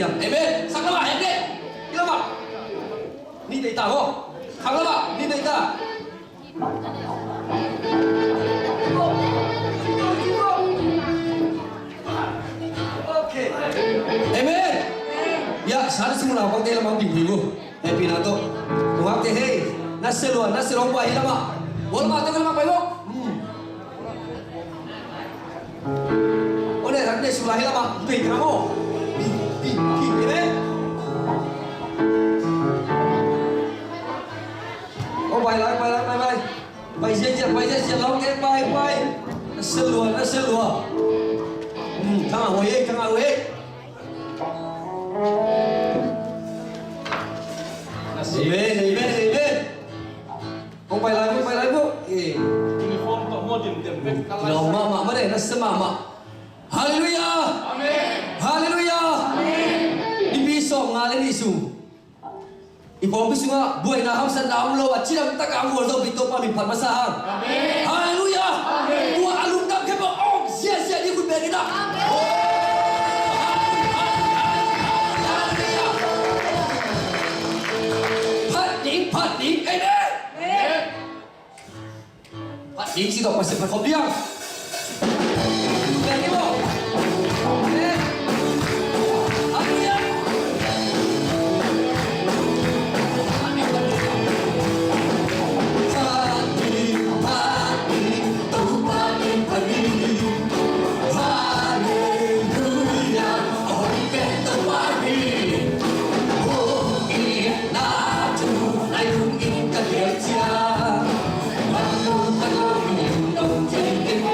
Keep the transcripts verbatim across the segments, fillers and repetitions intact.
Amen. Sang lamah hek deh. Hi lamah. Ni tei ta maw. Sang lamah ni tei ta. Okay. Amen. Ya, sa na sung la kong te lamah ding hui gu. Happy na to. Kong te hei. Na selua, na selua pai lamah. Wal ma to lamah pai gu. Hmm. Ole, rak ne sula hi lama. Pei tengah mo. Pi, pi, pi, pi, eh. Oh, pai lai, pai lai, pai lai. Pai zia zia, pai zia zia, long ke pai, pai. Na selua, na selua. Hmm, tengah ho ye, tengah ho ye. Amen, amen, amen. Kong pai lai, kong pai lai bu. Eh. Uniform tawh maw, dim dem bek ka lai. Lawm mahmah mah deh, nasia mahmah. Halleluiah. Amen. Halleluiah. Amen. Nipi sawmnga le nih sung i pawlpi sungah buaina hamsatna om lo a, cidam takin a mual zo pi Topa min phat masa hang. Amen. Halleluiah. Amen. Tua a lungdam khempeuh om ziahziah ding hun bek in ah. Amen. Oh, halleluiah, halleluiah, halleluiah. Phat ding, phat ding. Amen. Amen. Phat ding ci tawh Pasian phat khawm ding. Amen. Halleluiah. Phat ding, phat ding, Topa min phat ding. Halleluiah. A hoih pen Topa min. Hong itna thu nai lung in ka gel ciang. Bang lung ka lung in dong thei ding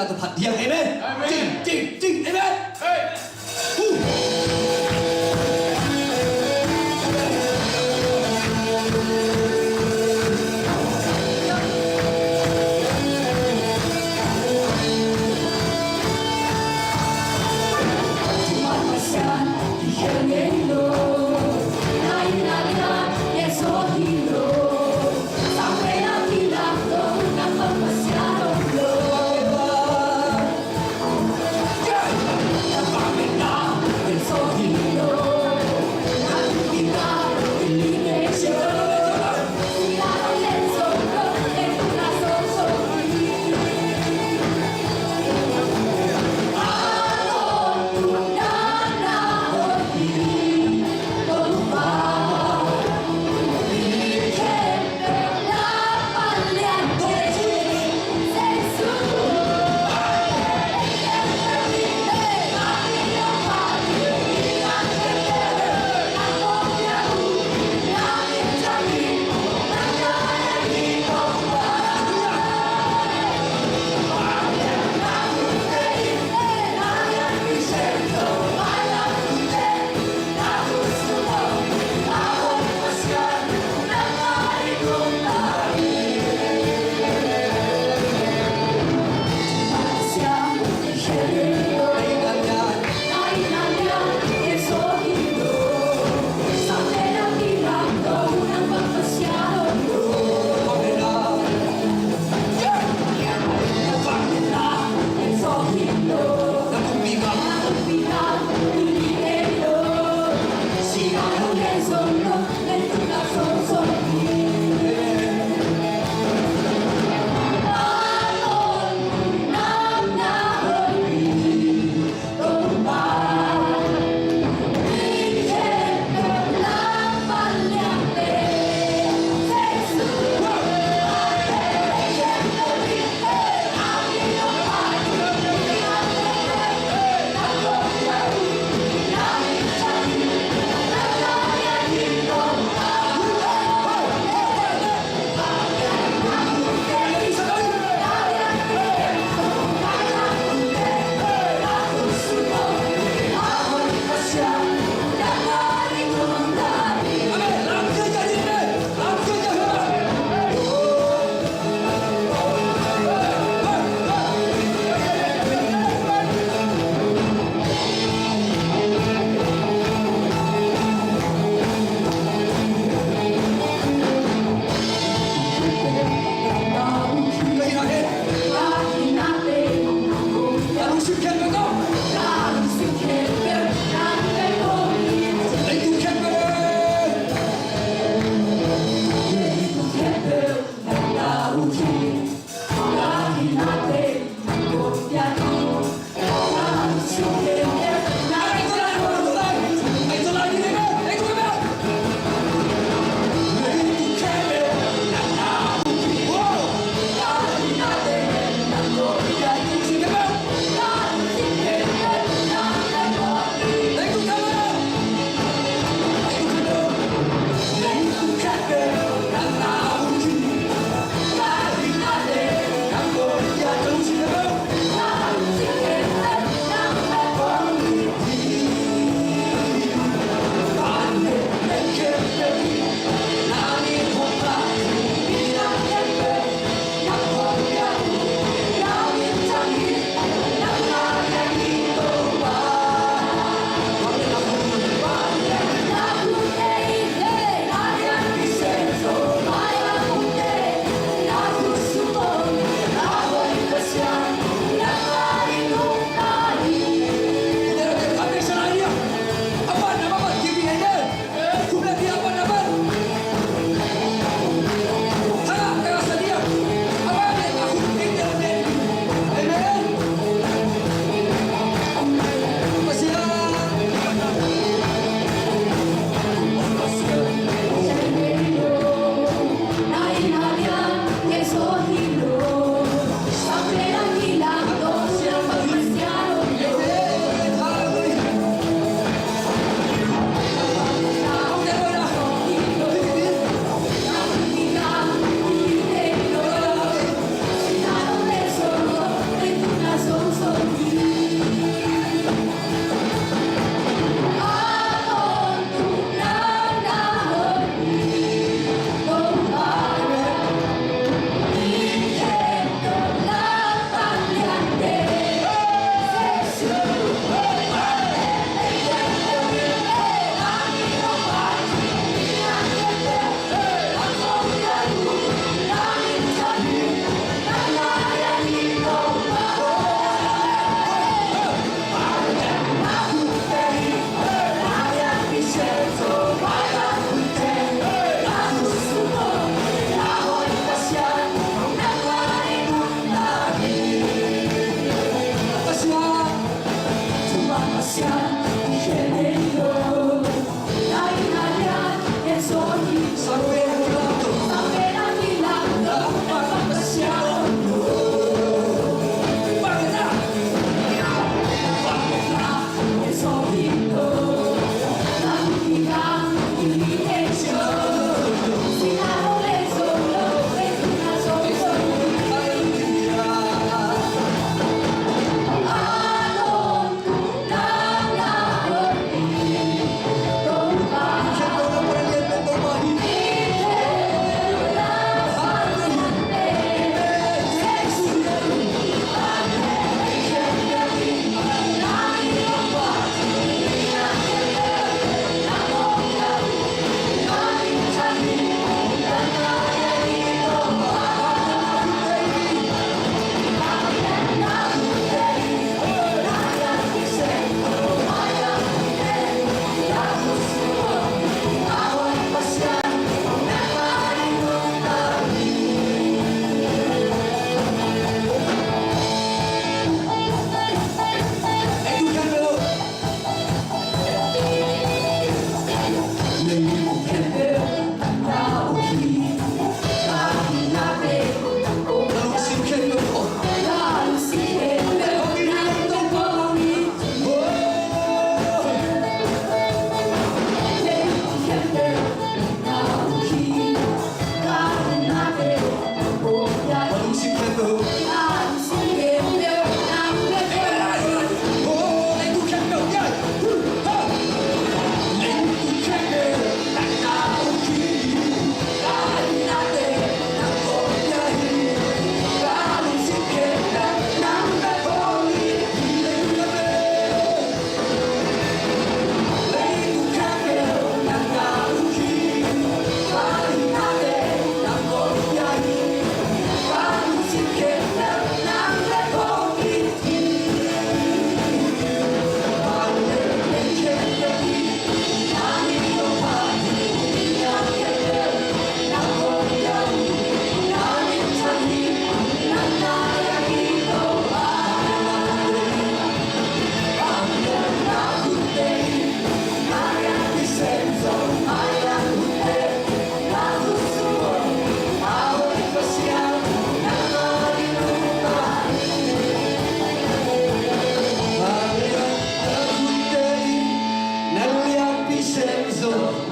Tapadia, amen. Amen. Ding, ding, ding, amen. Hey. Woo.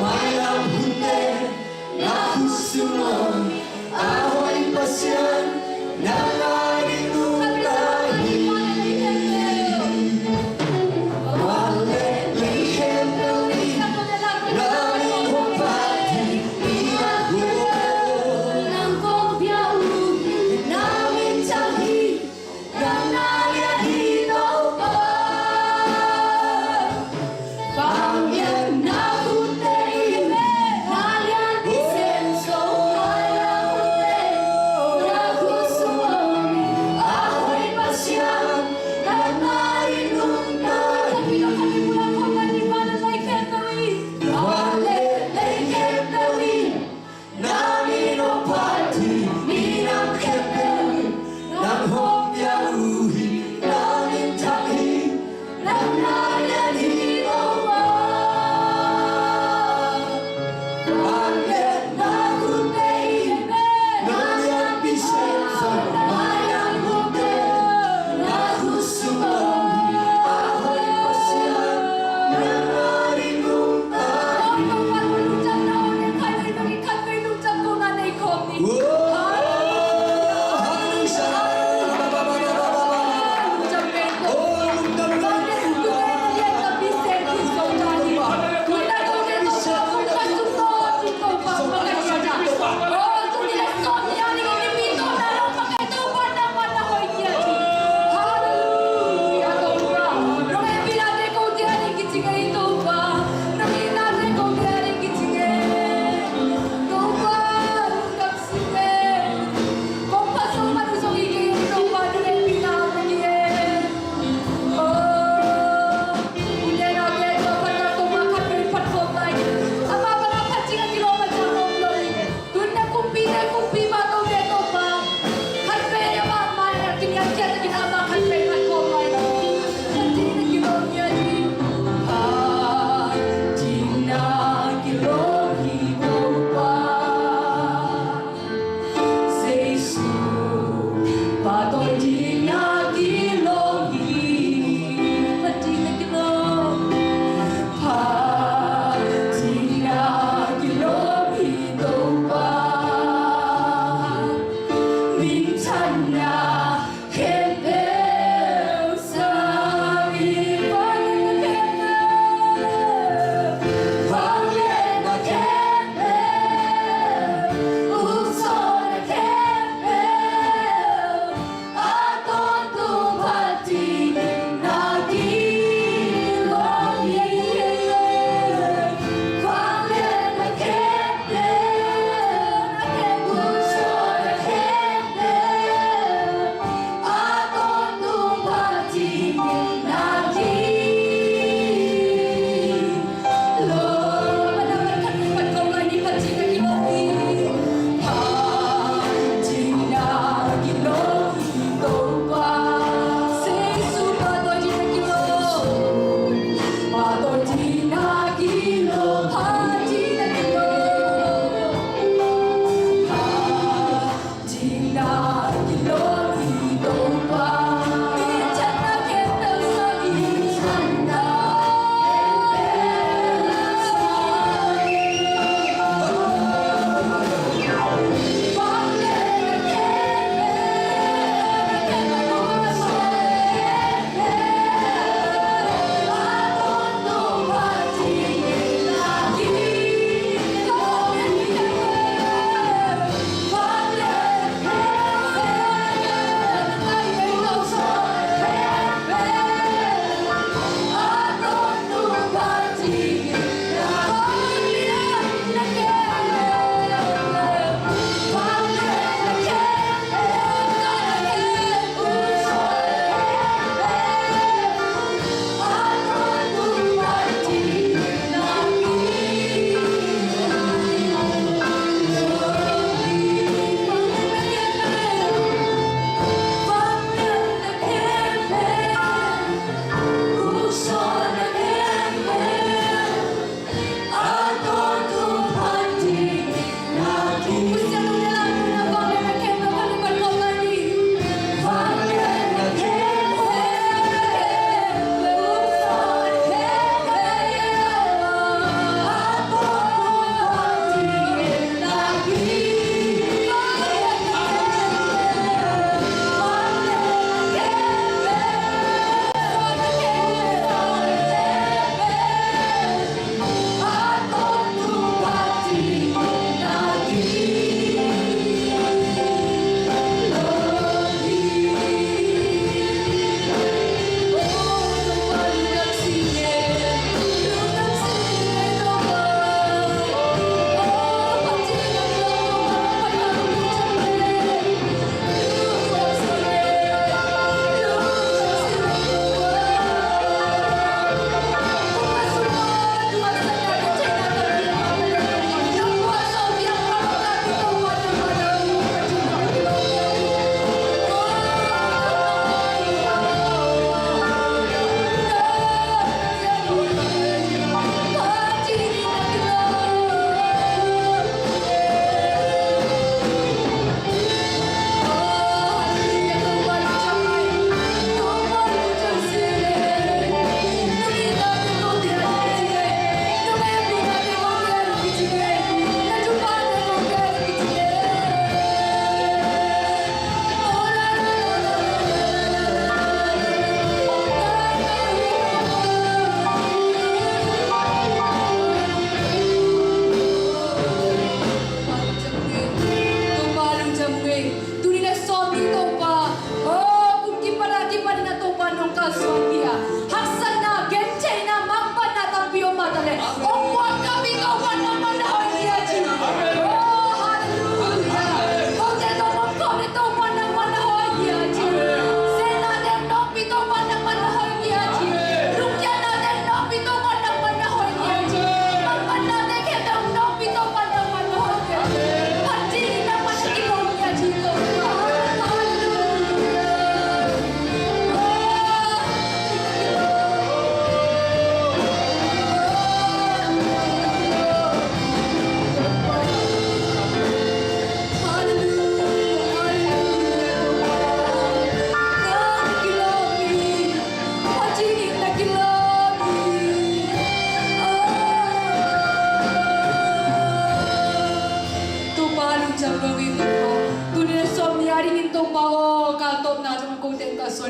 Mailam hunte na khutsumon a hoih Pasian nang a ding uh ka hi. Vanleng lei khempeuh in na min hong phat ding hi. Nang kong pia uh hi, na min thang hi.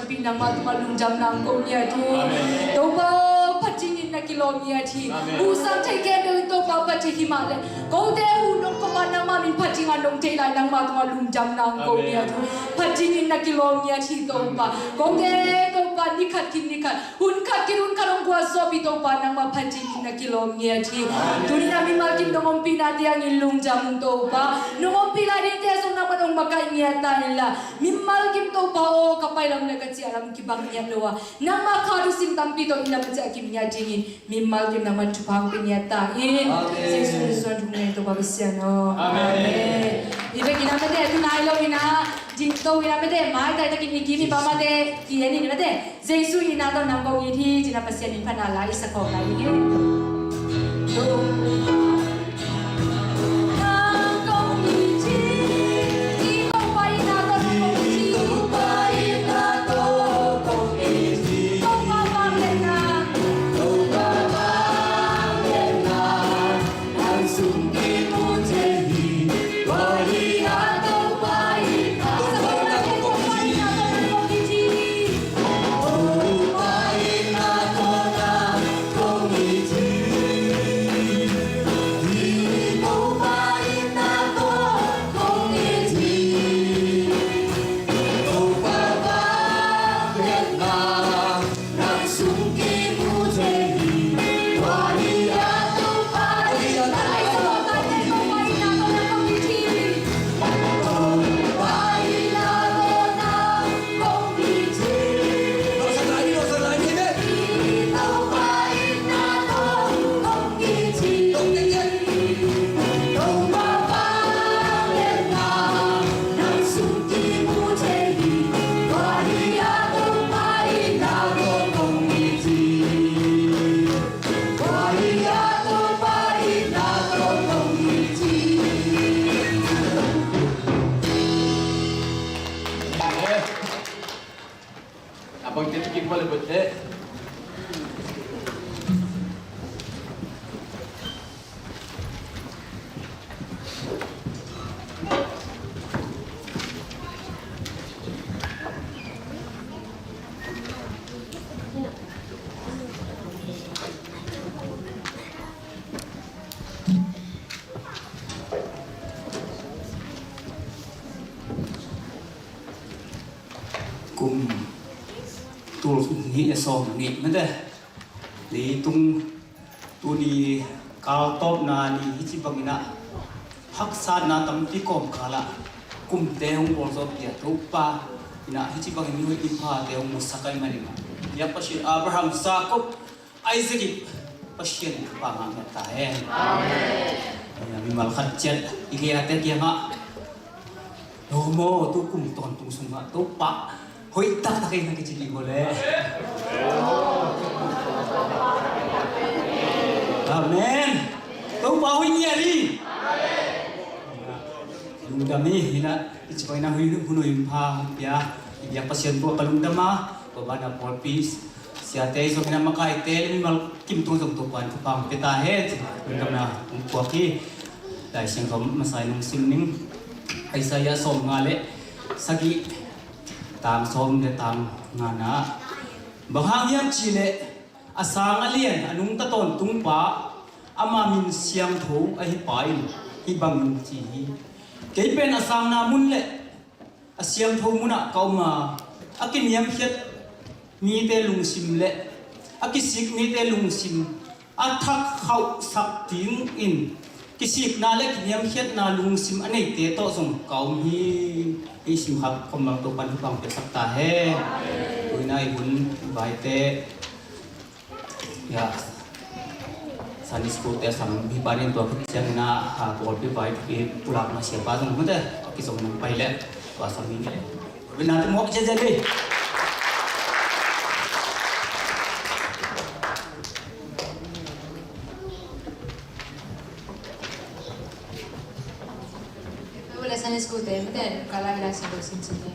Pi nangmah tungah lungdam nang ko ngiat uh. Amen. Topa, phat dingin na kilawm ngiat hi. Amen. Husam thei khempeuh in Topa phat ding hi mah leh, kote hun dong Topa nangmah min phat ding a nong thei lai nangmah tungah lungdam nang ko ngiat uh. Amen. Phat dingin na kilawm ngiat hi Topa. Kote Topa ni khat khit ni khat, hun khat khit hun khat hong gualzawhpih Topa nangmah phat dingin na kilawm ngiat hi. Amen. Tuni-in a mimal kim nong ompihna ciangin lungdam ung Topa. Nong ompih lai dingte zong nangmah nong makaih ngiat ta inla, mimal kim Topa aw, ka pai lam le ka ciah lam kibang ngiat lo a, nangmah kha thusim tampi tawh i lam a ciah kim ngiat dingin mimal kim nangmah thupha hong pia ngiat ta in. Amen. Jesu min suang thum ngen Topa Pasian aw. Amen. Amen. I vekin a mete tu nai lo in a, ding to in a mete maitai takin i kim i bang mate ki en in a mete Jesu in a tawh nang kong it hi, ci-in a Pasian in phatna la i sa khawm lai ding hi. Nang kong it hi, i Topa in a tawh nang kong it hi. I Topa in a tawh kong it hi. Topa vangliatna. Topa vangliatna. Abang tepi ki kuala bote. Kum tul nih le sawm nih mete. Leitung tuni kal tawpna ni hi ci bangin ah haksatna tampi kawmkal ah kumte hong bawlzawhpih a Topa in ah hi ci bangin mi hoih mi phate hong musak ahih manin ah, biak Pasian Abraham, Jacob, Isaac ii Pasian in thupha ngah ngiat ta hen. Amen. Mimal khat ciat i gei-ate kiangah, no maw, tu kum tawntung sungah Topa hoih taktak ei na kici dih maw leh. Amen. Topa hoih ngiat hi. Lungdam hi. Hi na, i ci paina hui hun hoih hun pha hong pia i biak Pasian tungah ka lungdam a, tua banah pawlpi siate zong hi na, makaite le mimal kim tung zong Topa in thupha hong pia ta hen ci lungdamna hong puak hi. Lai Siangtho masa in hong sim ning. Isaiah sawmnga le sagih, tang sawm le tang ngana ah, bang hang hiam cih leh a sang a lian a nungta tawntung pa, ama min siangtho ahi pa in hih bangin ci hi: Kei pen a sangna mun le a siangtho munah ka om a, a kiniamkhiat mite lungsim le a kisik mite lungsim a thakkhauhsak dingin kisikna le kiniamkhiatna lungsim a neite tawh zong ka om hi. I simkhak khawm bang Topa'n thupha hong piaksak ta hen. Tuina i hun vaite, ya, Sunday school te sam hi panin tua khit ciangin ah, pawlpi vai i pulakna siapa zong mute a kizom nang pai leh tua sam hi. Bina tu mawk ciaciat hi. Sunday school te mute kala ila silo sin sin hi.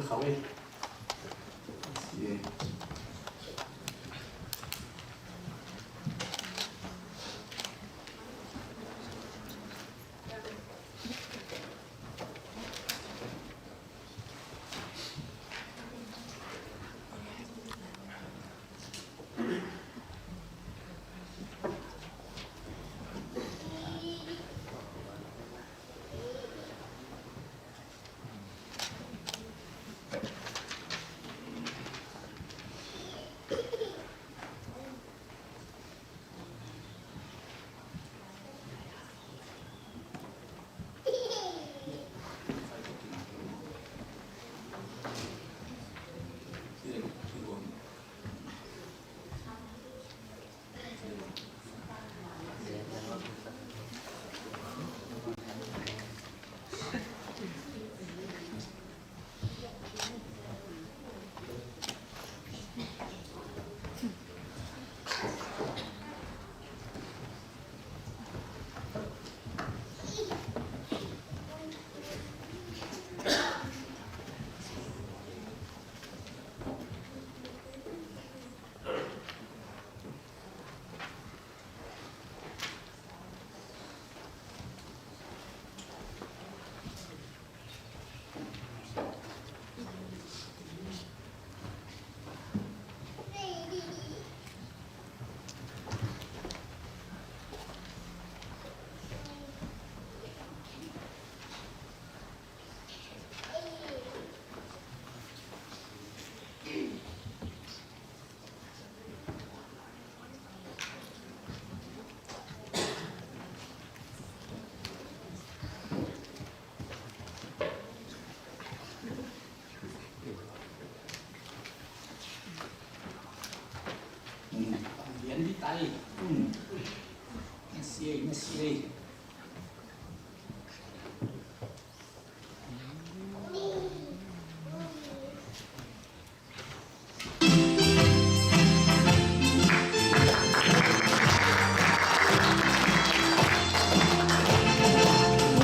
Khawng e. Lian di tai. Masi ei, masi ei.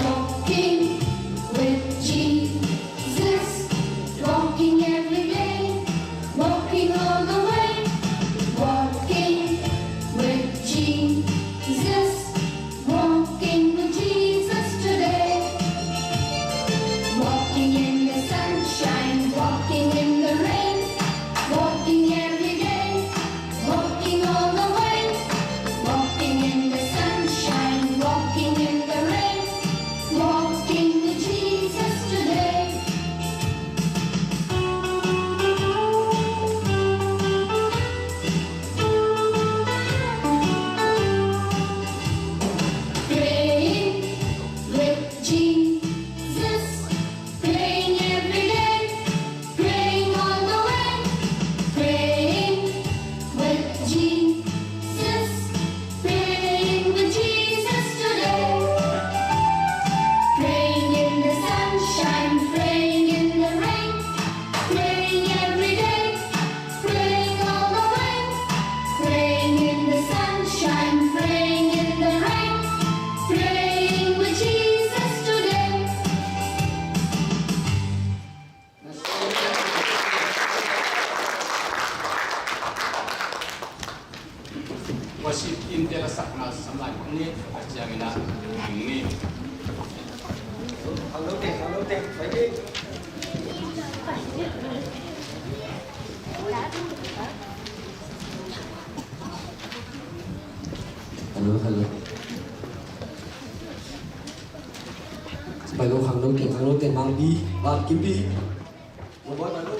Walking with Jesus, walking every day, walking all the way, walking with Jesus. Walking with Jesus today. Walking in the sunshine, walking in the rain, walking every day, walking all the way. Walking in the sunshine, walking in the rain, walking with Jesus today. Praying with Jesus, praying every day, praying all the way, praying with Jesus, praying with Jesus today. Praying in the sunshine, praying in the rain, praying every day, praying all the way, praying in the sunshine, praying in the rain, praying with Jesus today. Worship team te la sakna samlai ni a ciangin a ni. Hello, hello. Pai lo khang lo keng khang lo keng mang bi, ba kim bi. Lo ba lo.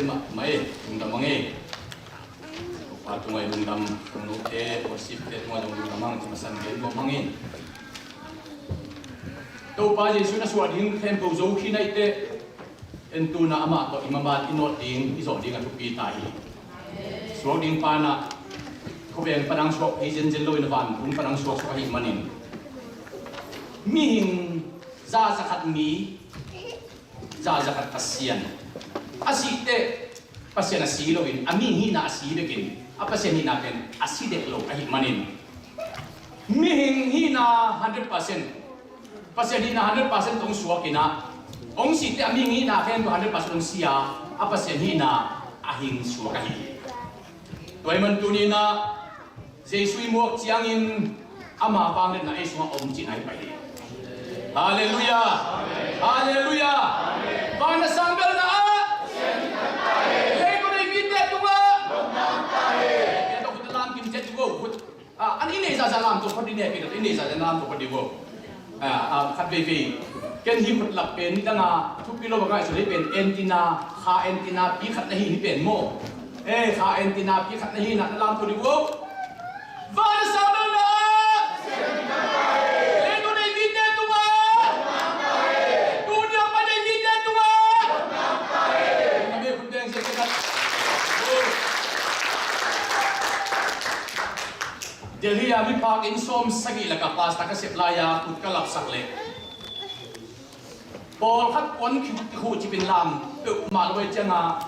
Mahmah e, lungdam hang e. Topa tungah i lungdam, khangnote, worship te tungah zong lungdam hang, ci masa in gen nuam hang in. Topa Jesuh in a suah ding khempeuh zo khin ahih teh, en tu-in amah tawh i mamat i nawt ding, i zawh ding a thupi ta hi. Suak ding pan ah, khuaveng pan hong suak hi zenzen lo in, vantung pan hong suaksuak ahih manin, mihing za, za khat mi, za, za khat Pasian. A sih teh Pasian a si lo in, a mihing hihna a si bek in, a Pasian hihna pen a si dek lo ahih manin, mihing hihna hundred percent, Pasian hihna hundred percent tawh hong suak in ah, hong sih teh a mihing hihna khempeuh hundred percent hong si a, a Pasian hihna a hing suak ahi hi. Tua ahih man tuni-in ah Jesuh i muak ciangin ama vangliatna ei sungah om cihna hi pah hi. Halleluiah! Halleluiah! Van a sang belna ah, leitung a nei mite tungah, khut lam kim ciat uh, khut, ah, an i neih zahzah lamto phot dih, ne pi i neih zahzah lamto phot dih uh. Ah, ah, khat veivei. Ken hih khut lap pen nidang a thupi lo bang a ngaihsun, hih pen antenna, kha antenna pi khat na hi, hih pen maw. Eh, kha antenna pi khat na hi, na lamto dih uh. Van a sang belna ah, leitung a nei mite tungah, tuni a pai nei mite tungah, na me khut beng zia khat. Delhi a miphak inn sawm sagih lakah pastor ka sep lai-a khut ka lapsak leh, pawlkhat puan kikhuh cipin lam peuhmah lo ahih ciangin,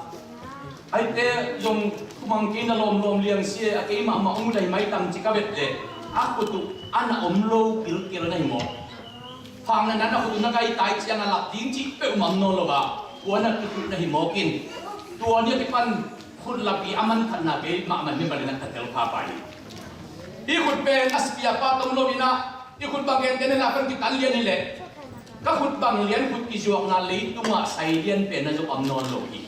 aite zong khumang kei na lawmlawm liang si e, a kei mahmah hong ut ahi mai tam ci ka vet leh, a khut uh a na om lo kilkel na hi mawk. Phak na na khut uh na gai ta ahih ciangin lap ding cih peuhmah om nawn lo a, puan a kikhuh na hi mawk in. Tua ni a kipan khut lap i a manphatna kei mahmah hi, bang in a ka tel pha pah hi. I khut pen a spare part om lo in ah, i khut bang gentehna lak pen kitan lian hi leh, ka khut bang lian khut kizuakna leitungah sai lian pen na zong om nawn lo hi.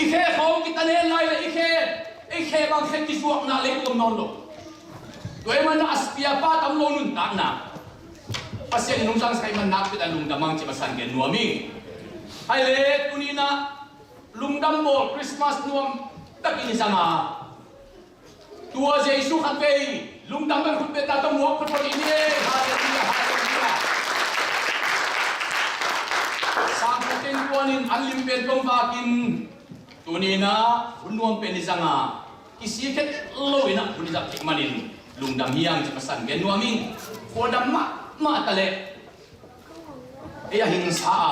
I khe khawng kitan hen lai leh, i khe, i khe bang khe kizuakna leitungah om nawn lo. Tua ahih manin a spare part om lo nuntakna, Pasian in hong zangsak ahih manin nakpi takin lungdam hang ci masa in gen nuam ing. Hai leh tuni-in ah lungdam bawl Christmas nuam takin i zang a, tua Jesuh khatvei lungdam bang khut beng ta tawh muak photphot i ni e. Halleluiah, halleluiah. Sangkuteng kuanin an lim pen tawh vakin, tuni-in ah hun nuam pen i zang a, kisik het lo in ah hun i zat theih manin lungdam hi hang ci masa in gen nuam ing. Khuadam mahmah ta leh, ei a hingsa a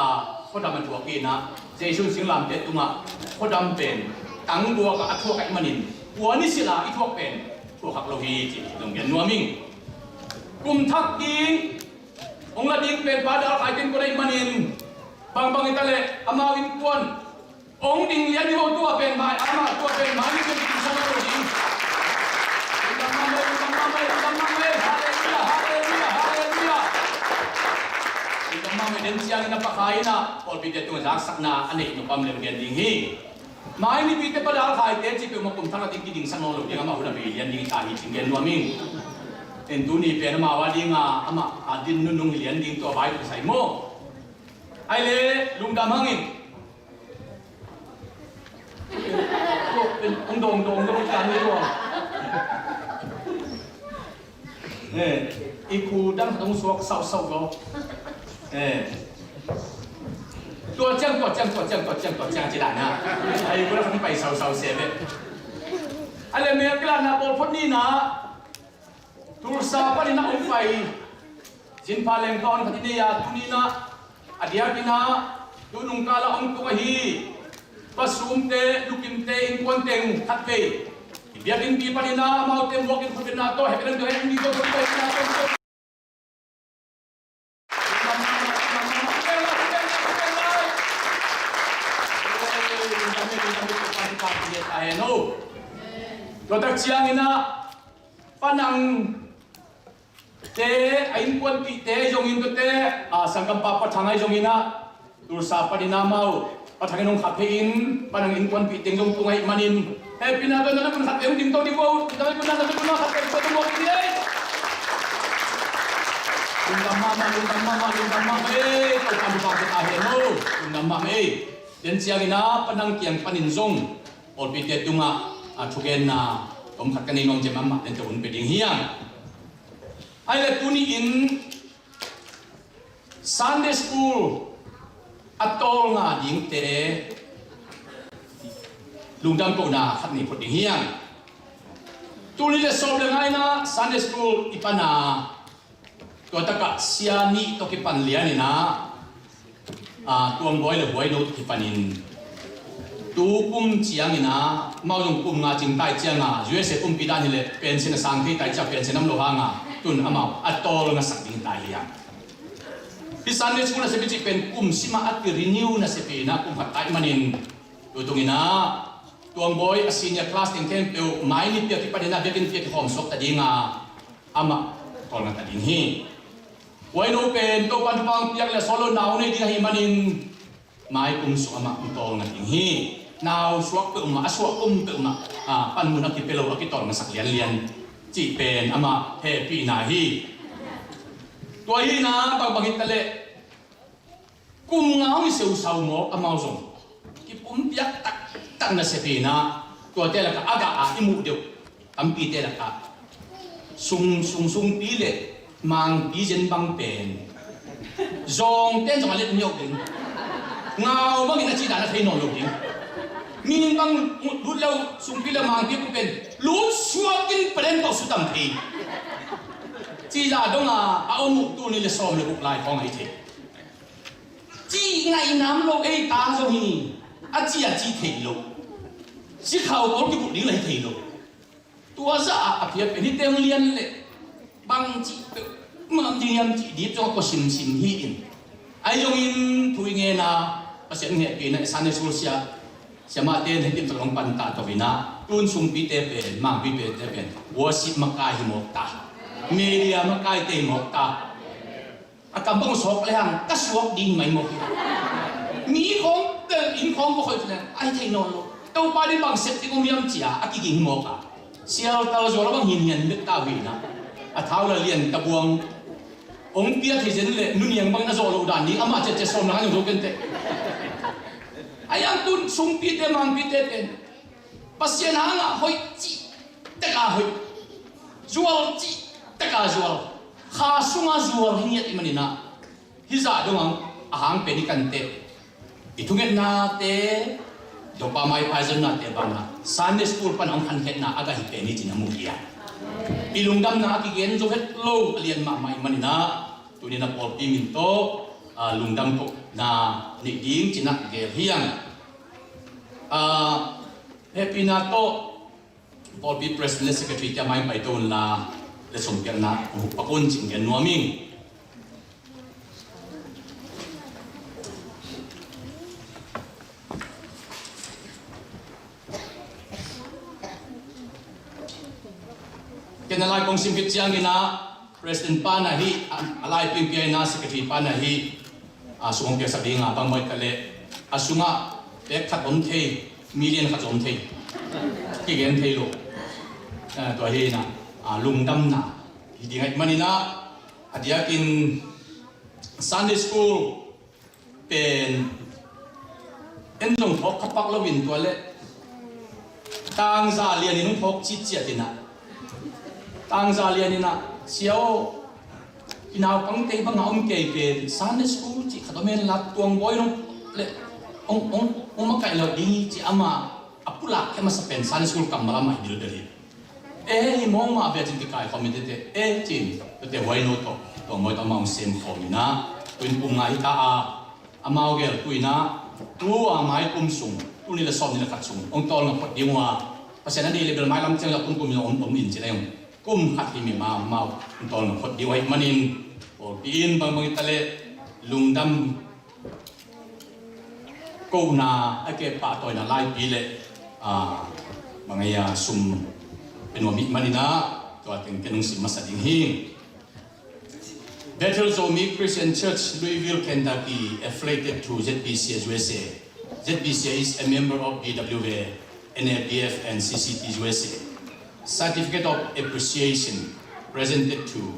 khuadam a thuak hi in ah, Jesuh in singlamteh tungah khuadam pen tangbuak ah a thuak ahih manin, kua ni silh a i thuak pen thuak khak lo hi ci zong gen nuam ing. Kum thak ding hong la ding pen Pa Dal Khai Tin Kuan ahih manin, bangbang hi ta leh amau innkuan hong ding lian hi vo. Tua pen mai, amah tua pen mai ni pen ding sa lo ding. Lungdam mahmah e, lungdam mahmah e, lungdam mahmah e. Halleluiah, halleluiah, halleluiah. Lungdam mahmah e. Den ciangin a Pa Khai in ah pawlpite tungah zaksakna a neih nop om leh gen ding hi. Mai nipite Pa Dal Khai te cih peuhmah kum thak a ding kidingsak nawn lo ding, amah hun a bei lian ding hi ta hi ci gen nuam ing. En tuni pen amau a ding a, amah a din nunung hi lian ding, tua vai tuk sai maw. Hai leh lungdam hang in. Hong dong dong dong kan ni dong. Eh, i khu dang dong suak sau sau lo. Eh. Tua ciang, tua ciang, tua ciang, tua ciang, tua ciang ci dan a. Ai, khu dang pai sau sau se be. A leh mel kilatna bawl phot ni in ah, Tulsa panin a hong pai, Zin pha leng ka hon khat i nei a, tuni-in ah, a diakin ah, tu nung kal ah hong tung ahi Pa Sum te, Nu Kim te innkuan teng khatvei i biakinnpi panin ah, amaute muak in khut bengna tawh hehpihna tawh, hehpihna tawh, hehpihna tawh. Tua tak ciangin ah, Pa Nang te a innkuanpihte ahi zongin, tuate, a, sanggampa Pa Thang ahi zongin ah, Tulsa panin amau Pa Thang in hong kha phei in, Pa Nang innkuanpih teng zong tung ahih manin, hehpihna tawh na lungdam khat hong ding to ding vo, na lungdam khat hong ding to ding vo. Lungdam mahmah, lungdam mahmah, lungdam mahmah ei. Topa in thupha pia ta hen aw. Lungdam mahmah ei. Tua ciangin ah Pa Nang kiang panin zong pawlpite tungah a thugenna tomkhat ka nei nuam ciang amah tua hun pia ding hi hang. Ahih leh tuni-in Sunday school a tawlnga dingte lungdam kohna khat nei phot ding hi hang. Tul nih le sawm le nga-in ah Sunday school i pan a, tua takah sia nih tawh kipan lianin ah, a, Tuang Bawi le Huai No tawh kipanin tu kum ciangin ah, amau zong kum nga cing tai ciang a, U S A kumpi dan hi leh pension a sang thei tai ciang pension om lo hang a, tun amau a tawlngasak ding tai hi hang. Hih Sunday school nasep i cih pen kum sim a a ki-renew nasep in ah kum khat tai manin, tu tungin ah Tuang Bawi a senior class teng khempeuh mai ni pia kipanin ah biakinn pia kikhawm suak ta ding a, amah tawlnga ta ding hi. Huai No pen Topa'n thupha piak le solo nau nei ding ahih manin mai kum sung amah tawlnga ding hi. Nau suak peuhmah, a suak kum peuhmah, a, panmun a kipia lo a kitawlngasak lianlian cih pen amah hehpihna hi. Tua hi-in ah bangbang hi ta leh kum nga hong i seusau mawk amau zong kipumpiak taktak nasep in ah, tuate lakah a gah a i muh deuh tampite lakah sung, sung, sungpi le mangpi zen bang pen zawngte in zong a let miauh ding, ngau bangin a cih dan a thei nawn lo ding. Mi bang lut lo sungpi le mangpi pen lut suakin palen tawh sutam thei. Cih zah dong a a om uh tul nih le sawm le guk lai khawng a hi thei. Cih ngaihna om lo, ei ta zong hi, a ci a ci thei lo. Sikhau pawl kibulh ding la hi thei lo. Tua zah a a phiat pen hih teng lian leh bang cih peuhmah ding hiam cih dip zong a kua simsim hi in. Ahi zongin thu i ngen a, Pasian hehpihna Sunday school sia, siamahte in hih kim tak long pan ta to in ah, tun sungpite pen, mangpite pen worship makai hi mawk ta, media makaite hi mawk ta. A kam bang uh sawk le hang ka suak ding mai mawk hi. Mi khawng tel in khawng ka khoih tu le a hi thei nawn lo. Topa ding bang sep ding om hiam ci a a kiging mawk a. Sial tal zual a bang hin hian bek ta uh hi na. A thau la lian ta buang. Ong pia thei zen le nu niang bangin a zawh loh dan ding amah ciatciat sawm na ngan zo kenteh. A hiang tun sungpite mangpite pen Pasian hangah hoih cih taka hoih, zual cih taka zual, kha sunga zual hi ngiat i maninah, hih zah dongah a hang pen i kanteh, i thungetnate, Topa maipai zonnate banah Sunday school panah hong khankhiatna a gah hi pen hi cin a muh hi a. I lungdamna a kigen zo het lo a lian mahmah i maninah, tuninah pawlpi min tawh, a, lungdam kohna neih ding cinah gel hi ang. A, hehpihna tawh pawlpi president le secretary kiang maipai to unla, le sumpiakna huk pak un cin gen nuam ing. Ken a lai kong sim khit ciangin ah, president pa na hi, a, a lai pingpia in ah, secretary pa na hi, a, sung hong piaksak ding a, bang mawh ta leh a sungah pek khat om thei, million khat om thei, kigen thei lo. A, tua hi in ah, a, lungdamna hi ding ahih manin ah, a diakin Sunday school pen en zong phawk kha pak loin tua leh tangza lianin hong phawk citciat in ah, tangza lianin ah, sia aw, i naupangte bangah om kei pen Sunday school cih khat om hen la, Tuang Bawi nong leh hong, hong, hong makaih lo ding hi ci amah a pulak khe masa pen Sunday school kammal amah hi bilbel hi. E, hi mawng mah bia cin kikaikhawm hi tete, e cin, tete huai no tawh, Tuang Bawi tawh amah hong semkhawm in ah, tuin kum nga hi ta a, amau gel tuinah, tu a mai kum sung, tu ni le sawm ni le khat sung hong tawlnga phot ding uh a, Pasian a deih le bel mailam ciang la kum kum in om, om in ci leng, kum khat hi mi amau, amau hong tawlnga phot ding uh ahih manin, pawlpi in bangbang hi ta leh lungdam kohna a keh pahtawina laipi le, a, bang a sum pia nuam ahih manin ah, tua teng ken hong sim masa ding hi. Bethel Zomi Christian Church, Louisville, Kentucky, affiliated to Z B C A U S A. Z B C A is a member of B W A, N A B F, and C C T U S A. Certificate of Appreciation presented to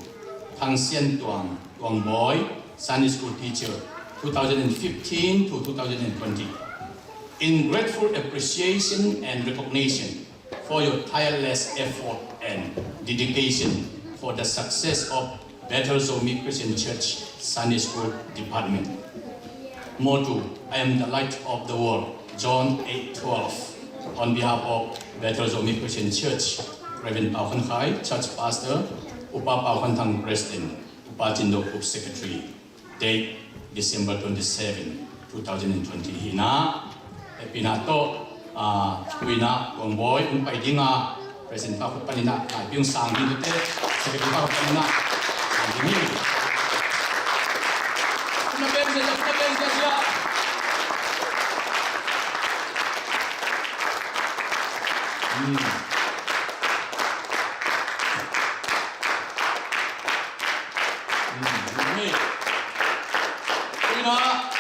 Thang Sian Tuang, Tuang Bawi, Sunday School Teacher, two thousand and fifteen to two thousand and twenty. In grateful appreciation and recognition for your tireless effort and dedication for the success of Bethel Zomi Christian Church Sunday School Department. Motto, I am the light of the world, John eight twelve. On behalf of Bethel Zomi Christian Church, Reverend Pau Khan Khai, Church Pastor, Upa Pau Khan Thang, President, Upa Cin Do Khup, Secretary. Date, December twenty-seven, two thousand and twenty hi na. Hehpihna tawh, ah, tu-in ah Kong Bawi hong pai ding a, President pa khut panin ah, Laipi hong sang ding tute, Secretary pa khut panin ah sang ding hi. Na beng sia, na beng sia. Hmm. Hmm. Hey. Tu-in ah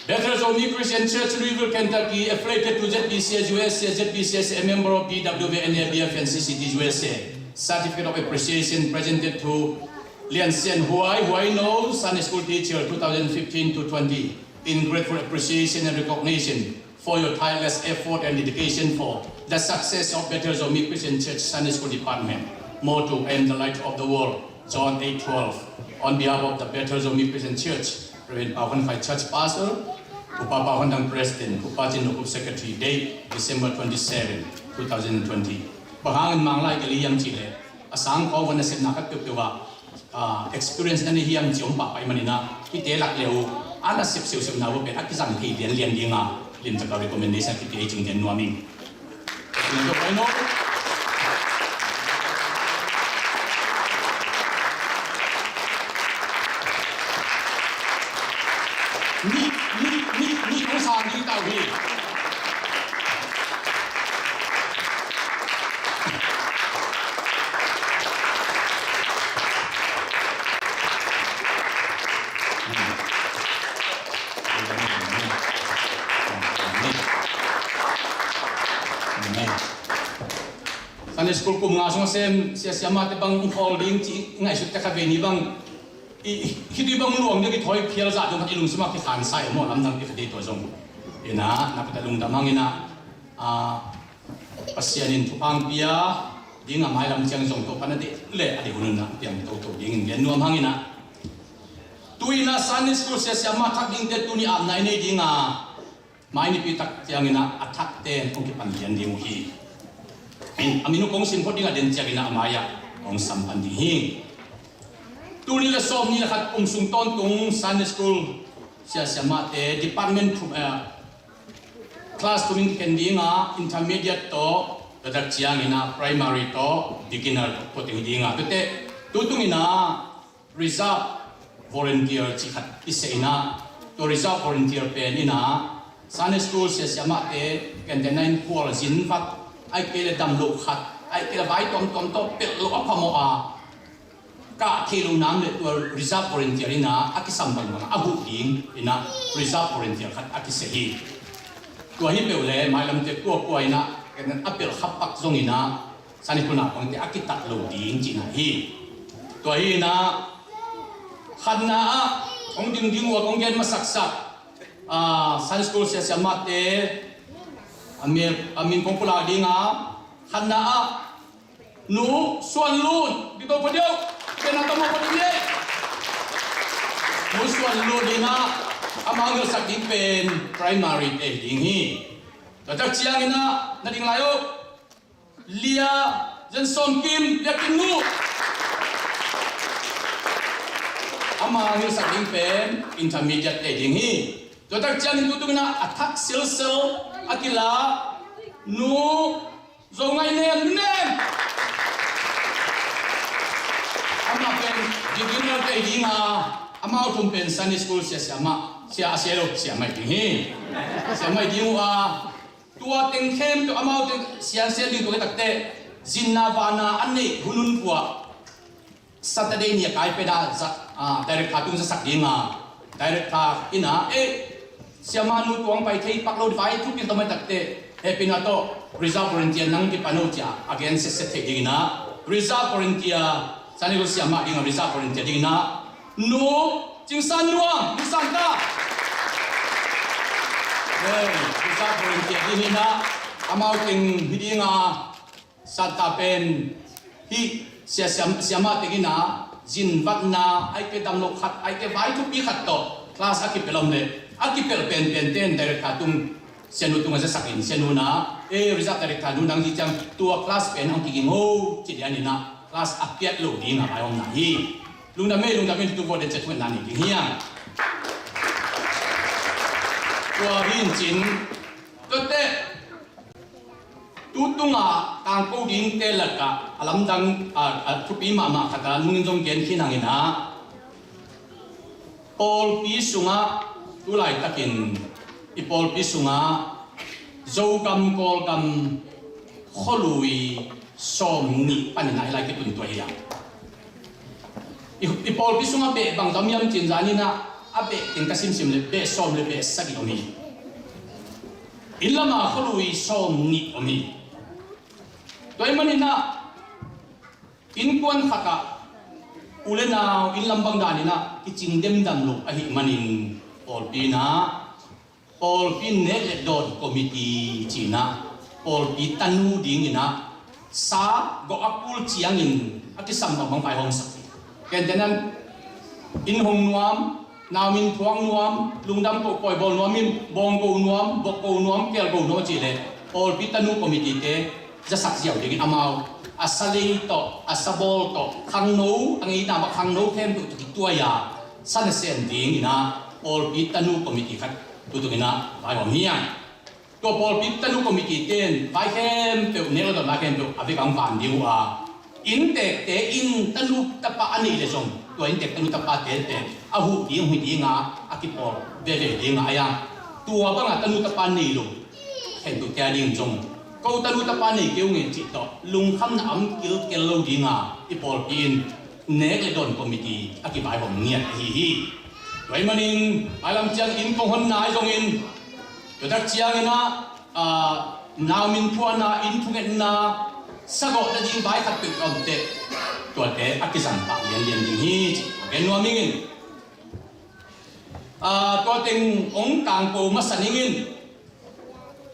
Bethel Zomi Christian Church, Louisville, Kentucky, affiliated to Z B C S U S A, Z B C S A, a member of B W V N A, B F N C C T U S A. Certificate of appreciation presented to Lian Sian Huai, Huai No, Sunday School Teacher, two thousand fifteen to twenty, in grateful appreciation and recognition for your tireless effort and dedication for the success of Bethel Zomi Christian Church Sunday School Department. Motto, I am the light of the world, John eight twelve. On behalf of the Bethel Zomi Christian Church, Reverend Pau Khan Khai, Church Pastor, Upa Pau Khan Thang, President, Upa Cin Do Khup, Secretary. Date, December twenty-seven, two thousand and twenty. Bang hangin Mang Lai Gali hiam cih leh, a sang khawng a nasepna khat peuhpeuh ah, ah, experience na nei hiam cih om pahpah ahih manin ah, hihte lak le uh a nasep siusiuna uh pen a kizang thei lianlian ding a, limtak a recommendation kipia hi cih gen nuam ing. Ni, ni, ni, ni kong sang ding tau hi. Sunday school kum nga sung a sem sia, siamahte bang hong khawl ding cih i ngaihsut tek kha vei ni bang. I, i, khitui bang luang ding a kithawi phial zah dong khat i lungsim ah kikhansa hi maw, lamdang pi kha dei tua zong. Ina, na pata lungdam hang ina, ah, Pasian in thupha hong pia ding a mailam ciang zong Topa na deih leh a deih hun un ah piang toto ding in gen nuam hang ina. Tu ina Sunday school sia, siamah thak dingte tuni apna i nei ding a, mai nipi tak ciangin ah a thakte hong kipan lian ding uh hi. A min uh kong sim phot ding a, den ciangin ah a mai-ah kong sam pan ding hi. Tul nih le sawmnih le khat kum sung tawntung Sunday school sia, siamahte department thum, eh, class thum in kikhen ding a, intermediate tawh, tua tak ciangin ah primary tawh, beginner tawh, tua teng hi ding a. Tute, tu tungin ah reserve volunteer cih khat i seh ina, tua reserve volunteer pen ina Sunday school sia, siamahte kentena in khual zin vak, ahih kei leh dam loh khat, ahih kei leh vai tuamtuam tawh pelh loh a phamawh a, kah thei lo nam leh tua reserve volunteer ina a kisam bangbang a huh ding ina reserve volunteer khat a kiseh hi. Tua hi peuh leh mailamte kuakua ina kenten a pelh khappak zong ina Sunday school naupangte a kitat lo ding cihna hi. Tua hi ina khatna ah hong dingding uh a kong gen masaksak, ah, Sunday school sia, siamahte a min, a min kong pulak ding a, khatna ah Nu Suan Lun, dito pa diau, kena tamo pa diau. Nu Suan Lun ina, amau ngilsak ding pen primary te ding hi. Tua tak ciang ina, na ding lai uh. Lia Zen Sawm Kim, Lia Kim Nu. Amau ngilsak ding pen intermediate te ding hi. Tua tak ciang in tu tung ina, a thak silsil, a kila, Nu Zo Ngai Nem, Nem. Amah pen beginner te ding a, amau thum pen Sunday school sia, siamah, sia, a sia lo, siamah ding hi. Siamah ding uh a, tua teng khempeuh amau teng sian sian ding tua takte, zinna vana a neih hun hun pua. Saturday ni a kai pen a za, ah, director tung zasak ding a. Director ina, eh, siamah nu tuang pai thei pak lo di vai thu pil tawh mai takte. Hehpihna tawh, reserve volunteer nang kipan uh cia, a gen setset thei ding ina. Reserve volunteer, Sunday school siamah ding a reserve volunteer ding ina. Nu Cing San Nuam, Nu San Ta. Hei, Reserve Volunteer ding hi na, amau teng hi ding a, Santa pen hih sia siam, siamah teng in a, zinvatna, ai ke damlo khat, ai ke vai thupi khat tawh class a kipelh om leh, a kipelh penpen ten director tung, sianu tung a zasak in, sianu na, e, Reserve Director nu nang hi ciang, tua class pen hong kiging ho, ci lian in a, class a piat lo ding a vai om na hi. Lungdam e, lungdam e, tu vawh den ciat thu ngen na nei ding hi a. Tua hi in cin, tuate, tu tung a tangko dingte lakah a lamdang, a, a thupi mahmah khat a nungin zong gen khin hang in a, pawlpi sungah, tu laitakin i pawlpi sungah Zogam, Kawlgam, khualui sawmnih panin a hi lai, kitun tua hi a. I, i pawlpi sungah beh bang zom hiam cin zan in a, a beh teng ka simsim leh beh sawm leh beh sagih om hi. Inn lam a khualui sawmnih om hi. Tua ahih manin a, innkuan khat ah u le nau inn lam bang dan in a kicing demdam lo ahih manin pawlpi in a, pawlpi nek le dawn committee ci in a, pawlpi tanu ding in a, sa gawh a kul ciangin a kisam bangbang vaihawmsak hi. Ken tenan inn hong nuam, nau min phuang nuam, lungdam ko pawi bawl nuam in, bawng ko nuam, bok ko nuam, kel ko nuam a cih leh pawlpi tanu committee te zasak ziau dingin amau a salei tawh, a sabawl tawh, khangno, a ngeina mah khangno khempeuh tawh kituai a, sa nasem ding in a, pawlpi tanu committee khat tu tung in a vaihawm hi a. Tua pawlpi tanu committee ten vai khempeuh, nek le dawn vai khempeuh a vek a hong van ding uh a, inntekte in tanu tapa a neih leh zong tua inntek tanu tapate pen a huh ding, huh ding a, a kipawl veve ding a, a iang tua bang a tanu tapa nei lo khempeuhte a ding zong, ko tanu tapa nei kei ung e cih tawh lungkhamna a om kilkel lo ding a, i pawlpi in nek le dawn committee a kivaihawm ngiat ahi hi. Tua ahih manin mailam ciang inn kong honna ahi zongin, tua tak ciangin a, a, nau min phuahna, inn thungetna, sagawh nading vai khatpeuh a om teh, tuate a kizang pah lianlian ding hi ci a gen nuam ing in. A, tua teng hong tangko masa ning in,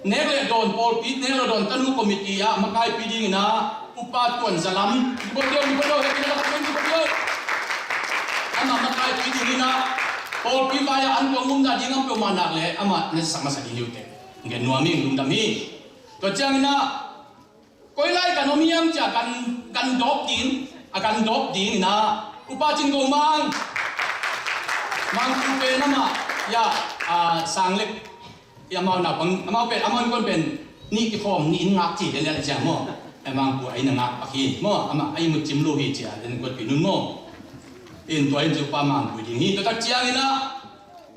nek le dawn pawlpi, nek le dawn tanu committee ah makaipi ding in a, Upa Tuan Za Lam, ni pawh pio, ni pawh pio, hei, ni pawh pio, ni pawh pio. Amah makaipi ding in a, pawlpi vai ah an kuang umna ding a peuhmah nak leh amah na sak masa ding hi uh teh. Gen nuam ing, lungdam hi. Tua ciangin a, koi lai kan om hiam ci a kan, kan dawp ding, a kan dawp ding in a, Upa Cin Go Mang, Mangku pen amah, ya, a, sang lek, ya, amau naupang, amau pen, amau innkuan pen nih kikhawm, nih in ngak ci lianlian ciang maw. E, Mangku a inn a ngak pak hi maw, amah a inn mut cim lo hi ci a, lian kuat pi nun maw. In tua in ci Upa Mangku ding hi, tua tak ciangin a,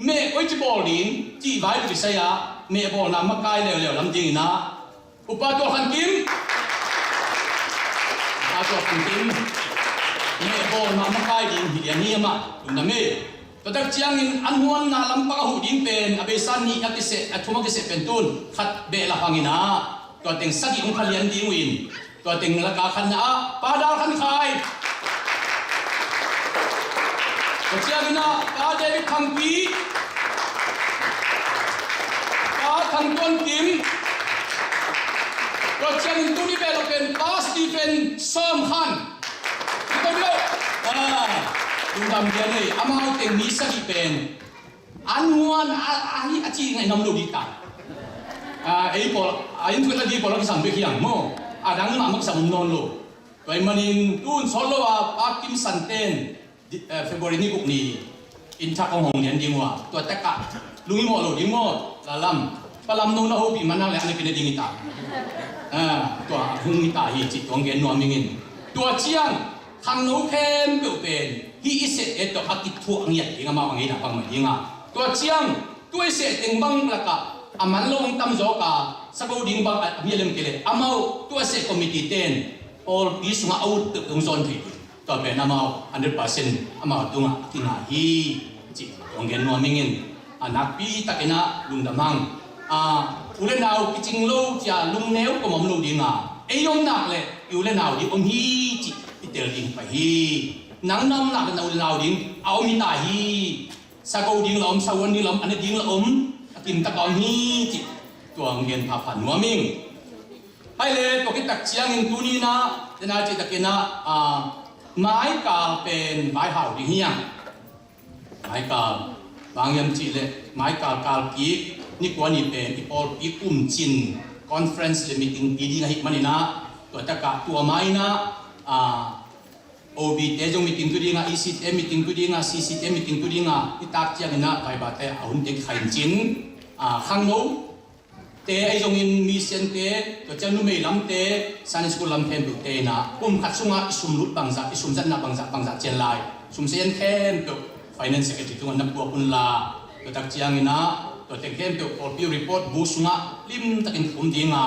meh koi ci bawl ding, cih vai pi kisai a, meh bawlna makai leuleu lam ding in a, Upa Tual Khan Kim. Upa Tual Khan Kim. Meh bawlna makai ding hi lian hi amah. Lungdam hi. Tua tak ciangin an huanna lampang a huh ding pen a beisa nih a kiseh, a thum a kiseh pen tun khat beh la hang in a. Tua teng sagih hong pha lian ding uh in. Tua teng laka khatna ah Pa Dal Khan Khai. Tua ciangin ah Pa David Thang Pi, Pa Thang Tuan Kim. Tua ciangin tuni bel pen Pa Stephen Sawm Khan. Tua bel, ah, lungdam dia nei, amau teng mi sagih pen an huan a, a hi a ci ngai nam lo di ta. Ah, ei pawl, a inn thuan a di pawl a kisam bek hiang maw. A dang mah mah kisam nawn lo. Tua ahih manin tun sawt lo a Pa Kim San ten, di, eh, February ni guk ni inn thak hong hong lian ding uh a, tua tak ah lung i mawh lo ding maw, la lam, pa lam no na hopih man nak leh a na kine ding hi ta. Ah, tua hong hi ta hi cih tuang gen nuam ing in. Tua ciang khangno khempeuh pen hih i seh e tawh a kithuah ngiat ding amau a ngeina bangmah ding a. Tua ciang tua i seh teng bang lakah a man lo hong tam zawk a, sa ko ding bang a mi a lem kei leh amau tua seh committee ten pawlpi sungah a ut peuh hong zawn thei ding. Tua pen amau hundred percent amau tungah a kinga hi cih kong gen nuam ing in, a nakpi takin ah lungdam hang. A, u le nau kicing lo cia lungneu kom om lo ding a, ei om nak leh i u le nau ding om hi cih i tel ding pai hi. Nang na om nak leh na u le nau ding a om hi ta hi. Sa ko ding la om, sa huan ding la om, a ne ding la om. A kim tak a om hi cih tua hong gen phapha nuam ing. Hai le tua khit tak ciangin tuni-in ah, tena cih takin ah, a, maikal pen vaihau ding hi hang. Maikal, bang hiam cih leh maikal kal kik ni kua ni pen i pawlpi kumcin conference le meeting pi ding ahih manin ah, tua tak ah tua ma-in ah, a, O B te zong meeting tu ding a, E C te meeting tu ding a, C C te meeting tu ding a, i tak ciangin ah vaibate a hun teng khain cin, a, khangno te ahi zongin mission te, tua ciang numei lamte, Sunday school lam khempeuh te in ah kum khat sungah i sum lut bangzah, i sum zatna bangzah, bangzah cian lai, sum sazian khempeuh finance secretary tungah na puak un la, tua tak ciangin ah tua teng khempeuh pawlpi report bu sungah limtakin khum ding a,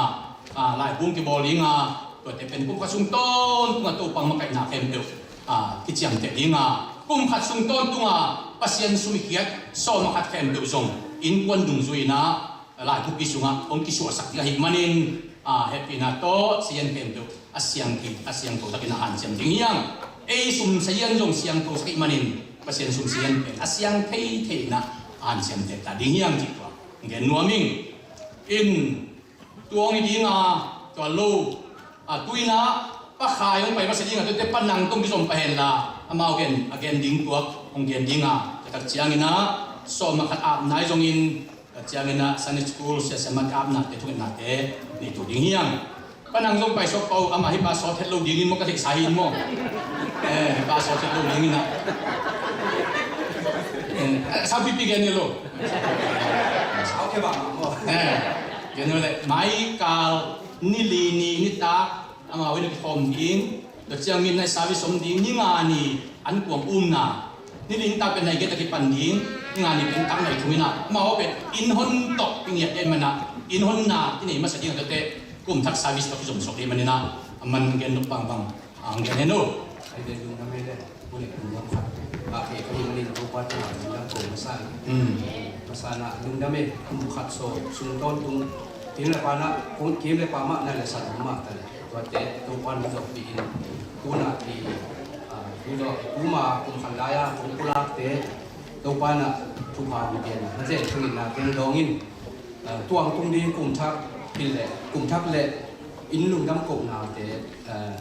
a, laibung kibawl ding a, tuate pen kum khat sung tawntung a Topa makaihna khempeuh, a, kiciamteh ding a, kum khat sung tawntung a Pasian sumkhiat sawm a khat khempeuh zong innkuan dungzui-in ah, a, laibupi sungah hong kisuahsak ding ahih manin, a, hehpihna tawh sazian khempeuh a siang thei, a siangtho takin a hanciam ding hi hang. Ei sum sazian zong siangtho sak ahih manin Pasian sum sazian pen a siang theithei in ah hanciam teh ta ding hi hang cih tua hong gen nuam ing. In tua hong hi ding a, tua lo, a, tu-in ah Pa Khai hong pai masa ding a, tuate Pa Nang tawh kizom pah hen la, amau gen, a gen ding tuak hong gen ding a, tua tak ciangin ah sawm a khat apna ahi zongin, tua ciangin ah Sunday school, sia siamah te apnate, thungetnate nei to ding hi hang. Pa Nang zong pai sawk pah uh, amah hih pa sawt het lo dingin maw, ka theihsa hi in maw. Eh, hih pa sawt het lo dingin ah. Eh, saupipi gen ni lo. Sau kei bang maw. Eh, gen lo leh, maikal ni li ni nitak amau in a kikhawm ding, tua ciang midnight service om ding, ni nga ni an kuang umna, ni li nitak pen nai giat a kipan ding, ni nga ni pen tak nai thum in ah, amau pen inn hon tawh kingiat ahih manin ah, inn honna kinei masa ding a, tuate kum thak service tawh kizom suak ahih manin ah, a man gen nop bangbang a hong gen hen uh. Ai, dei lungdam ei le. Pu le pu lam khat. Bang hang hiam cih leh Topa tungah lungdam ko masa. Hmm. Masa na lungdam ei, kum khat sung tawntung. Kim le pa na, kum, kim le pa mah na le san mah ta le. Tuate Topa na zawhpih in. Tuna i, a, tu zawh, tuma kum khat lai-a kong pulakte Topa na thupha hong pia in. Na zen thungetna teng dawng in. A, tua hong tung ding kum thak, hi le, kum thak le inn lungdam kohnate, a,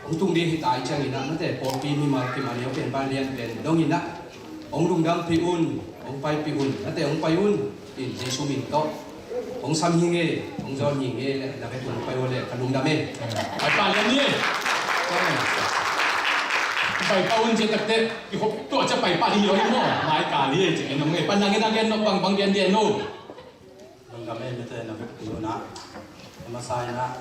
hong tung ding hi ta ahih ciangin ah, nate pawlpi mimal kim a neu pen, vanglian pen dong in ah, hong lungdampih un, hong paipih un, nate hong pai un, in Jesu min tawh. Hong sam hi ing ei, hong zawn hi ing ei le, na vek un pai un le, ka lungdam ei. Pai pah lian ni. Pai pah un ci takte, i khop tua ci pai pah lian maw. Mai ka lian ci, nong ei, Pa Nang in a gen nop bangbang gen lian no. Lungdam ei, mite na vekpi un ah, a masa in ah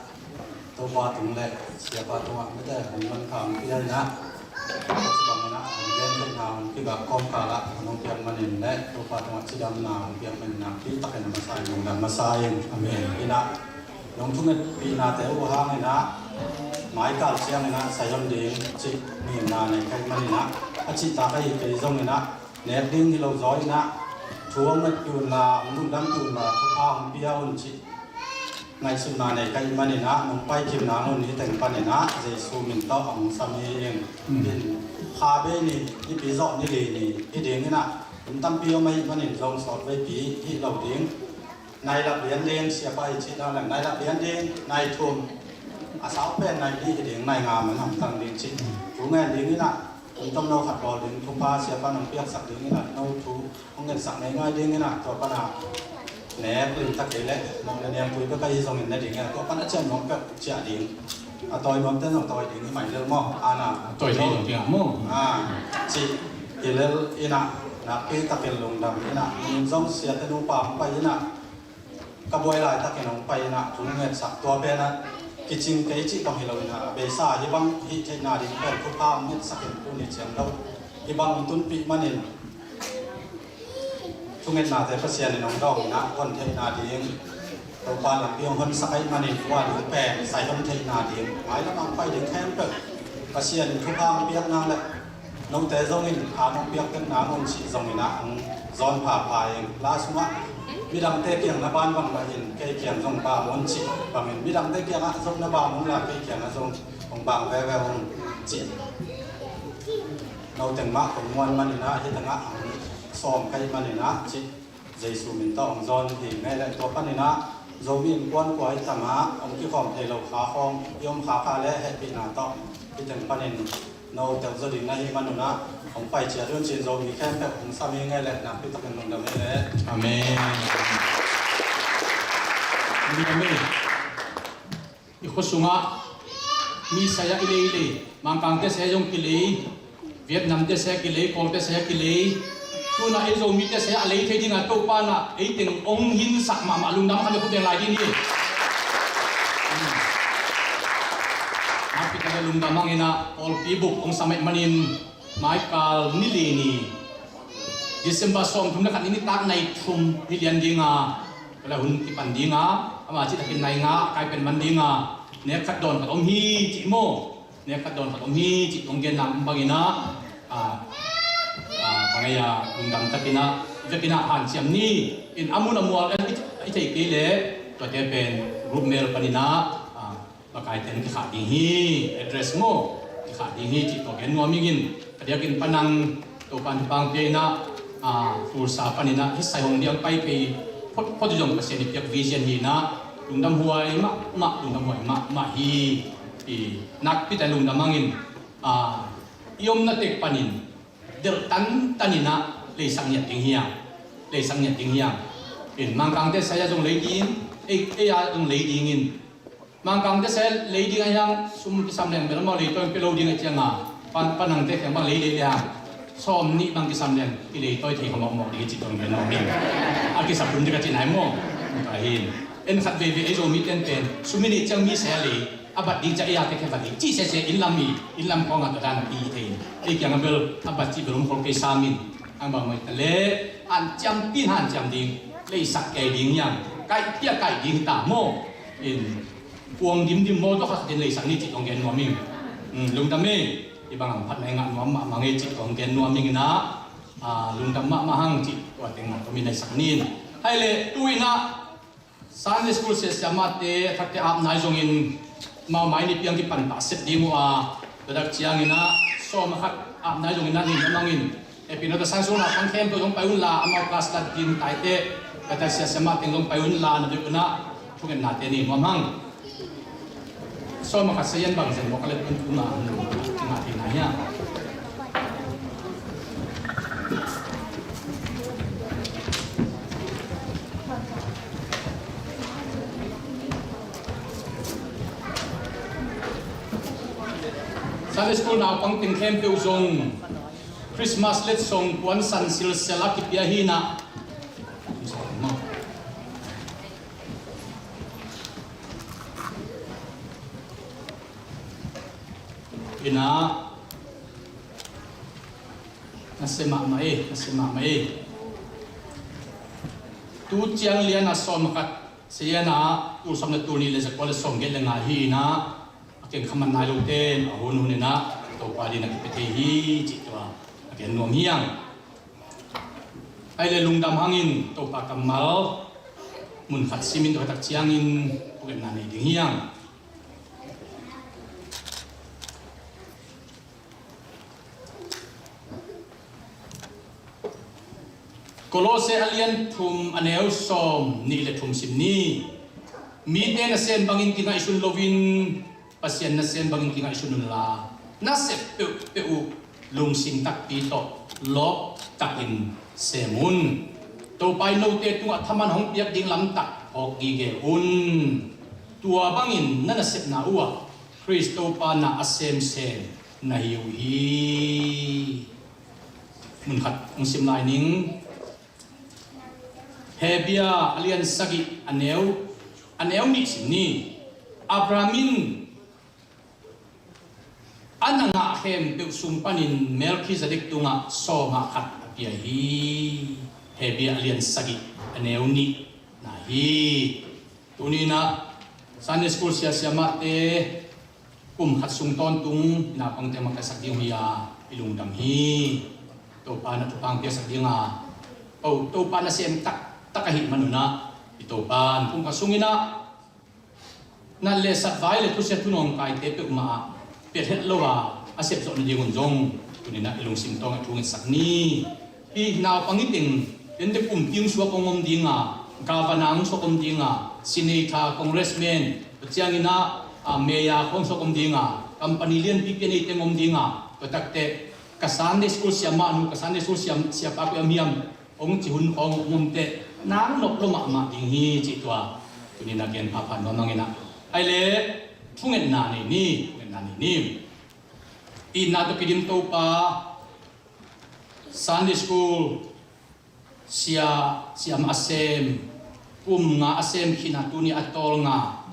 Topa tung le siapa tungah mite hong lon kham pia in ah, ci bang in ah hong gen theihna hong kibak kawmkal ah hong piak manin le Topa tungah cidamna hong piak manin ah, pi takin a masa in lungdam masa in. Amen. In ah nong thungetpihnate uh hang in ah, maikal ciang in ah sai hon ding cih ngimna nei ka hih manin ah, a cihtak ahi kei zong in ah, nek ding hi lo zaw in ah, thu hong ngetpih un la, hong lungdampih un la, thupha hong pia un cih ngaihsutna nei ka hih manin ah, nong paikimna hong hi teng panin ah, Jesu min tawh hong sam hi ing. Amen. In kha bei ni, nipi zawh ni li ni hi ding in ah, kum tampi om ahih manin zong sawtveipi hi lo ding. Nai lak lian ding, siapa i cihna leng, nai lak lian ding, nai thum, a sau pen nai nih hi ding, nai nga man hamtang ding cih thu ngen ding in ah, kum tomno khat bawl ding, thupha siapa nong piaksak ding in ah, no thu hong ngetsak ngeingai ding in ah, tua pan a nek limtak kei leh, mawh le niangtui bek ahi zongin ne ding in ah, tua pan a ciam nuam peuh ciah ding. A tawi nuamte zong tawi ding hi mai lel maw? Ana. Tawi thei lo ding ah maw? Ah, cih hi lel in ah, nakpi takin lungdam in ah, min zong siate nupa hong pai in ah, ka buai laitakin hong pai in ah, thu ngetsak tua pen ah, kicing kei cih bang hi lo in ah, a beisa hih bang hih theihna ding pen thupha hong ngetsak in tuni ciang lo. Hih bang tunpih manin, thungetnate Pasian in hong dawng in ah, hon theihna ding, Topa lampi hong honsak ahih manin, tua ding pen sai hon theihna ding, mailam ah hong pai ding khempeuh Pasian in thupha hong piak nang le, note zong in a hong piak tek nang un cih zong in ah hong zawn phapha ing. La sungah midangte kiang na ban bang mah in, kei kiang zong ban un cih bangin, midangte kiangah zong na ban un la, kei kiangah zong hong ban veve un cih. No teng mah kong muan manin ah, hih tengah hong sawm ka hih manin ah cih. Jesu min tawh hong zawn hi. Ngei leh tua panin ah Zomi innkuan kua i tam ah hong kikhawm thei lo kha khawng i om kha kha leh hehpihna tawh hih teng panin no telzaw ding na hih manun ah hong pai ciat un ci-in Zomi khempeuh hong sam hi. Ngei leh nakpi takin lungdam hi leh. Amen. Lungdam hi. I khua sungah mi sai-ah i lei lei, Mangkangte sai-ah zong kilei, Vietnamte sai-ah kilei, Kawlte sai-ah kilei, tu-in ah ei Zomite sai-ah a lei thei dingah Topa in ah ei teng hong hinsak mahmah, lungdam khat le khut beng lai ding hi. Nakpi takin lungdam hang in ah, pawlpi bup hong sam ahih manin, mai kal ni li ni, December sawmthum le khat ni, nitak nai thum hi lian ding a, tua leh hun kipan ding a, ama cih takin nai nga a kai pen man ding a, nek khat dawn khat om hi cih maw, nek khat dawn khat om hi cih hong genna bangin ah, a, a, bang ei a, lungdam takin ah, vekin ah hanciam ni. In a mun a mual i, i thei kei leh tuate pen group mail panin ah, a, Pakaite in kikhah ding hi, address maw, kikhah ding hi cih tua gen nuam ing in. A diakin Pa Nang, Topa'n thupha pia in ah, a, Tulsa panin ah hih sai hong diang pai phei phot phot zong Pasian i piak vision hi in ah, lungdam huai mahmah, lungdam huai mahmah hi. I nakpi takin lungdam hang in, a, i omna tek panin delh tantan in ah leisak ngiat ding hi hang, leisak ngiat ding hi hang. In Mangkangte sai-ah zong lei ding, ei, ei-ah zong lei ding in, Mangkangte sai-ah lei ding ahih hang sum kisam leng bel amau leitawi pia lo ding ahih ciangin, Pa, Pa Nangte kiang bang lei lei lehang sawmnih bang kisam leng kileitawi thei kha mawkmawk ding hi cih tua gen nuam ing. A kisap hun ding ka cih nai maw? Ka hi. En khat veivei ei Zomite in pen sum i neih ciang mi sai-ah lei, a bat ding ciang ei-a te khe bat ding cih sese, inn lam hi, inn lam khawng a tua dan a pi thei in. Ei kiang a bel a bat cih bel om khol kei sam in. Ang bang mai ta leh hanciam pi-in hanciam ding, leisak kei ding hi hang, kaih pi-a kaih ding hi ta maw? In kuang dimdim maw, tua khat in leisak ni cih hong gen nuam ing. Hmm, lungdam hi. Hih bang a phatna i ngah nuam mahmah hi cih hong gen nuam ing in ah, a, lungdam mahmah hang cih tua teng mah tawh mi leisak ni in. Hai leh tu-in ah Sunday school siasia mahte a thakte apna hi zongin, amau mai ni piang kipan pah sep ding uh a, tua dak ciangin ah sawm a khat apna hi zongin ah nei nuam hang in. Hehpihna tawh Sunday school naupang khempeuh zong pai un la, amau class lat ding taite, tua dak siasia mah teng zong pai un la, na bek un ah thungetnate nei nuam hang. Sawm a khat sia-in bang zen mawk a leh pun pun a, a ngah thei na hiam? Sunday school naupang teng khempeuh zong Christmas letsong puansan silsial a kipia hi in ah. Ina, na sia mahmah e, na sia mahmah e. Tu ciang lian a sawm a khat sia-in ah, tul sawm le tul nih le zakua le sawm giat le nga hi in ah, a keng kha man nai lote in a hun hun in ah Topa adingin a kipia thei hi cih tua a gen nuam hi hang. Ai le lungdam hangin Topa kammal mun khat simin tua tak ciangin phugetna nei ding hi hang. Kolose a lian thum a neu sawm nih le thum sim ni. Mite nasem bangin kingaihsun loin Pasian nasem bangin kingaihsun unla, nasep peuhpeuh uh lungsim takpi tawh lawp takin sem un. Topa in note tungah thaman hong piak ding lamtak phawk gige un. Tua bangin na nasepna uhah Khrist Topa na a semsem na hi uh hi. Mun khat hong sim lai ning. Hebru a lian sagih a neu, a neu nih sim ni. Abraham in a na ngah khempeuh sung panin Melkhizedek tungah sawm ah khat a pia hi. Hebru a lian sagih a neu nih na hi. Tuni-in ah Sunday school siasia mahte kum khat sung tawntung i naupangte makaihsak ding uh hi a, i lungdam hi. Topa in ah thupha hong piaksak ding a, oh, Topa nasem taktak ahih manun ah i Topa in kum khat sungin ah nat le sat, vai le thusia, thunawngkaite peuhmah ah piat het lo a, a sep zawh nadingun zong tuni-in ah i lungsim tawngah thu ngetsak ni. Hih naupang i teng Tente kumpi hong suak hong om dinga, governor hong suak om dinga, senator, congressman, tua ciangin ah, ah, mayor hong suak om dinga, company lianpipi a neite hong om dinga, tua takteh ka Sunday school siamah nu, ka Sunday school siam, siapa koi a miam hong ci hun khawng hong om teh, nang nop lo mahmah ding hi cih tua tuni-in a gen phapha nuam ing in ah. Ai le, thungetna nei ni, thungetna nei ni. Itna tawh kidim Topa, Sunday school sia, siam a sem, kum nga a sem khin a tuni a tawlnga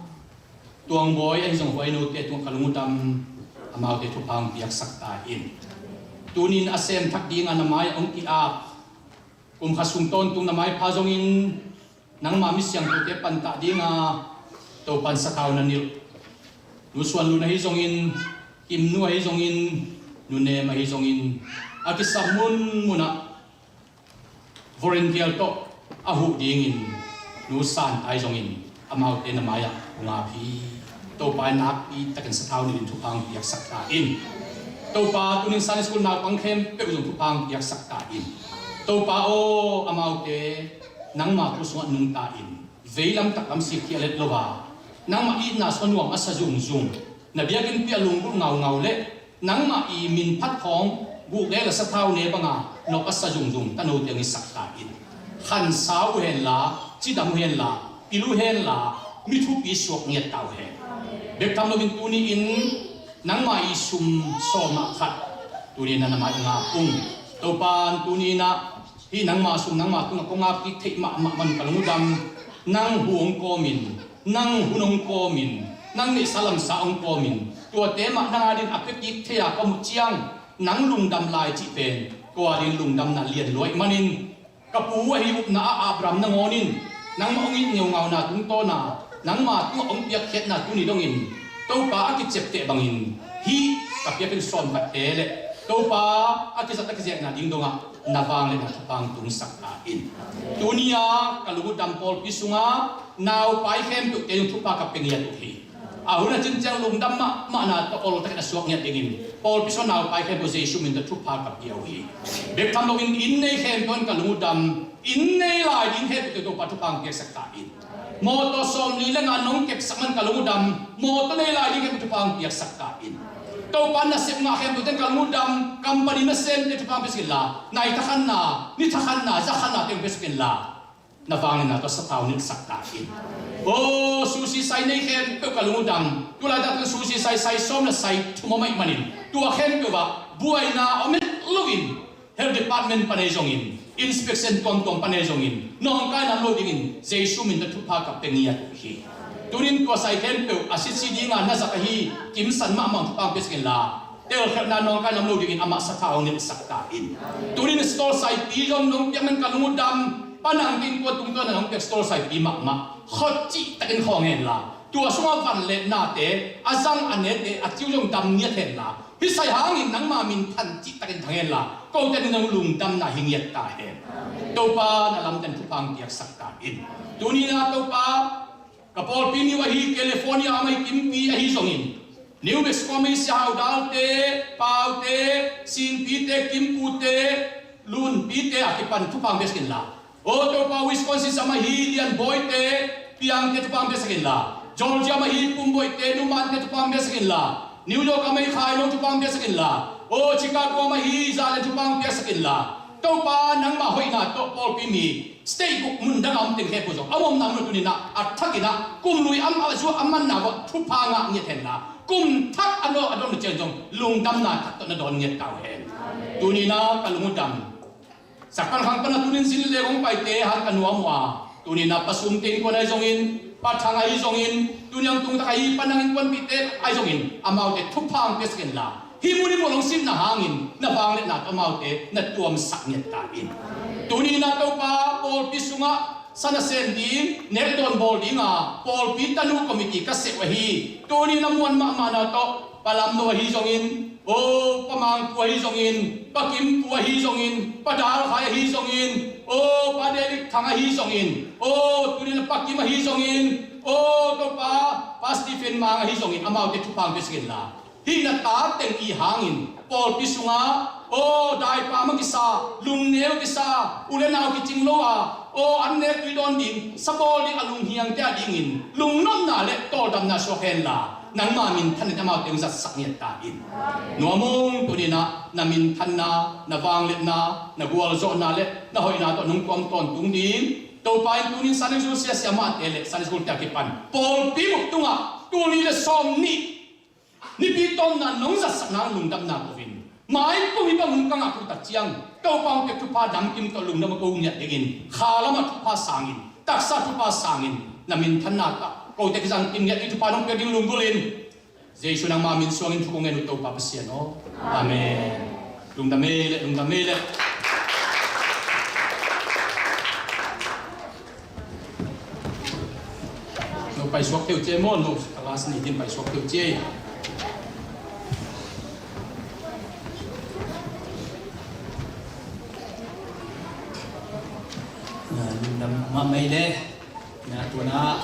Tuangbawi ahi zong huainote tungah ka lungdam, amaute thupha hong piaksak ta in. Tuni-in a sem thak dinga na mai-ah hong ki-ap, kum khat sung tawntung na maipha zongin nangma mi siangthote pantah dinga Topa'n sathau na nilh Nu Suan Lun ahi zongin, Kim Nu ahi zongin, Nu Nem ahi zongin, a kisap munmunah volunteer tawh a huh dingin Nu San Tai zongin amaute na mai-ah hong ap hi. Topa in nakpi takin sathau nilhin thupha hong piaksak ta in. Topa, tuni-in Sunday school naupang khempeuh zong thupha hong piaksak ta in. Topa aw, amaute nangma thu sungah nungta in, veilam taklam sikkhia let lo a, nangmah itna sungah nuam a sa zungzung, na biakinnpi ah lunggulh ngaungau le nangmah i min phat khawng guh le la sathau ne banga nop a sa zungzung tanote hong hisak ta in. Khansau uh henla, cidam uh henla, pil uh henla, mi thupi suak ngiat ta uh hen. Bek tham loin tuni-in nangmah i sum sawmah khat tuni-in na mai-ah hong ap ung. Topa, tuni-in ah hih nangma sum nangma tungah kong ap kik theih mahmah man ka lungdam. Nang hu hong kawmin, nang hun hong kawmin, nang neihsa lamsa hong kawmin, tuate mah nang adingin a pia kik thei-a ka muh ciang nang lungdam lai cih pen ko adingin lungdamna lian lua ahih manin, ka pu ahi upna ah Abraham nangawn in nangmah hong it ngeungauna tungtawna nangma tungah hong piakkhiatna tuni dongin Topa a kiciapteh bangin hih ka piak pen sawmkhatte le Topa a kizat a kizekna ding dongah na vangliatna thupha hong tungsak ta in. Tuni-a ka lungdam pawlpi sunga naupai khempeuhte zong thupha ka pia ngiat uh hi. A hun a cin ciang lungdam mahmahna tawh oltakin a suak ngiat dingin pawlpi sungah naupai khempeuh Jesu min tawh thupha ka pia uh hi. Bek tham loin inn nei khempeuh in ka lungdam, inn nei lai ding khempeuhte Topa thupha hong piaksak ta in. Mawtaw sawmli le nga nong kepsak man ka lungdam, mawtaw nei lai ding khempeuh thupha hong piaksak ta in. Topa nasep ngah khempeuhte in ka lungdam, company nasemte thupha hong piaksak inla, nai thakhatna, ni thakhatna, za khatnate hong piaksak inla, na vangliatna tawh sathau nilhsak ta in. Aw, sushi sai nei khempeuh ka lungdam, tulaitak tun sushi sai, sai sawm le sai thum om ahih manin tua khempeuh ah buaina om het loin, health department pan ahi zongin, inspection tuamtuam pan ahi zongin, nawngkaina om lo dingin Jesu min tawh thupha ka pia ngiat uh hi. Tunin tua sai khempeuh a sitsi dinga na zat ahi Kim San mahmah thupha hong piaksak inla, telkhialhna nawngkaina om lo dingin amah sathau hong nilhsak ta in. Tunin stall saipi zong nong piak man ka lungdam, panang ding tua tungtawn a nong piak stall saipi mahmah khawh cihtakin khawng henla, tua sungah van le nate a zang a nete a ciu zong dam ngiat henla, hih sai hangin nangma min thang cihtakin thang henla, kote adingin nong lungdamna hi ngiat ta hen. Topa na lamten thupha hong piaksak ta in. Tuni-in ah Topa, ka pawlpi New ahi, California a om ahi Kimpi ahi zongin, New Mexico a om ahi Sia Hau Dalte, Paute, Singpite, Kimpute, Lunpite a kipan thupha hong piaksak inla, aw Topa, Wisconsin a om ahi Lianbawite, Piangte thupha hong piaksak inla, Georgia a om ahi Pumbawite, Numante thupha hong piaksak inla, New York a om ahi Khailo thupha hong piaksak inla, aw Chicago a om ahi Zalen thupha hong piaksak inla, Topa nangmah hoihna tawh pawlpi mi state guk mun dang a om teng khempeuh zong a omna mun tunin ah a thakin ah kum lui a zuak a manna uah thupha ngah ngiat henla, kum thak a nawh a don uh ciang zong lungdamna thak tawh na dawn ngiat ta uh hen. Tuni-in ah ka lungdam. Sakpan khang pan a tunin zin le hong paite hang ka nuam uh a, tuni-in ah Pa Sum Teng Kuan ahi zongin, Pa Thang ahi zongin, tuni-in hong tungtak ahi Pa Nang Innkuanpihte ahi zongin, amaute thupha hong piaksak inla, hih mun hih mun hong sitna hangin na vangliatna tawh amaute na tuamsak ngiat ta in. Tuni-in ah Topa, pawlpi sungah sa nasem ding, nek dawn bawl dinga pawlpi tanu committee ka sep uh ahi. Tuni-in a muan mahmahna tawh Pa Lam No ahi zongin, aw Pa Mang Pu ahi zongin, Pa Kim Pu ahi zongin, Pa Dal Khai ahi zongin, aw Pa David Thang ahi zongin, aw tuni-in Pa Kim ahi zongin, aw Topa, Pa Stephen Mang ahi zongin, amaute thupha hong piaksak inla, hih na ta teng i hangin pawlpi sungah, Aw, daipa mah kisa, lungneu kisa, u le nau kicing lo a, aw, an nek tui dawn ding, sabawl ding a lunghiangte a dingin lungnopna le tawldamna suak henla, nangma minthanna in amaute hong zatsak ngiat ta in. Nuam ung, tuni-in ah na minthanna, na vangliatna, na gualzawhna le na hoihna tawh nong tuam tawntung ding. Topa in tuni-in Sunday school siasia mahte le Sunday school te a kipan pawlpi bup tungah tul nih le sawm nih Nipi tawmna nong zatsak nang lungdamna ko-in, maipum hi bang hong kangah ko tak ciang Topa hong piak thupha damkim tawh lungdam ko hong ngiat dingin, kha lamah thupha sangin, taksa thupha sangin, na minthanna tawh kote kizang kim ngiat ding thupha nong piak ding lunggulhin, Jesu nangma min suangin thu kong ngen uh Topa Pasian aw. Amen. Lungdam ei le, lungdam ei le. No paisuak teu cia maw, no class ni din paisuak teu cia. Lungdam mahmah ei le. Na tuna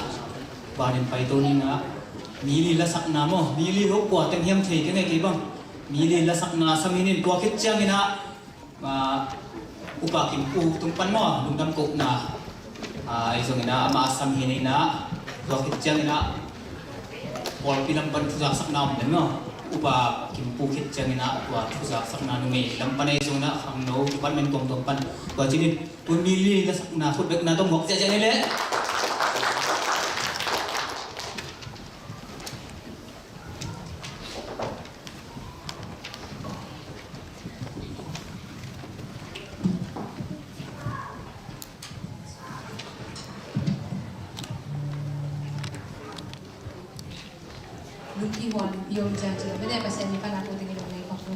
banin paito ni na. Mili lasakna maw, mili ho kua teng hiam thei keng ei kei bang. Mili lasakna sam hi nin, tua khit ciangin ah, ah, Upa Kim Pu tung pan maw, lungdam kohna, ah, ei zongin ah ama sam hi nin ah, tua khit ciangin ah pawlpi lam pan thuzaksakna om den maw. Upa Kim Pu khit ciangin ah tua thuzaksakna numei lam pan ei zongin ah khangno department tuamtuam pan tua cinin, tua mili lasakna khut bekna tawh muak ziahziah ni leh. Lungki huan, lungki huan ciang ciang, bene Pasian min pan a ko ding i dong nei khawk lo.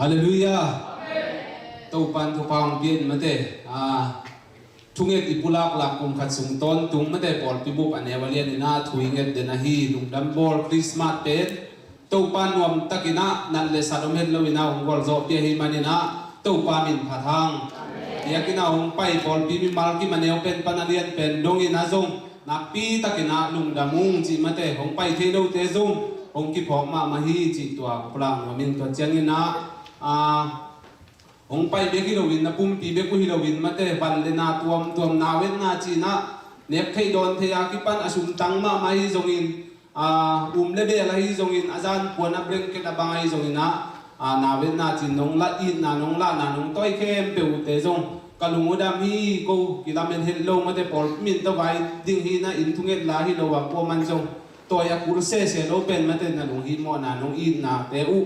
Halleluiah. Topa'n thupha hong pia in mate. Ah, thunget i pulak lak kum khat sung tawntung mate, pawlpi bup a neu a lian in ah thu i nget den ahi. Lungdam bawl, Christmas pen Topa nuam takin ah nat le sat om het lo in ah hong gualzawhpih ahih manin ah Topa min phat hang. Biakinn ah hong pai pawlpi mimal kim a neu pen pan a lian pen dong in ah zong nakpi takin ah lungdam ung cih mate, hong pai thei lote zong hong kiphawk mahmah hi cih tua ka pulak nuam ing. Tua ciangin ah, ah, hong pai bek hi loin, na pumpi bek uh hi loin mate, van le na tuamtuam, nau etna cih in ah nek theih dawn theih a kipan a sumtang mahmah hi zongin, ah, um le bel ahi zongin, a zan puan a blanket a bang ahi zongin ah, ah, nau etna cih in nong lah, itna nong lahna nong tawi khempeuh uh te zong ka lung uh dam hi. Ko kilamen het lo mate, pawlpi min tawh vai ding hi in ah, inn thunget la hi lo a, kuaman zong tawi a kul sese lo pen mate, na lunghihmawhna nong itnate uh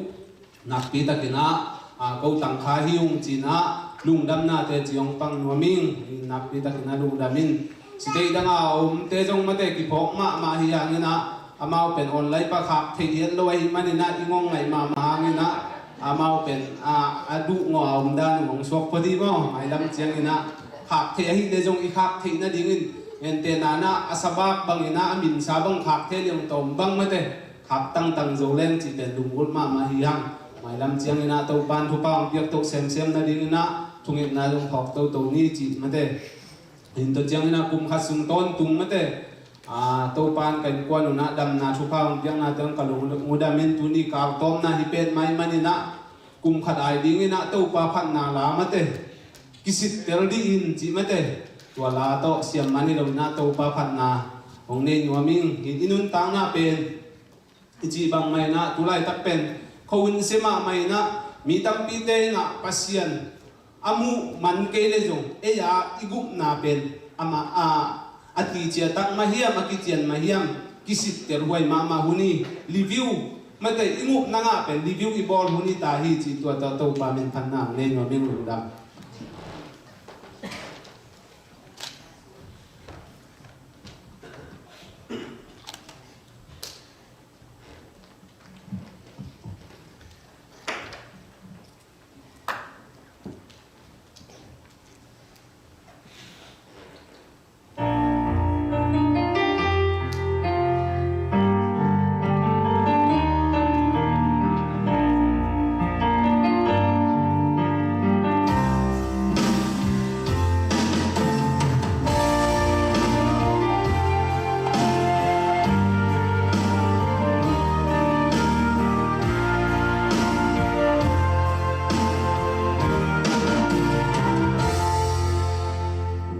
nakpi takin ah, ah, ko tangkha hi ung cih in ah lungdamnate ci hong pang nuam ing. Nakpi takin ah lungdam in. State dang a omte zong mate kiphawk mahmah hi hangin ah, amau pen online pan khak theih het lo ahih manin ah i ngong ngaih mahmah hangin ah, amau pen, ah, a duh ngawh a om dan hong suak phot hi maw. Mailam ciangin ah khak theih ahih leh zong i khak theih nadingin, entehna in ah a sabak bangin ah a minsa bang khak thei leng tawm bang mate khak tangtang zo leng cih pen lunggulh mahmah hi hang. Mailam ciangin ah Topa'n thupha hong piak toh semsem nadingin ah thungetna zong phawk toto ni cih mate. Hi tua ciangin ah kum khat sung tawntung mate, ah, Topa'n ka innkuan un ah damna thupha hong piaknate hong ka lung uh dam in, tuni kal tawpna hi pen mah ahih manin ah kum khat ai dingin ah Topa phatna la mate, Kisittel Dih In cih mate, tua la tawh siam man hi loin ah Topa phatna hong nei nuam ing. Hi i nuntakna pen i cih bangmah in ah tulaitak pen khuahun se mahmah in ah, mi tampite in ah Pasian a muh man kei leh zong ei a i gupna pen amah a, a ti ciatak mah hiam, a kician mah hiam, kisittel huai mahmah hun hi. Review mate, i gupna ngah pen review i bawl hun hi ta hi cih tua tawh Topa min phatna hong nei nuam ing. Lungdam.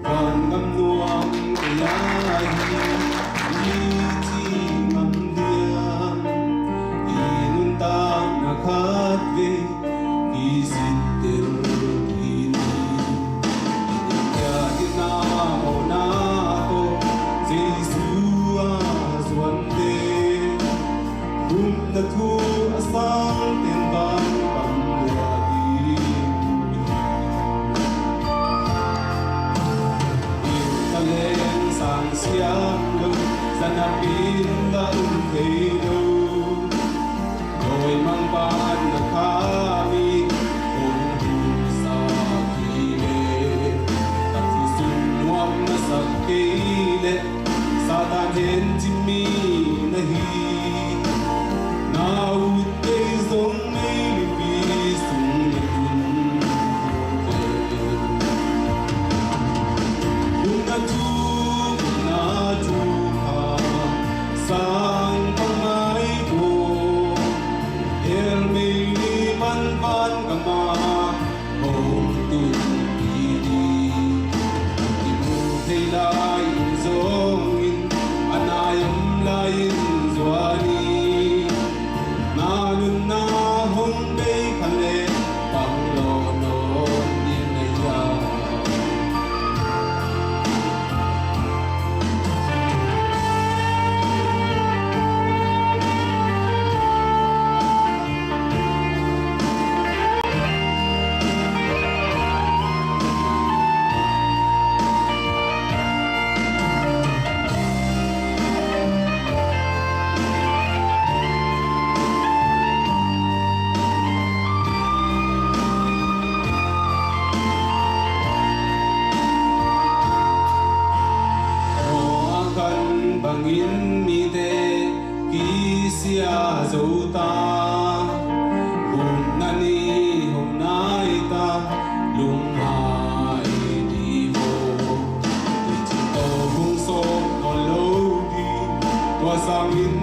Vangam nuam kei a hi, i ci ngam diam, i nuntakna khat vei kisittel dih in. Biakinn a mawhna tawh Jesu a zuante, gupna thu a sang ten vang kam lua ding uh hi. Bil talent sang siang lo, zanapi in dah um thei lo. Dawimangpa Van gama hong tun hi ding. Kimu thei lai in zongin, a nai om lai in zuan hi. Na nunna hong bei kha leh, bang lawh nawn ding na hiam? Noah khan bangin mite kisia zo ta, upna ni hong nai ta, lungngai ni vo. Tuici tawh hong sawm nawn lo ding, tua sangin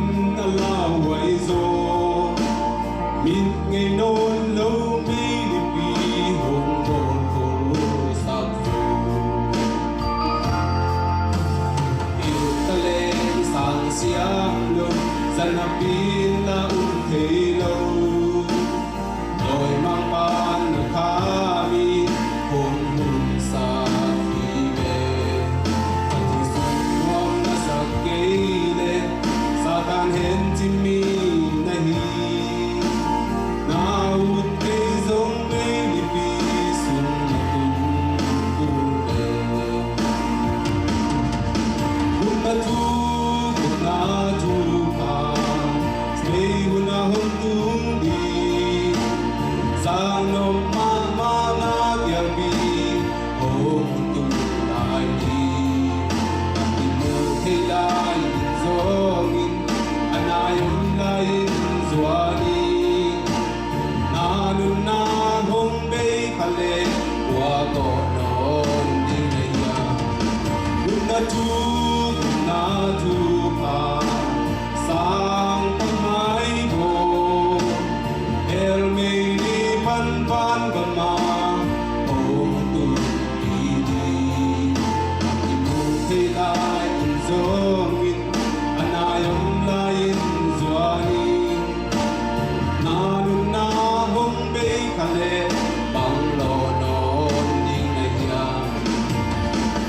a lauhuai zaw. Mit ngei nawn lo meilipi hong bawlkholsak zo. Pil taleng sang siam lo, zan a pil a um thei lo. Dawimangpa'n a kham in hong hunsak hi ve. A thu sung nuam na sak kei leh, Satan hencim mi na hi. Na ut kei zong meilipi sung na tung kul ve. Upna thu, upna thupha, mei hun a hong tung ding. Sang nop mahmah na kiangpi hong tung lai ding. Kimu thei lai in zongin, a nai om lai in zuan hi. Na nunna hong bei kha leh, kua tawh nawn ding na hiam? Upna thu, upna thupha, sang pan mai bo. Hell meili pan van gama hong tun hi ding. Kimu thei lai in zongin, a nai om lai in zuan hi. Na nunna hong bei kha leh, bang lawh nawn ding na hiam?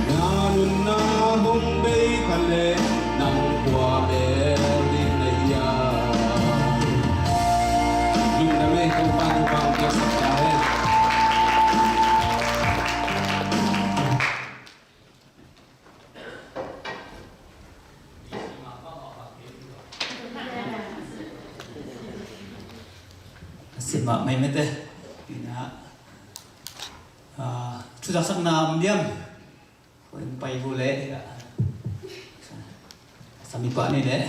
Na nunna hong bei kha leh, nang kua bel ding na hiam? Lungdam ei, Topa'n thupha hong piaksak ta hen. A sim mahmah ei mate. Ina, ah, thuzaksakna om diam? Koi pai gu leh, ina. Sami pa ni leh.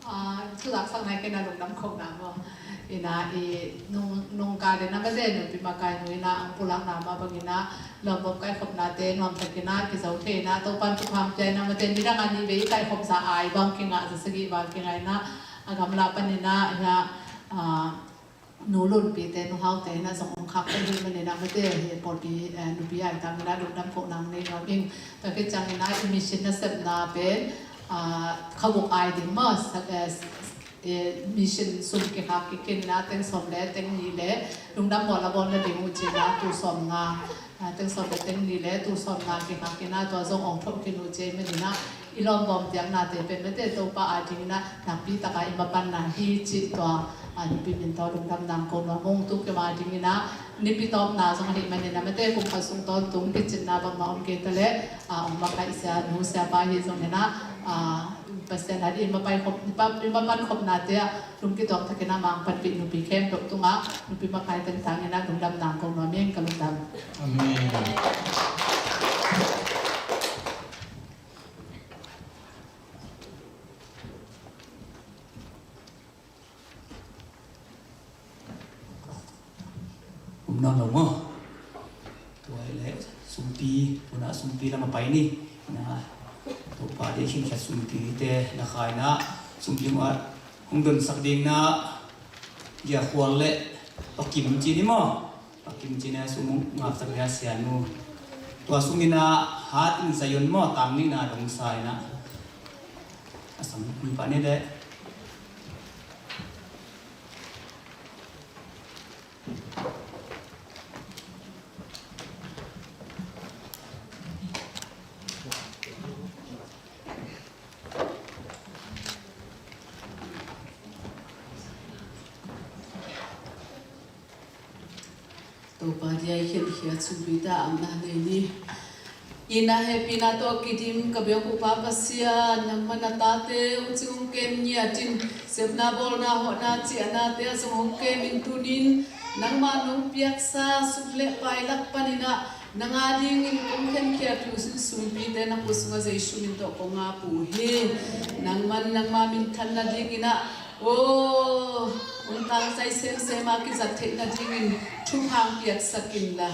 Ah, thuzaksakna i kina lungdam khopna maw. Ina i nung, nung ka le na mate nupi makainu ina ang pulakna mah bang ina lawm bawm kaikhopnate nuamtak ina kizo thei ina Topa'n thupha hong pia ina mate nidang a nih vei i kaikhopsa ai bang kingah za sagih bang kingah ina a gamla pan ina ina, ah, nu Lunpite, nu Haute ina zong hong khak pen hi manin a mate hi pawlpi, eh, nupi ai tang ina lungdam khopna nei nuam ing. Tua khit ciang ina i mission nasepna pen, ah, kha guk ai ding maw, sa-, eh, s-, s-, eh, mission sum kikhak kik khin ina teng sawm le teng nih le lungdam bawl a bawl nading uh ci ina tul sawm nga, ah, teng sawm le teng nih le tul sawm nga kikhak khin ina tua zong hong thok khin uh ci manin a i lawm bawm piaknate pen mate Topa a ding ina nakpi taka i mapanna hi cih tua, a, Nupi Min tawh lungdam nang ko nuam ung. Tu kima ding ina Nipi tawpna zong ahih manin a mate kum khat sung tawntung kicinna bangmah om kei ta leh, a, hong makaih sia nu sia pa hi zong ina, a, Pasian a ding i mapai khop, i pa, i mapan khopnate ah lungkituak tak ina mang panpih nupi khempeuh tungah nupi makai teng tang ina lungdam nang ko nuam ing. Ka lungdam. Amen. Um nuam lo maw? Tua hi leh sumpi, tuna sumpi lam a pai ni. Na, Topa dia khinkhiat sumpite na khaina, sumpi mah hong donsak ding na, Gia Khual le Pa Kim ci ni maw? Pa Kim ci na sum hong ngaksak dia sianu. Tua sum ina hat in Zion maw, tang nihna dong sa ina. A sam mi pa ni le. Topa dia i khinkhiat sumpite a amna nei ni. Ina hehpihna tawh kidim ka biak uh Pa Pasian, nangman na tate hong cing hong kem ngiatin, sepna bawlna hawhna ciahnate ah zong hong kemin tunin, nangma nong piaksa sum le pai lak panin ah nang a dingin kong khenkhiat uh sumpite na khut sungah Jesu min tawh kong ap uh hi. Nangman nangma minthan nadingin ah, aw, hong tangzai semsem a kizat theih nadingin thupha hong piaksak inla.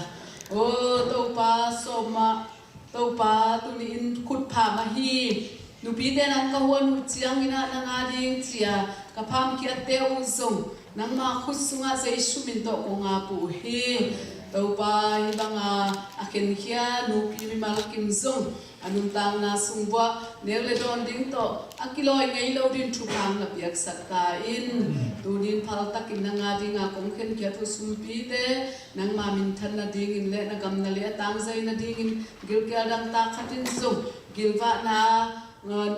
Aw Topa, sawm mah Topa, tuni-in khutpha mah hi. Nupite nang ka huan uh ciangin ah nang a ding cia ka phamkhiatte uh zong nangma khut sungah Jesu min tawh kong ap uh hi. Topa, hih banga a khenkhia nupi mimal kim zong a nuntakna sung vuah neu le dawn ding tawh a kilawi ngei lo ding thupha na piaksak ta in. Tunin phaltakin nang a dinga kong khenkhiat uh sumpite nangma minthan nadingin le na gam na lei a tangzai nadingin gilkial dangtak khatin zong gilvahna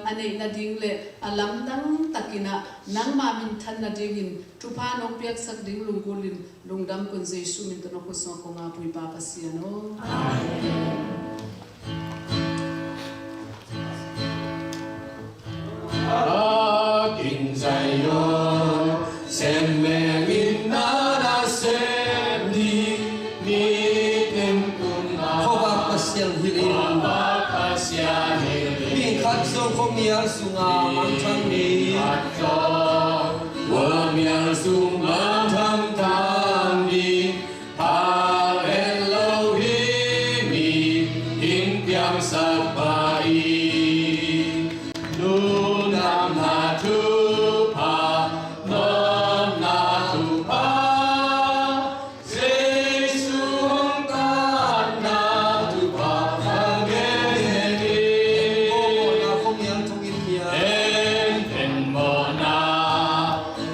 a neih nading le a lamdang takin ah nangma minthan nadingin thupha nong piaksak ding lunggulhin lungdam kon Jesu min tawh na khut sungah kong ap uh hi Pa Pasian aw. Amen. Akin Zion, sem mengin na na sem ni, ni tem kun na. Khuavak Pasian hilh in. Khuavak Pasian hilh in. Mi khat zong khuamial sungah mangthang ni. Mi khat zong khuamial sungah mangthang ni. Pha et lo hi mi hing piangsak pah i. Lungdamna thupha, lungdamna thupha, Jesu hong tatna thupha, hong gen hi. En, en mawhna,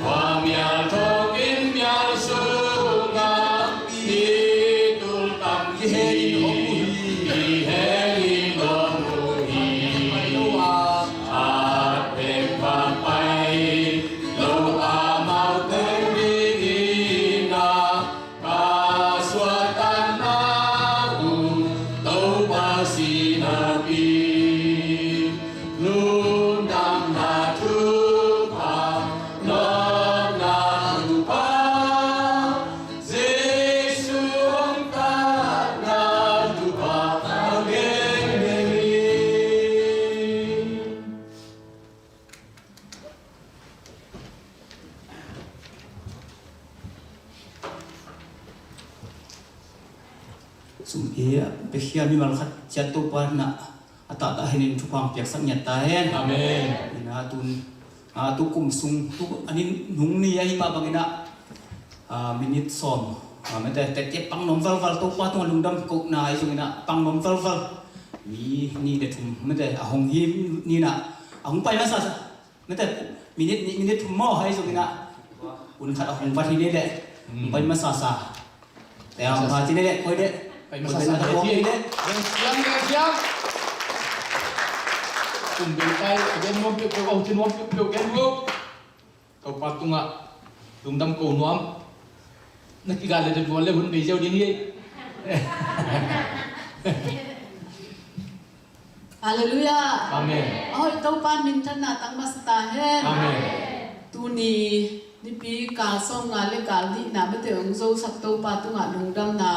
khuamial thawngin mial sungah, i tul tam hi, i heng i dong uh hi. A pek pa pai lo amau teng ding in a, ka suahtakna uh Topa si napi, lungdamna thupha, nawtna thupha, Jesu hong tatna thupha, a gen hi. Sum i a piakhia mimal khat ciat Topa na a tahtah henin thupha hong piaksak ngiat ta hen. Amen. Ina tun, a, tu kum sung, tu anin nung ni ahi mah bangin a, a, minit sawm, a, mete, tete pang nuam valval, Topa tungah lungdam kohna ahi zongin a pang nuam valval. Mi nih le thum, mete, a hong hi ni na, a hong pai masa sa. Mete, minit nih, minit thum maw ahi zongin a, un khat a hong vat hi ni le, hong pai masa sa. Te a hong pha ci ni le, koi le. Pai masa sa, koi le. Siam, siam. Kum bel kai, a gen nuam peuhpeuh, a hong ci nuam peuhpeuh, gen nuam. Topa tungah lungdam ko nuam. Na kigal le, de bual le hun bei ziau ding hi. Halleluiah. Amen. Ahoih, Topa minthanna tang masa ta hen. Amen. Tuni nipi kal sawmnga le kal nihna mete hong zosak Topa tungah lungdamna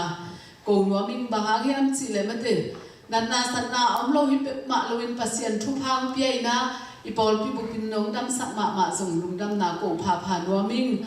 ko nuam ing. Bang hang hiam cih leh mete natna satna a om lo hi peuhmah loin Pasian thupha hong pia in a, i pawlpi bupin nong damsak mahmah zong lungdamna ko phapha nuam ing.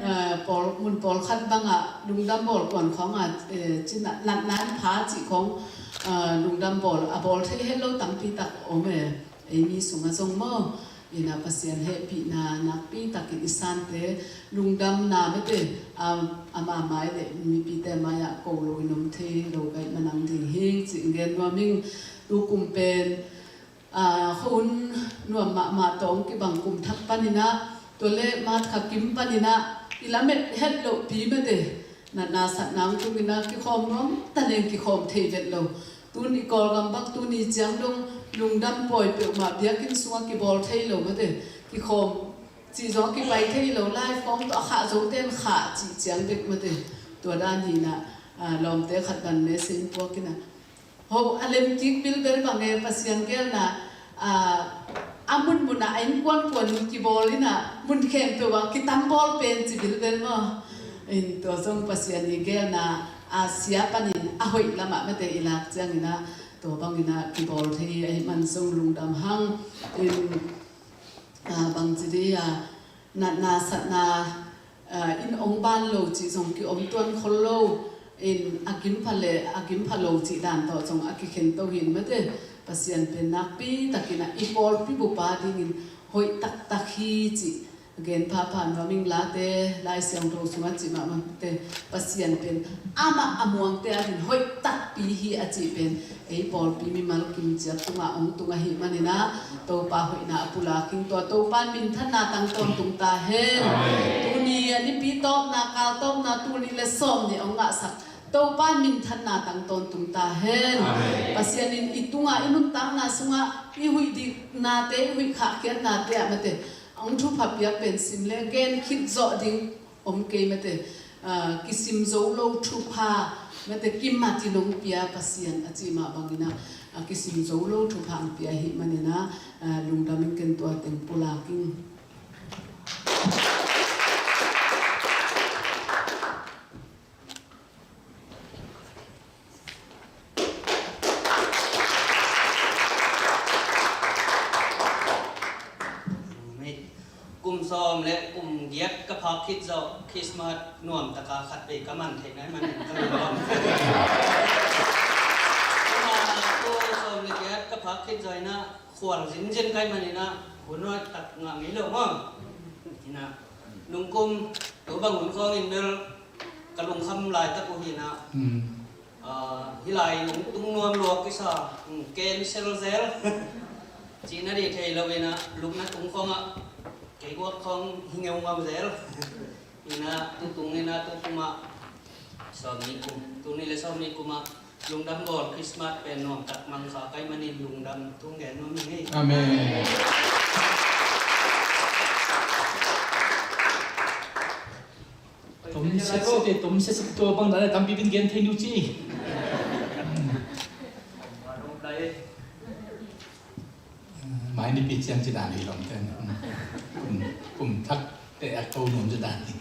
Eh, pawl, mun pawlkhat bangah lungdam bawl kuan khawngah, eh, ci natna in pha cih khawng Aa, lungdam bawl, a bawl thei het lo tampi tak om e, ei mi sungah zong maw. Ina Pasian hehpihna nakpi takin i sante lungdamna mete, aa, ama mai le mipite mai-ah ko lo in om thei lo ka hih manang ding hi cih gen nuam ing. Tukum pen, aa, khuahun nuam mahmah tawh kibang kum thak paninah, tua le March kha kim paninah i lamet het lohpi mete, natna satna hong tunginah kikhawm nuam ta leng kikhawm thei vet lo. Tuni Kawlgam bak tuni ciang dong lungdam pawi peuhmah biakinn sungah kibawl thei lo mete, kikhawm cih zong kipai thei lo, live khawng tawh a khah zote in khah cih ciang bek mete. Tua dan hinah, aa, lawmte khat ban message puakinah, ho a lemkik bilbel bang e, Pasian gelna, aa, a munmunah a innkuankuan in kibawl inah mun khempeuh ah kitam bawl pen ci bilbel maw. In tua zong Pasian i gelna, aa, sia panin a hoih lamah mete i lak cianginah tua banginah kibawl thei ahih man zong lungdam hang. In, aa, bangci dih, aa, natna satna, aa, in ong ban lo cih zong ki-om tuan khol lo. In a gimpha le a gimpha lo cih dan tawh zong a kikhen to hin mete. Pasian pen nakpi takinah i pawlpi bupa dingin hoih taktak hi cih gen phapha nuam ing. Late, Lai Siangtho sungah cih mahmah te, Pasian pen amah a muangte adin hoih takpi hi a cih pen ei pawlpi mimal kimciat tungah hong tung ahih maninah Topa hoihna a pulak ing. Tua Topa in minthanna tang tawntung ta hen. Amen. Tuni a nipi tawpna, kal tawpna, tuni le sawm nih hong ngahsak Topa in minthanna tang tawntung ta hen. Amen. Pasian in i tungah, i nuntakna sungah i huih diknate, i huih khahkhiatnate ah mete hong thupha piak pen sim le gen khit zawh ding om kei mete, aa, kisim zo lo thupha mete kimat in hong pia Pasian a cih mah banginah, aa, kisim zo lo thupha hong pia ahih maninah, aa, lungdam in ken tua teng pulak ing. Kum sawm le kum giat ka phak khit zawh, Christmas nuam taka khat vei ka man theih nai manin ka lungdam. Kum sawm le giat ka phak khit zawh inah khual zinzin kai maninah hun hoih tak ngah ngei lo maw. Inah nungkum tu bang hun khawngin bel ka lungkham laitak uh hinah. Hmm. Aa, hih lai nung tung nuam lua kisa, hmm, cancel zel. Cihna dih thei lo inah lupna tung khawngah kei guak khawng hi ngeungau zel. Inah tutung inah tukumah sawm nih kum, tuni le sawm nih kumah lungdam bawl Christmas pen nuam tak mang kha kai manin lungdam tung gen nuam hi. Amen. Tom sese te, tom sese tua bang dan tampi bin gen thei nu ci. Mai nipi ciang ci dan hi lom ten. Kum, kum thak te a ko nuam ci dan hi.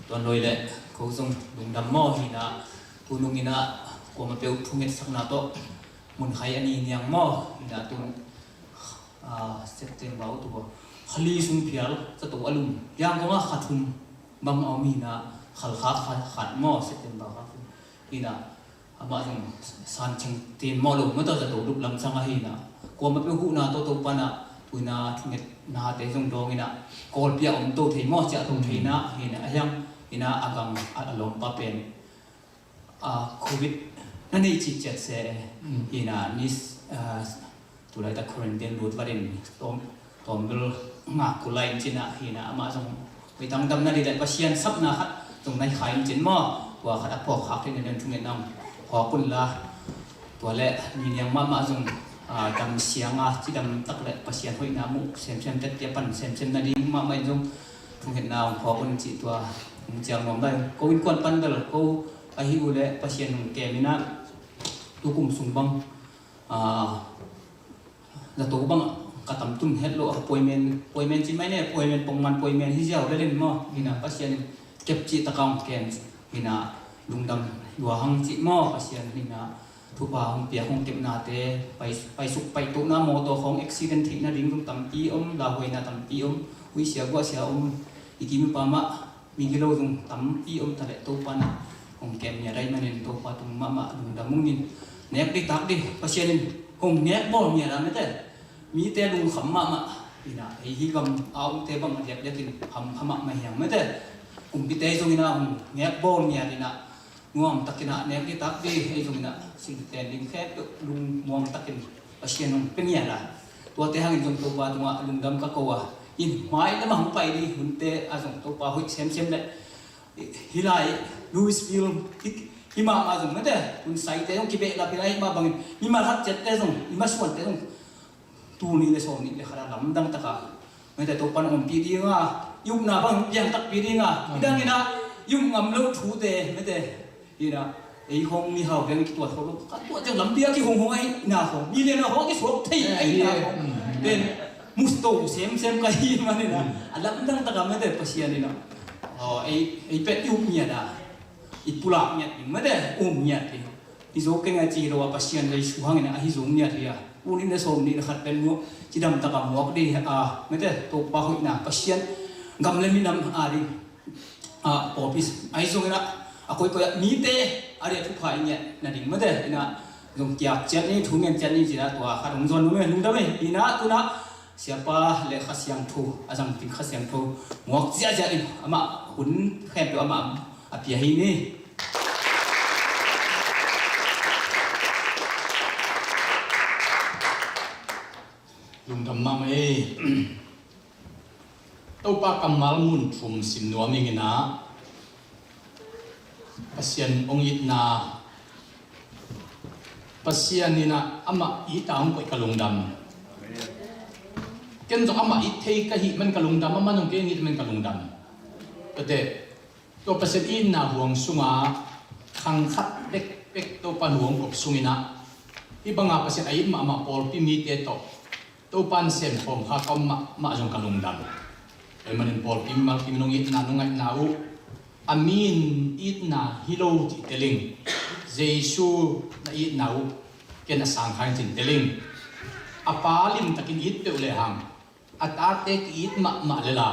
Tuan loi le ko zong lungdam maw hinah, tunung inah kuama peuh thungetsakna tawh mun khai a ni niang maw hinah tun, aa, September, October, kha li sung phial zato a lum piang kongah kha thum bang a om hinah, khalkha kha khat maw September kha thum hinah, amah zong san ceng tin maw lo maw tawh zato lup lamsang ahi inah, kuama peuh huhna tawh Topa inah tuina thungetnate zong dawng inah, Kawlpi ah om to thei maw ciah to thei inah hinah, a hiang inah a gang a, a lawmpa pen, aa, covid na neih cih ciat se, mm, hinah ni, aa, tulaitak quarantine lut vatin tawm, tawmbel ngak kulai in cinah hinah amah zong hoih tangdamna dih le Pasian sapna khat zong nai khai in cin maw. Tua khat a phawk khak thei naden thungetna hong phawk unla, tua le ni niang mahmah zong, aa, dam sianga cidam tak le Pasian hoihna muh semsem, tetpia pan semsem nading mahmah in zong thungetna hong phawk un cih tua hong ciang nuam lai. Ko innkuan pan bel ko ahi uh le Pasian hong kem inah tukum sung bang, aa, zato bang ka tam tun het lo a, puaimen, puaimen ci mai ne, puaimen pongman puaimen hi ziau le len maw hinah, Pasian in kep cih taka hong kem hinah, lungdam lua hang cih maw, Pasian hinah thupha hong piak hong kepnate pai, paisuk paitohna mawtaw khawng accident theihna ding zong tampi om, lauhuaina tampi om, huihsia guahsia om, i kim i pam ah migilo zong tampi om ta leh Topa inah hong kem ngiat ahih manin Topa tung mahmah lungdam ung in, nek ding tak ding Pasian in hong nek bawl ngiat a, mete, mite lungkham mahmah. Ina, ei hih gam a omte bang a diakdiak in hampha mahmah hi hang, mete, kumpite zong ina hong nek bawl ngiat ina, nuam takin a nek ding tak ding, ei zong ina singten ding khempeuh lungmuang takin Pasian hong pia ngiat a, tuate hangin zong Topa tungah lungdam ka ko a, in mai lam a hong pai ding hunte ah zong Topa hoih semsem leh hih lai Louisville hih, hih mahmah zong, mete, hun saite zong kibehlap hi lai, hih mah bangin mimal khat ciatte zong, i masuante zong tul nih le sawm nih le khat a lamdang taka, mete, Topa in ompih ding a, i upna bang piang takpi ding a, i dang ina i up ngam lo thute, mete, ina, ei hong mihau beng kituat kho lo, ka tuat ciang lampi a kihong hong ahi na hong, million a hong kisuak thei ahi na hong, pen musto semsem ka hi manin a, a lamdang taka, mete, Pasian ina, aw, ei, ei pet i up ngiat a, i pulak ngiat ding, mete, um ngiat ding. I zo keng a ci lo a, Pasian lei su hangin a hi zo ngiat hi a. Tul nih le sawm nih le khat pen muak, cidam taka muak ding a, mete, Topa hoihna, Pasian gam le minam a ding a, pawlpi ahi zongin a, a koikoi a mite a ding a thupha i ngiat nading, mete, ina zong kiak ciat ni, thu ngen ciat ni, cina tua khat hong zuan nuam e, lungdam e, ina tuna Siapa le Kha Siangtho, a zangtin Kha Siangtho muak ziahziah in amah hun khempeuh amah a pia hi ni. Lungdam mahmah ei. Topa kammal mun thum sim nuam ing ina, Pasian hong itna, Pasian ina amah it a hong koih ka lungdam. Ken zong amah it thei ka hih man ka lungdam, amah zong kei hong it man ka lungdam. Tua teh, tua Pasian itna huang sunga khang khat bekbek Topa in huang kop sung ina, hih banga Pasian a it mahmah pawlpi mite tawh Topa in sem khawm kha ka om mahmah zong ka lungdam. Tua ahih manin pawlpi mimal kim in hong itna, hong ngaihna uh, a mi in itna hi lo cih tel ing. Jesu na itna uh ken a sang kha ing cih tel ing. A Pa limtakin it peuh lehang a tate ki-it mahmah lel a,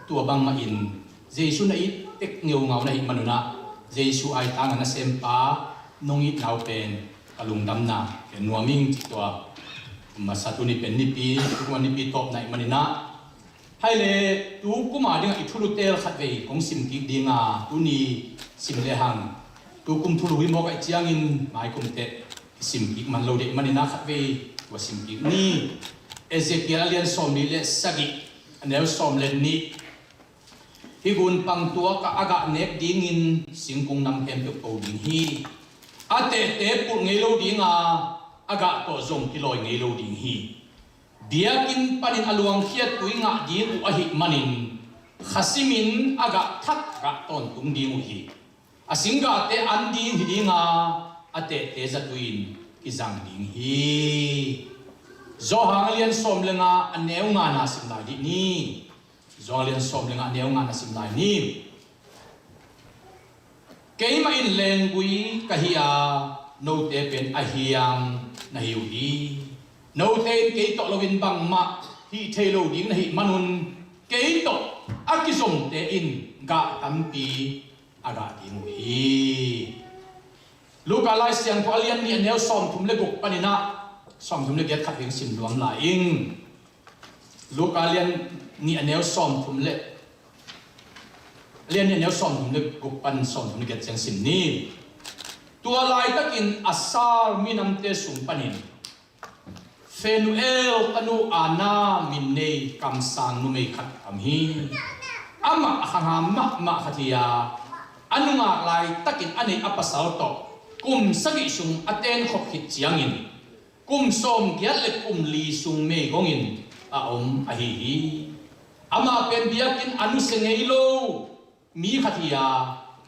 tua bangmah in Jesu na it tek ngeungau na hih manun ah, Jesu aitang a nasempa nong itna uh pen ka lungdamna ken nuam ing cih tua masa tuni pen nipi, tua nipi tawpna ahih manin ah, hai le, tu kum a dingah i thulu tel khatvei kong sim kik ding a, tuni sim lehang tu kum thulu hi mawk ahih ciangin mai kum teh i sim kik man lo ding ahih manin ah khatvei tua sim kik ni. Ezekiel a lian sawmli le sagih, a neu sawm le nih. Hih gunpang tuak ah a gah nek dingin singkung nam khempeuh po ding hi. A tehte pulh ngei lo ding a, a gah tawh zong kilawi ngei lo ding hi. Biakinn panin a luangkhiat tui ngah ding uh ahih manin, kha simin a gah thak gah tawntung ding uh hi. A singgahte an ding hi ding a, a tehte zatui in kizang ding hi. Johan a lian sawm le nga, a neu ngana sim lai dih ni. Johan a lian sawm le nga, a neu ngana sim lai ni. Keimah in lenggui ka hi a, note pen a hiang na hi uh hi. Note in kei tawh loin bangmah hih thei lo ding na hih manun, kei tawh a kizomte in gah tampi a gah ding uh hi. Luka Lai Siangtho a lian nih, a neu sawmthum le guk panin ah sawmthum le giat khat veng sim nuam lai ing. Luka a lian nih, a neu sawmthum le, a lian nih, a neu sawmthum le guk pan sawmthum le giat ciang sim ni. Tua laitakin a sal minamte sung panin Phanuel tanu Anna min nei kamsang numei khat a om hi. Amah a khangham mahmah khat hi a, a nungak laitakin a neih a pasal tawh kum sagih sung a tenkhop khit ciangin kum sawmgiat le kum li sung meigongin a om ahi hi. Amah pen biakinn a nusia ngei lo mi khat hi a,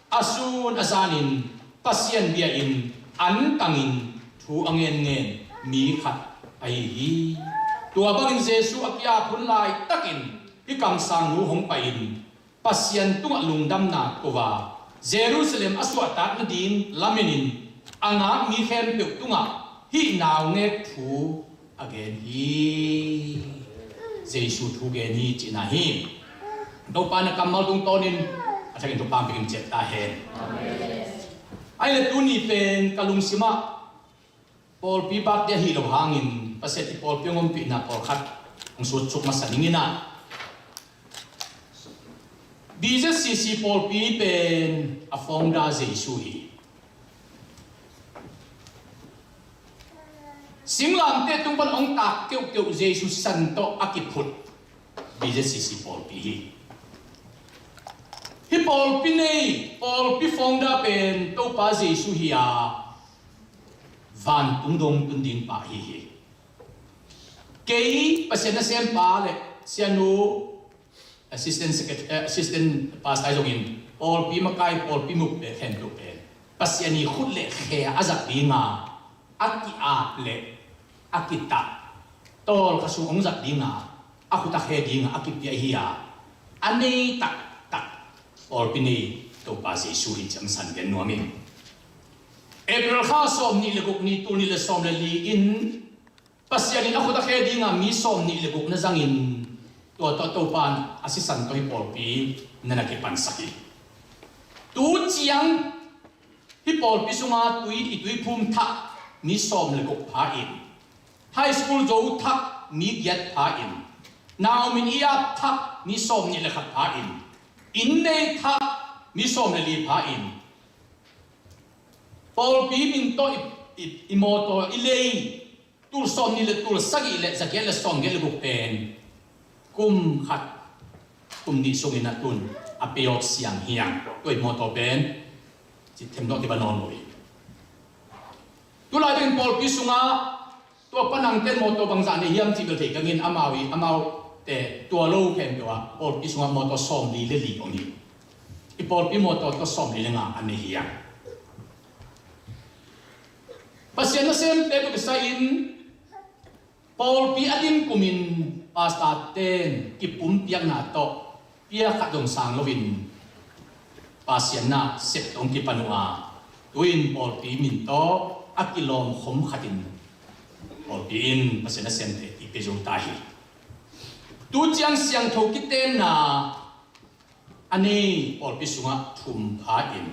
a sun a zanin Pasian bia-in an tangin thu a ngenngen mi khat ahi hi. Tua bangin Jesu a ki-ap hun laitakin hih kamsangnu hong pai-in Pasian tungah lungdamna ko a, Jerusalem a suahtak nading lamenin a ngak mi khempeuh tungah hih naungek thu a gen hi. Jesu thu gen hi cihna hi. Topa na kammal tungtawnin a thakin thupha hong pia ciat ta hen. Amen. Ahi le tuni pen ka lungsimah pawlpi birthday ahi lo hangin Pasian i pawlpi hong ompihna pawlkhat hong sutsuk masa ning in ah, B Z C C pawlpi pen a founder Jesu hi. Singlamteh tung pan hong tak keuhkeuh Jesu sisan tawh a kiphut B Z C C pawlpi hi. Hih pawlpi nei, pawlpi founder pen Topa Jesu hi a, vantung dong tun ding pa ahi hi. Kei Pasian nasempa le sianu, assistant secretary, eh, assistant pastor zongin pawlpi makai, pawlpi muk le khempeuh pen Pasian i khut le khe a zat dinga a ki-ap le a kitah, tawlkha sung hong zat dinga a khut a khe dinga a kipia hi a, a nei taktak pawlpi nei Topa Jesu hi ci-in hong san gen nuam ing. April kha sawmnih le guk ni, tul nih le sawm le li in Pasian in a khut a khe dinga mi sawmnih le guk na zangin, tua tawh Topa in a sisan tawh hih pawlpi na na kipansak hi. Tu ciang hih pawlpi sunga tui, i tuiphum thak mi sawm le guk pha in, high school zo thak mi giat pha in, nau min i ap thak mi sawmnih le khat pha in, inn nei thak mi sawm le li pha in, pawlpi min tawh i, i, i mawtaw, i lei, tul sawmnih le tul sagih le zagiat le sawmgiat le guk pen kum khat, kum nih sungin a tun a pay off siang hi a, tua i mawtaw pen cih them dawh kiba nawn lo hi. Tulai dingin pawlpi sungah tua pan hangte mawtaw bangzah nei hiam cih bel thei kangin, amau i, amaute tua lo khempeuh ah pawlpi sungah mawtaw sawmli le li om hi. I pawlpi mawtaw tua sawmli le nga a nei hi a. Pasian nasemte tawh kisai-in pawlpi a dim kumin pastor ten kipumpiakna tawh pia khat dong sang loin pasianna sep tawh hong kipan uh a, tu-in pawlpi min tawh a kilawm khom khatin pawlpi in Pasian nasemte i pia zo ta hi. Tu ciang siangtho kitenna a nei pawlpi sungah thum pha in,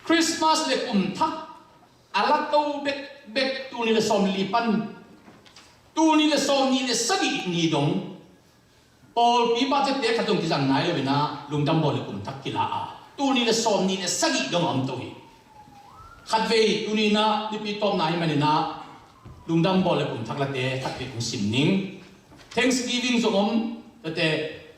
Christmas le kum thak a la to bekbek, tul nih le sawmli pan tul nih le sawmnih le sagih ni dong pawlpi bacette khat dong kizang nai lo in ah, lungdam bawl le kum thak kila a, tul nih le sawmnih le sagih dong a om to hi. Khatvei tuni in ah nipi tawpna ahih manin ah lungdam bawl le kum thak late khatvei kong sim ning. Thanksgiving zong om, tate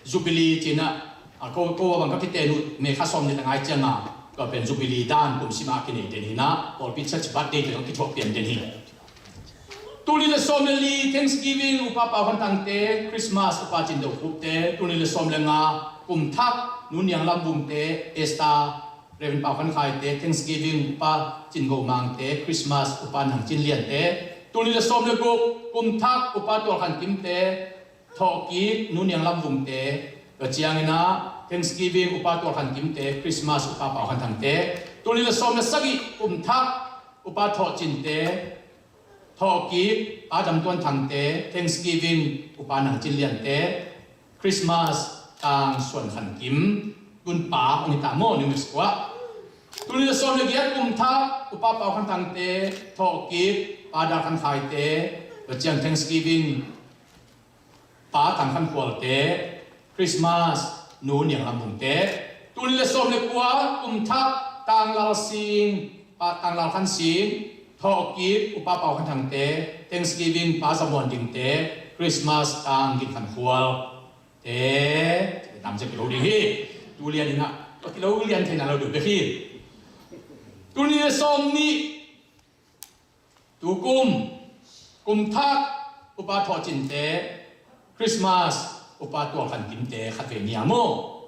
Jubilee ci-in ah, a ko, ko a bang ka kiten uh, May kha sawmnih le nga ciang a, tua pen Jubilee dan kum sim a kinei den hi in ah, pawlpi church birthday te zong kithuah pian den hi. Tul nih le sawm le li Thanksgiving Upa Pau Khan Thangte, Christmas Upa Cin Do Khupte, tul nih le sawm le nga kum thak Nu Niang Lam Vungte, Easter Reverend Pau Khan Khaite, Thanksgiving Upa Cin Go Mangte, Christmas Upa Nang Cin Liante, tul nih le sawm le guk kum thak Upa Tual Khan Kimte, thawhkik Nu Niang Lam Vungte, tua ciangin ah Thanksgiving Upa Tual Khan Kimte, Christmas Upa Pau Khan Thangte, tul nih le sawm le sagih kum thak Upa Thawh Cinte, thawhkik Pa Dam Tuan Thangte, Thanksgiving Upa Nang Cin Liante, Christmas Tang Suan Khan Kim, tun pa hong hi ta maw, New Mexico ah. Tul nih le sawm le giat kum thak Upa Pau Khan Thangte, thawhkik Pa Dal Khan Khaite, tua ciang Thanksgiving Pa Tang Khan Khualte, Christmas Nu Niang Lam Vungte. Tul nih le sawm le kua kum thak Tang Lal Sing, Pa Tang Lal Khan Sing, thawhkik Upa Pau Khan Thangte, Thanksgiving Pa Za Muan Dingte, Christmas Tang Gin Khan Khualte. Tam cia kilo ding hi. Tu lian in ah tua kilo lian theihna lo deuh bek hi. Tul nih le sawm nih, tu kum, kum thak Upa Thawh Cinte, Christmas Upa Tual Khan Kimte khatvei ni a maw.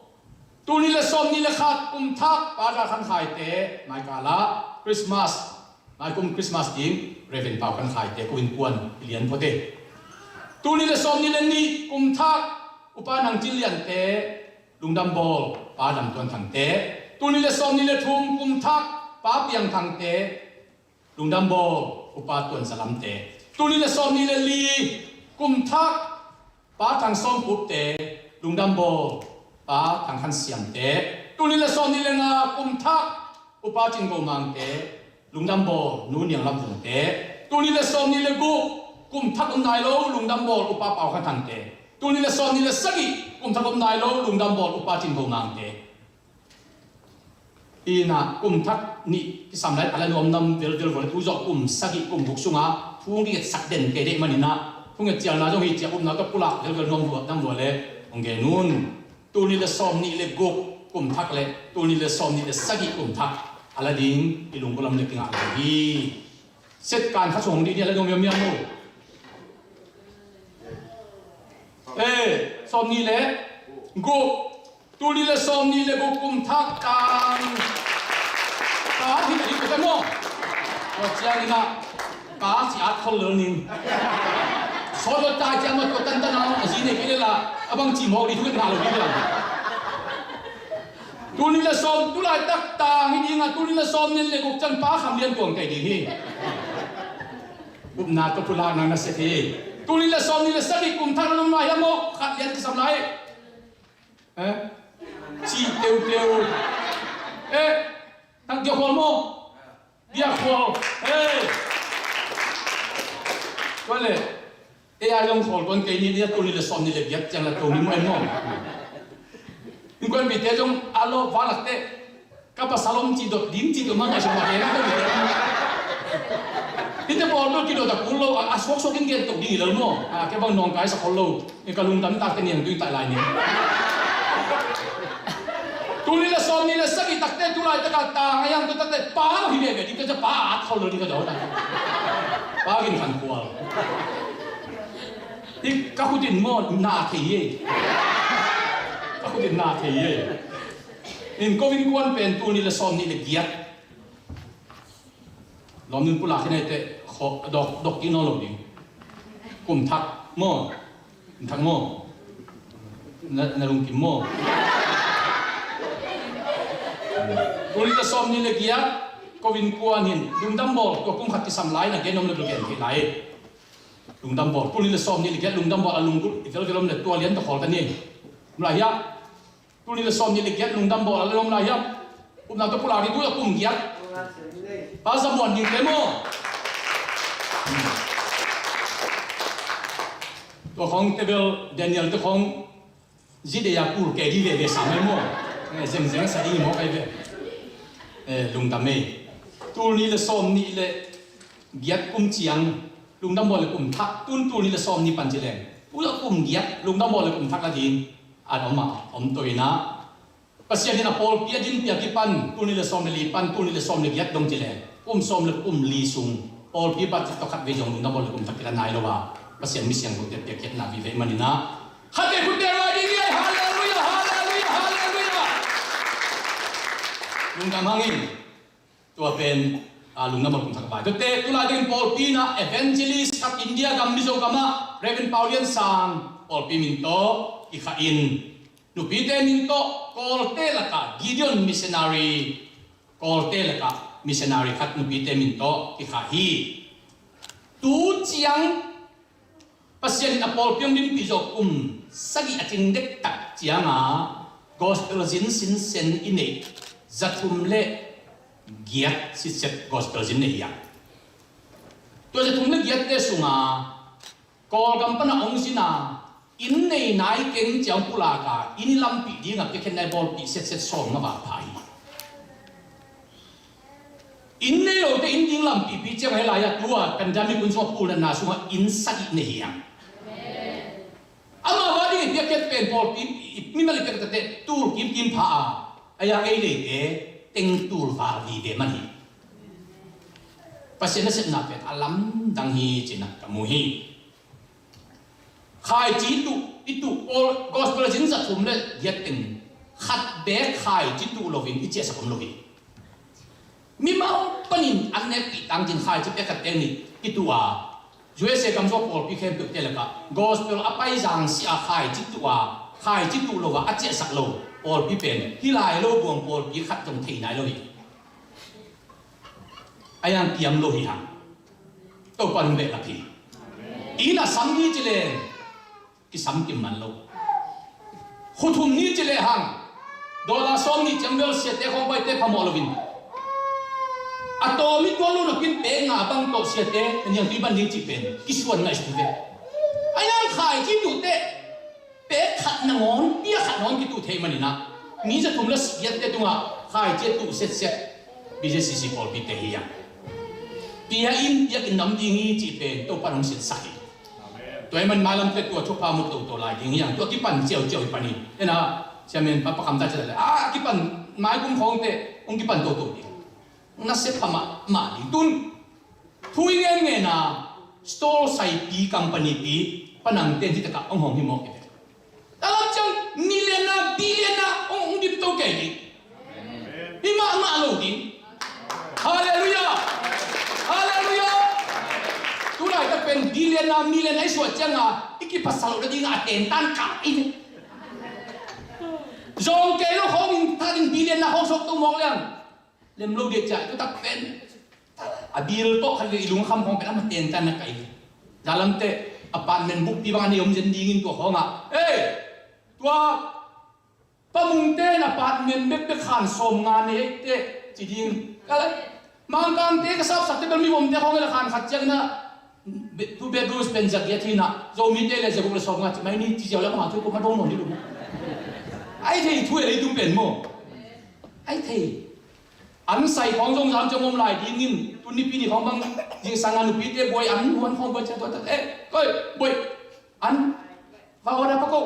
Tul nih le sawm nih le khat kum thak Pa Dal Khan Khaite, mai kal ah Christmas, mai kum Christmas ding Reverend Pau Khan Khaite, ko innkuan i lian phot e. Tul nih le sawm nih le nih kum thak Upa Nang Cin Liante, lungdam bawl Pa Dam Tuan Thangte. Tul nih le sawm nih le thum kum thak Pa Piang Thangte, lungdam bawl Upa Tuan Za Lamte. Tul nih le sawm nih le li kum thak Pa Thang Sawm Khupte, lungdam bawl Pa Thang Khan Siamte. Tul nih le sawm nih le nga kum thak Upa Cin Go Mangte, Lungdam Bawl Nu Niang Lam Vungte, tul nih le sawmnih le guk kum thak om nai lo, Lungdam Bawl Upa Pau Khan Thangte, tul nih le sawmnih le sagih kum thak om nai lo, Lungdam Bawl Upa Cin Go Mangte. Ina kum thak nih kisam lai a la nuam nam velvel vawh le tu zawh kum sagih kum guk sunga thu ngetsak den kei deih maninah thu nget cialna zong hi ciah upna tawh pulak velvel nuam vua nam vua le hong gen un. Tul nih le sawmnih le guk kum thak le tul nih le sawmnih le sagih kum thak a la ding i lungkulam le kingah lo hi. Setkan kha sung dih ni a la nuam miammiam lo. Eh, sawmnih le guk, tul nih le sawmnih le guk kum thak tang. Ka hi ka hi ka maw. Tua ciang ina ka ci at khol lel ning. Sawt lo tai ciang ma tua tantan a zi nei kei le la a bang ci mawk dih thu ka ngah lo dih. Tul nih le sawm, tulaitak tang hi dinga tul nih le sawmnih le guk ciang Pa Kham Lian tuang kei ding hi. Upna tawh pulak nang na sek hi. Tul nih le sawmnih le sagih kum thak na nung lai hiam maw, khat lian kisam lai. Eh? Ci teuteu. Eh, nang dia khual maw? Dia khual. Eh. Tua le. Ei a zong khawl tuan kei ni, nia tul nih le sawmnih le giat ciang la to ni maw en maw? Innkuanpihte zong a lawp valak teh ka pasal om cih dot ding cih dot mah ngaihsut mah kei na ka bite. Hihte pawl bel kidot a kul lo, a, a suaksuak in gen tok ding hi lo maw? A, kei bang nawngkai sa khol lo. Ka lungdam tak teh niang tuing tai lai ni. Tul nih le sawmnih le sagih tak teh tulaitak a tang a yang tua tak teh pa lo hi veve ding ka cia pa at khol lo ding ka dawn a. Pa Gin Khan Khual. Hi ka khut in maw na thei hi. Ka khut in na thei hi. In ko innkuan pen tul nih le sawmnih le giat. Lawm nun pulak hi nai teh dok, dok kik nawn lo ding. Kum thak maw? Kum thak maw? Na, na lungkim maw? Tul nih le sawmnih le giat ko innkuan hin Lungdam Bawl tua kum khat kisam lai na gen om le bel gen thei lai. Lungdam Bawl, tul nih le sawmnih le giat Lungdam Bawl a lunggulh i velvel om le tua lian tawh khawl ka ni. Om lai hiam? Tul nih le sawmnih le giat Lungdam Bawl a la om lai hiam? Upna tawh pulak dih tu la kum giat. Pa Za Muan Ding te maw? Tua khong tebel Daniel te khong Zidei a kul kei dih veve sang ei maw? Eh, zengzeng sa ding hi maw kai ve? Eh, lungdam ei. Tul nih le sawmnih le giat kum ciang Lungdam Bawl le kum thak tun tul nih le sawmnih pan ci leng. Tul a kum giat Lungdam Bawl le kum thak la ding. An om a, om to ina. Pasian in a pawlpi a din piak i pan, tul nih le sawm le li pan, tul nih le sawm le giat dong ci leng. Kum sawm le kum li sung. Pawlpi budget tawh khat vei zong Lungdam Bawl le kum thak kila nai lo a. Pasian mi siangthote piakkhiatna vive i maninah. Khat vei khutte ruai ding hi ei, halleluiah, halleluiah, halleluiah. Lungdam hang in. Tua pen, a, Lungdam Bawl kum thak vai. Tuate, tulai ding pawlpi inah evangelist khat India gam Mizo gamah, Reverend Pau Lian Sang, pawlpi min tawh, kikhah in. Nupite min tawh, Kawlte lakah, Gideon missionary, Kawlte lakah, missionary khat nupite min tawh, kikhah hi. Tu ciang, Pasian in a pawlpi hong dinpih zawh kum sagih a cing dektak cianga gospel zin sinsen i neih zathum le giat sitset gospel zin nei hi a. Tua zathum le giatte sunga Kawlgam pana hong zina inn nei nai keng ciang pulaka inn i lampih dinga piakhiatna i bawlpih setset sawm nga vak pha hi. Inn nei lote inn ding lampihpi ciang ahi lai-ah tua pandemic hun sungah pulnatna sungah inn sagih nei hi hang. Amah va ding i piakkhiat pen pawlpi mimal i piakkhiatte tul kimkim pha a, ahi a ei leite teng tul val vive man hi. Pasian nasepna pen a lamdang hi cih nak ka mu hi. Khaici tuh, i tuh, Paul, gospel zin zathum le giat teng khat beek khaici tuh loin i ciahsak om lo hi. Mimal panin an nekpih tangcin khaici pek khat teng nih i tuh a, U S A gamsung pawlpi khempeuhte lakah gospel a paizang si a khaici tuh a, khaici tuh lo a, a ciahsak lo pawlpi pen hih lai lo buang pawlpi khat zong thei nai lo hi. A yang kiam lo hi hang. Topa nung behlap hi. Inn a sam ni ci leng kisam kim man lo. Khuthum ni ci lehang dollar sawm nih ciang bel siate khawng paite phamawh loin A tawm i tuan lo napi-in pek nga bang tawh siate na niangtui ban ding cih pen kisuan ngaihsut ve. A iang khaici tuhteh pek khat nangawn, pia khat nangawn kituh thei maninah mi za thum le giatte tungah khaici a tuh setset B J C C pawlpite hi a. Pia in, piak in nam ding hi cih pen Topa in hong sinsak hi. Tua hi man mailamte tua thupha mu toto lai ding hi ang. Tua kipan ciauciau hi pan hi. Ena siamen pa pakam ta cih le a kipan maikum khawngte hong kipan toto ding. Nasia pha mahmah ding tun. Thu i ngen ngen a, store saipi, company pi, panangte hi takah hong hong hi mawk hi ve. Talam ciang million a, billion a hong, hong dim to kei ding. Hi mahmah lo ding. Halleluiah. Halleluiah. Tulaitak pen billion a, million a i suah cianga i kiphasak loh nadinga a tentan kah i ve. Zawng kei lo khawngin thatin billion a khawng sawk to mawk liang. Lem lo dek ciah i tutak pen a bil tawh khat le i lungkham khawng pen a maten tan na kai. Zalamte apartment bukpi bang a nei om zen dingin tua khawngah ei, tua pamungte in apartment bekbek khan sawm nga nei eite ci ding. Kala Mangkangte ka sapsakte bel mi vomte khawng ila khan khat ciangna two bedrooms pen zagiat hina Zomite le zaguk le sawm nga ci mai ni ci ziau le mangkang thu i kum a dong nawn hi lo. Ai thei thu e leitung pen maw? Ai thei. An sai khawng zong zam ciang om lai dingin tun nipi ni khawng bang zingsang a nupite buai an huan khawng buai ciang tua tak eh koi buai an va order pa ko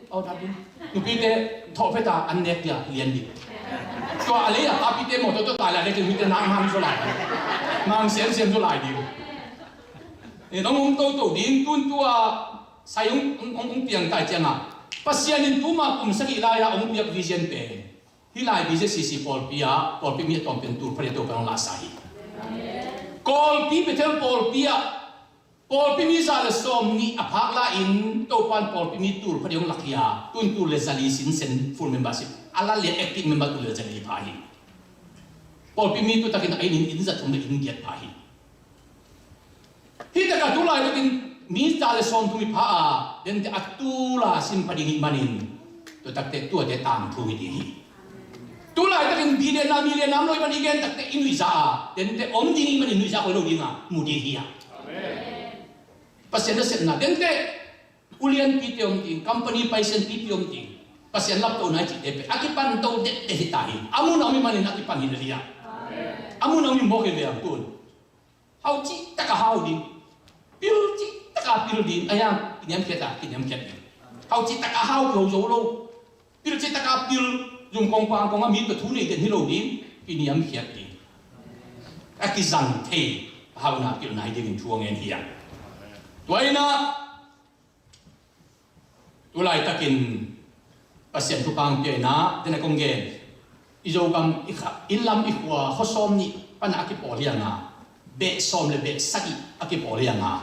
order ding. Nupite thawh peta an nek dia lian ding. Tua a lei a papite mawtaw tua tai lai le ciang mite nak mang zaw lai ding. Mang siamsiam zaw lai ding. Nong om toto ding tun tua sai ong ong ong piang tai cianga Pasian in tuma kum sagih lai-a ong piak vision pen hih lai B J C C pawlpi ah pawlpi mi a tawm pen tul pariat Topa hong lahsa hi. Kawlpi Bethel pawlpi ah pawlpi mi za le sawm nih a phak la-in Topa in pawlpi mi tul pariat hong lak hi a, tun tul le zali sinsen full membership a la lian active member tul le zali pha hi. Pawlpi mi tutakin a inn in inn za thum le inn giat pha hi. Hih takah tu laitakin mi za le sawm thum i pha a, dente a tula sin pha ding hih manin tua takte tuate tangthu hi ding hi. Tu laitakin billion a million a om lo hih man i gen takte i nuihza a, dente om ding hih manin nuihza khoi lo dinga mu ding hi a. Pasian nasepna dente ulianpite om ding, company paisianpite om ding, Pasian laptohna i cihte pen a kipan to dette hi ta hi. A mun a om hih manin a kipan hi na liang. A mun a om hih mawk hi ve ang tun. Hau cih taka hau ding. Pil cih taka pil ding. A yang kiniamkhiat a kiniamkhiat ding. Hau cih taka hau kiho zo lo. Pil cih taka pil. Zum kong pang kong a mi tua thu nei den hi lo ding. Kiniamkhiat ding. A kizang thei. Hauna pilna hi dingin thu a ngen hi a. Tua ina tu laitakin Pasian thupha hong pia ina dena kong gen. I Zogam i kha, inn lam i khua khuasawm nih pana a kipawl hianga beh sawm le beh sagih a kipawl hianga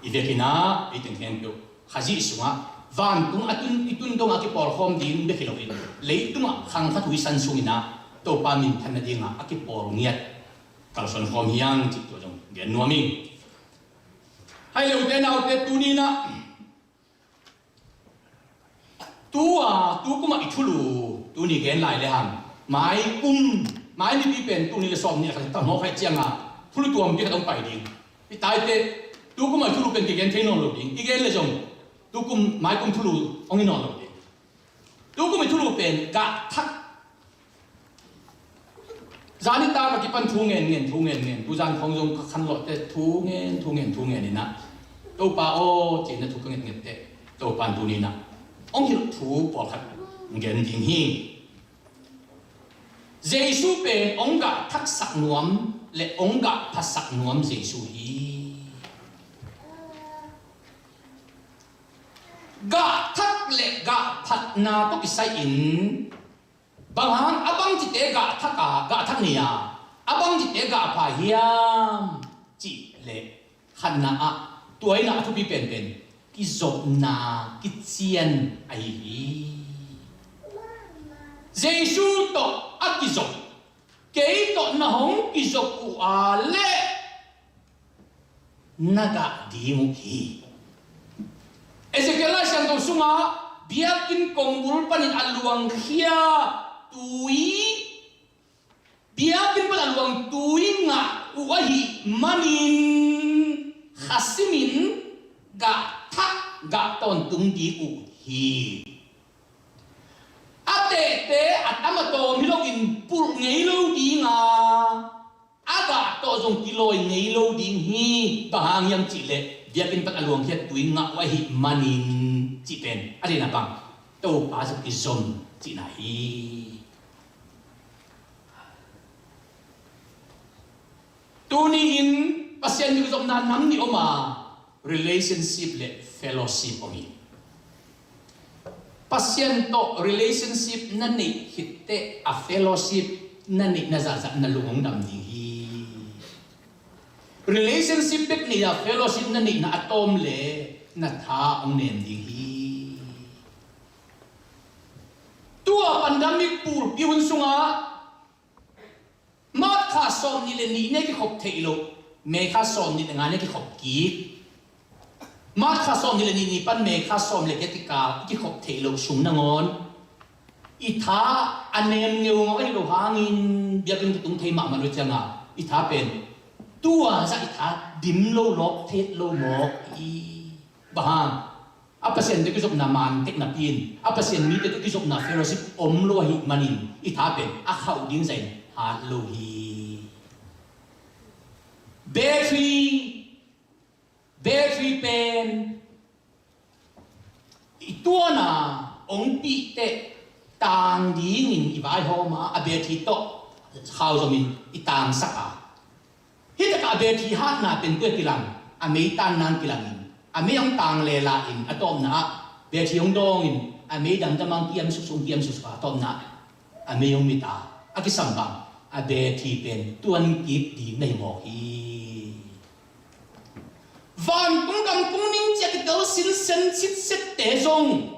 i vekina ei teng khempeuh Khazih sungah vantung a tun i tun dongah a kipawl khawm ding bek hi loin leitungah khang khat huisan sungina Topa minthan nadinga a kipawl ngiat kalsuan khawm hiang cih tua zong gen nuam ing. Hai leute naute tuninah tua tukumah i thulu tuni gen lai le hang mai kum mai nipi pen tuni le sawm ni a khat tang hawk hai cianga thulu tuampi khat hong pai ding. I taite tukumah i thulu pen kigen thei nawn lo ding i gen le zong tukum mai kum thulu hong hi nawn lo ding. Tukum i thulu pen gah thak. Zani ta ka kipan thu ngen ngen thu ngen ngen tu zan khong zong ka khan lawhte thu ngen thu ngen thu ngen ina Topa aw cina thu ka nget ngette Topa in tuni ina hong hilh thu pawlkhat ngen ding hi. Jesu pen hong gah thaksak nuam le hong gah phasak nuam Jesu hi. Gah thak le gah phatna tawh kisai in bang hang a bang cite gah thak a gah thak ni a a bang cite gah pha hiam cih le khatna ah tua ina a thupi penpen kizopna kician ahi hi. Jesu tawh a kizop kei tawh na hong kizop uh a le na gah ding uh hi. Ezekiel Lai Siangtho sungah biakinn kongbul panin a luangkhia tui Biakinn pan a luang tui ngah uh ahih manin, khasimin gah thak gah tawntung ding uh hi. A tehte a tam a tawm hi loin pulh ngei lo ding a, a gah tawh zong kilawi ngei lo ding hi. Bang hang hiam cihleh biakinn pan a luang khiat tui ngah uh ahih manin cih pen a dena bang, Topa zong kizom cihna hi. Tuni-in Pasian tawh kizopna nam nih om a, relationship le fellowship om hi. Pasian tawh relationship na neih khitteh a fellowship na neihna zahzah na lung hong dam ding hi. Relationship bek nei a fellowship na neihna a tawm le na tha hong nem ding hi. Tua pandemic pulpi hun sungah March kha sawm nih le nih ni a kikhop theih loh, May kha sawm nih le nga ni a kikhop kik. March kha sawm nih le nih ni pan May kha sawm le giat kikal i kikhop theih loh sung nangawn i tha a nem ngeungau ahi lo hangin biakinn kitung thei mahmah lo cianga i tha pen tua zah i tha dim lo lawk thet lo mawk i bang hang a Pasian tawh kizopna man tek napi in a Pasian mite tawh kizopna fellowship om lo ahih manin i tha pen a khauh ding zahin hat lo hi. Battery, battery pen i tuana ong pihteh tang dingin i vaihawm a, a battery tawh khau zomin i tangsak a. Hih takah a battery hatna pen kua kilang, a mei tanna kilangin a mei hong tang lela in a tawpna ah battery hong dawngin a mei damdam hong kiam suksuk kiam suksuk a tawpna ah a mei hong mit a, a kisam bang a battery pen tuan kik ding na hi mawk hi. Vantung gam kung ning ciah kitel sinsen sitsette zong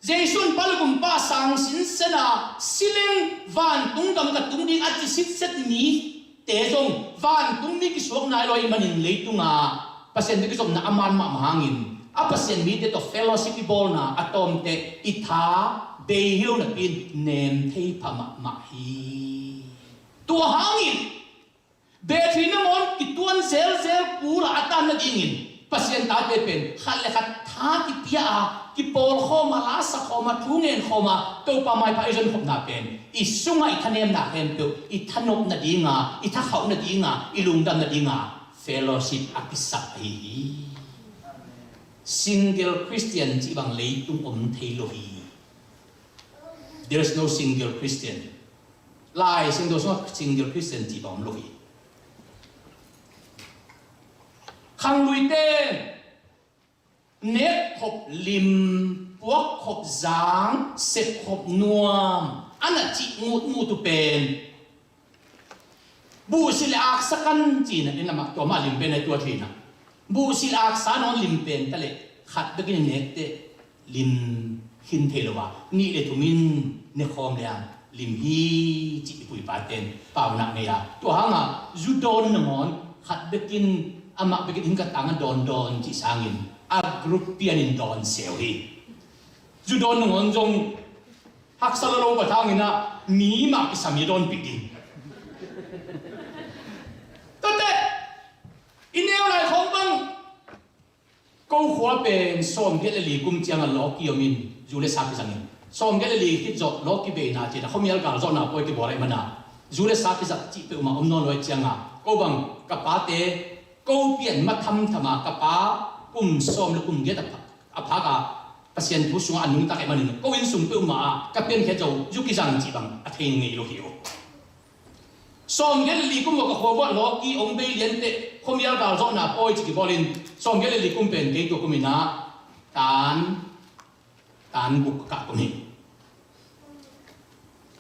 Jesu in pa le gumpa sang sinsen a si leng vantung gam ka tung ding a ci sitset mite zong vantung mi kisuak nai lo ahih manin leitunga Pasian tawh kizopna a man mahmah hangin a Pasian mite tawh fellowship i bawlna a tawmte i tha bei hi lo napi in nem thei pha mahmah hi. Tua hangin battery nangawn kituan zelzel kul a a tan nadingin Pasian tate pen khat le khat tha kipia a kipawlkhawm a lasakhawm a thu ngenkhawm a Topa maipha i zonkhopna pen i sungah i thanemna khempeuh i thanop nadinga i thakhauh nadinga i lungdam nadinga fellowship a kisak ahi hi. Single Christian cih bang leitung om thei lo hi. There is no single Christian. Lai Siangtho sungah single Christian cih bang om lo hi. Khangluite nekkhop lim, puakkhop zang, sepkhop nuam a na cih ngutngut uh pen buhsi le aksa kan cihna in amah tua mah lim pen a tua thina. Buhsi le aksa nawn lim pen ta le khat bekin i nekte lim khin thei lo a nih le thumin ne khawm le ang lim hi cih i puipaten paunak ngei a tua hanga zu dawn nangawn khat bekin amah bekin in ka tanga dawndawn cih sangin a group pianin dawn seu hi. Zu dawn nangawn zong haksa lo lo pathangin ah mi mah kisam i dawnpih ding. Tate i neu lai khawng bang ko khua pen sawmgiat le li kum cianga lawki om in zu le sa kizangin sawmgiat le li khit zawh lawki beina cina khuamial gal zawhna pawi kibawl ahi mana zu le sa kizat cih peuhmah om nawn lo ahi cianga ko bang ka pate ko pian ma thamthama ka pa kum sawm le kum giat a phak a Pasian thu sungah a nungtak ahi manin ko inn sung peuhmah ah ka piankhiat zo zu kizang cih bang a thei ngei lo hi uh. Sawmgiat le li kum uh ka khuavuah lawki ong bei lianteh khuamial gal zawhna pawi ci kibawlin sawmgiat le li kum pen kei tua kuminah tan tan guk ka kah kum hi.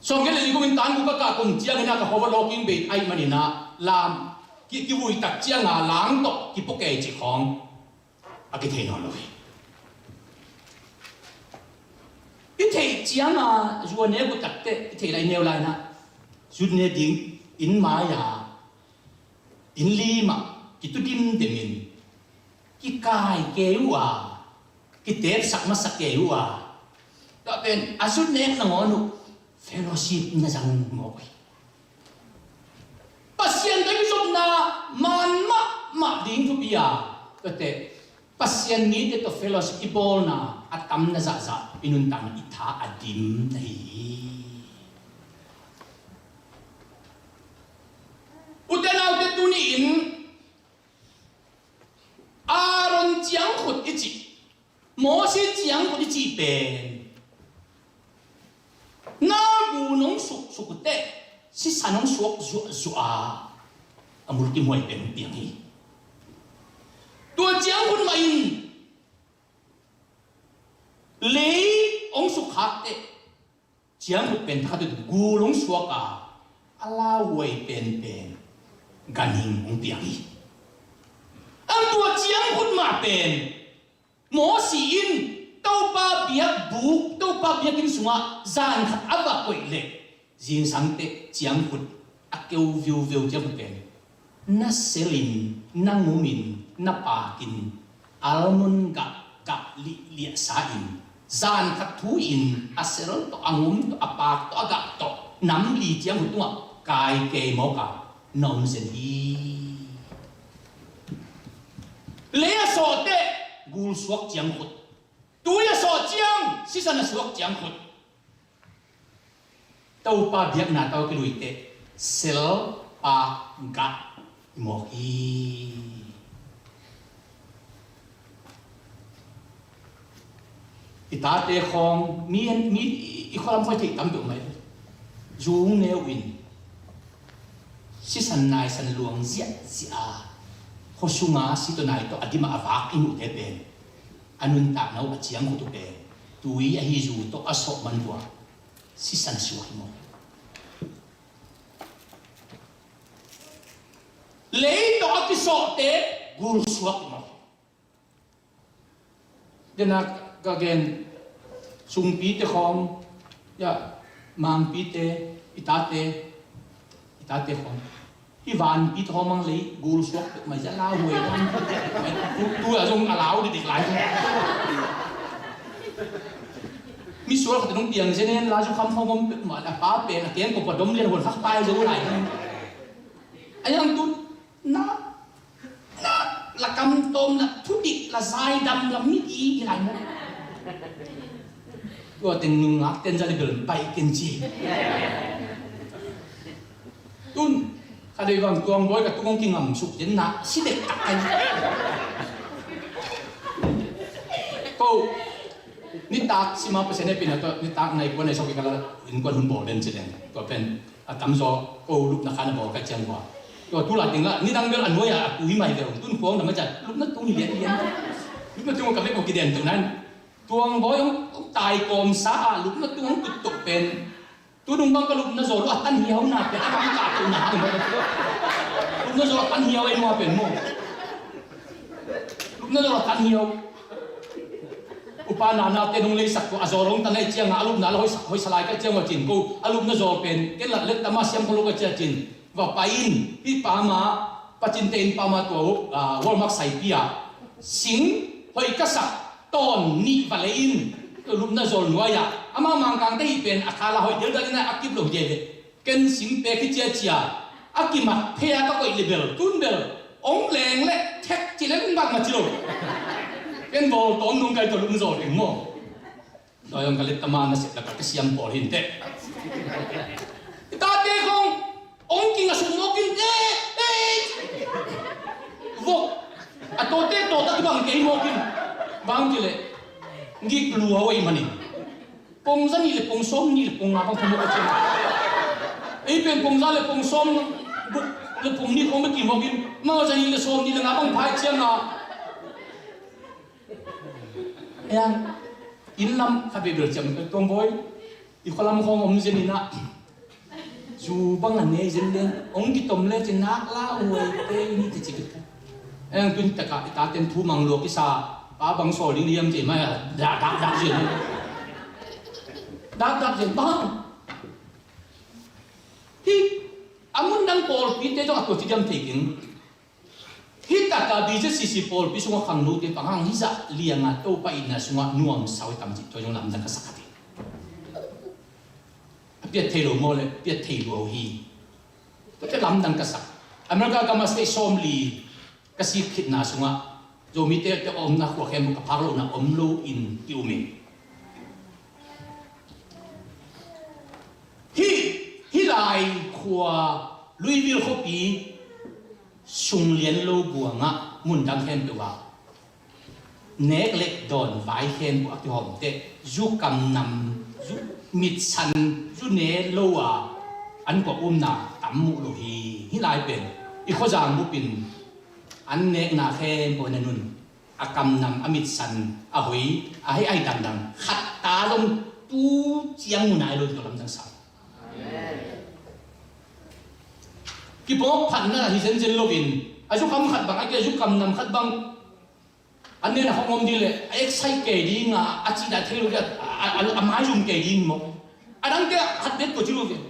Sawmgiat le li kumin tan guk ka kah kum cianginah ka khuavuah lawki ong bei ahi maninah lam kivui tak cianga lang tawh kipuak kei ci khawng a kithei nawn lo hi. I theih cianga zu a nek uh takteh i theih lai neu lainah zu ne ding inn mai-a inn limah kitu dimdemin kikai kei uh a kitepsak masak kei uh a tua pen a zu nek nangawn uh fellowship na zang mawk uh hi. a, tuate Pasian mite tawh fellowship i bawlna a tamna zahzah i nuntakna i tha a dim na hi hi. Ute naute, tuni-in Aaron ciangkhut i cih, Mosi ciangkhut i cih pen na gu nong suksuk uh teh sisan hong suak zuahzuah a, a mulkimhuai pen hong piang hi. Tua ciangkhut mah in lei hong sukkhak teh ciangkhut pen thakhat uh gul hong suak a, a lauhuai penpen ganhing hong piang hi. Ang tua ciangkhut mah pen Mosi in Topa biakbuk, Topa biakinn sungah zan khat a va koih leh zingsang teh ciangkhut a keu viuveu ciangkhut pen na selin, na ngumin, na pakin, almon gah gah lihliahsa in, zan khat thu in a sel tawh, a ngum tawh, a pak tawh, a gah tawh nam li ciangkhut tungah kai kei mawk a na om zen hi. Lei a sawh teh gul suak ciangkhut, tui a sawh ciang sisan a suak ciangkhut, Topa biakna tawh kiluite sel, pak, gah i mawk hi. I tate khawng mi, mi i khualam khoi theih tam peuh mai. Zung neu in sisan naisan luang ziahziah a, khua sunga si tawh nai tawh a dim a vak i muhte pen a nuntakna uh a ciangkhut uh pen tui ahi zu tawh a sawh man uh a sisan suak hi maw? Lei tawh a kisawhte gul suak hi maw? Dena ka gen sungpite khawng, ya, mangpite, i tate, i tate khawng. Hih vanpite khawng mang lei gul suak peuh mai zia, lauhuai vanpite peuh mai. Tu, tu a zong a lau dikdik lai. Misual khate nong piang zen en la, zukham khawng om peuh mai, a pa pen a keng kop a dom lian huan khak pai zo lai. A yang tu na, na la kam tawm la thudik la zaidam la mi i hi lai maw? Tua teng nungak ten za le bel pai ken ci. Tun kha dei bang Tuang Bawi ka tung hong kingam suk den na si dek tak kai. Ko nitak sima Pasian hehpihna tawh nitak nai kua nai sawk i kala innkuan hun bawl den ci den. Tua pen a tamzaw ko lupna khan a bawl ka ciang kua. Tua tu la ding ah nidang bel a nuai ah a kui mai ve ung, tun khuang dam a ciat lupna tung hi lian lian. Lupna tung ka vek ko kiden tuk nan Tuang Bawi hong tai kawmsa ah lupna tung hong tuttuk pen tu nung bang ka lupna zawl uh a tan hiau na pen a bang ka tuk na hang. Lupna zawl a tan hiau ei nua pen maw? Lupna zawl a tan hiau. Upa nana te nung leisak tua a zawl hong tan ei ciang a lupna la hoisak hoisalai ka ciang uh a cin ko a lupna zawl pen ken lat let tama siam kholo ka cia cin. Va pai in, hih pa ma, Pacinte in pa ma tua, ah, Walmart saipi ah sing hoih ka sak tawn nih va lei in, tua lupna zawl nuai ah amah Mangkangte hih pen a khala hoih deldal in a kip lo hi dede. Ken sing pek hi ciacia a kimat phei a ka koih le bel tun bel ong leng le thek ci le lung bak ma ci lo. Ken bawl tawm nung kai tua lupna zawl teng maw? Doi hong ka let tama na sep lak a ka siam pawl hi inteh. I tate khong ong king a sum mawk in eh eh. Vok a tawte tawt a kibang kei mawk in. Bang kileh ngik lua uh ei manin pongza nih le pong sawm nih le pong nga bang phamawk a ciang. Ei pen pongza le pong sawm buk le pong nih khong bek kimawk in mangza nih le sawm nih le nga bang phai ciang a. Eng, inn lam kha bebel ciam ka Tuang Bawi i khualam khawng om zen inah zu bang a nei zen den ong kitom le ci nak la huai te ni te ci ka. Eng, tun taka i taten thu mang lua kisa pa bang sawl ding liam ci mai a dak dak dak zen. Dak dak zen bang. Hi a mun dang pawlpite zong a tua ci diam thei keng. Hih taka B Z C C pawlpi sungah khangnote pang hang hizah lianga Topa itna sungah nuamsa uh hi tam cih tua zong lamdang ka sak kha ding. A piat thei lo maw le piat thei lua uh hi. Tua lamdang ka sak. America gam a state sawmli ka sik khitna sungah Zomite te omna khua khempeuh ka phak lohna om lo in ki um in. Hih, hih lai khua Louisville khuapi sung lian lo buangah mun dang khempeuh ah nek leh dawn vai khempeuh a kihawm teh, zu kam nam, zu mitsan, zu ne lo a an kuak umna tam muh lo hi. Hih lai pen i khuazang bupin an nekna khempeuh na nun, a kam nam, a mitsan, a hoi, a hei ai dangdang khat ta zong tu ciang mu nai lo, tua lamdang sa. Kipawk phatna hi zenzen loin a zu kam khat bang, a kei a zu kam nam khat bang an nena hong om ding leh a excite kei ding a, a cihna thei lo ding a, a, a, a maizum kei ding maw? A dangte a khat bek tua ci lo ding.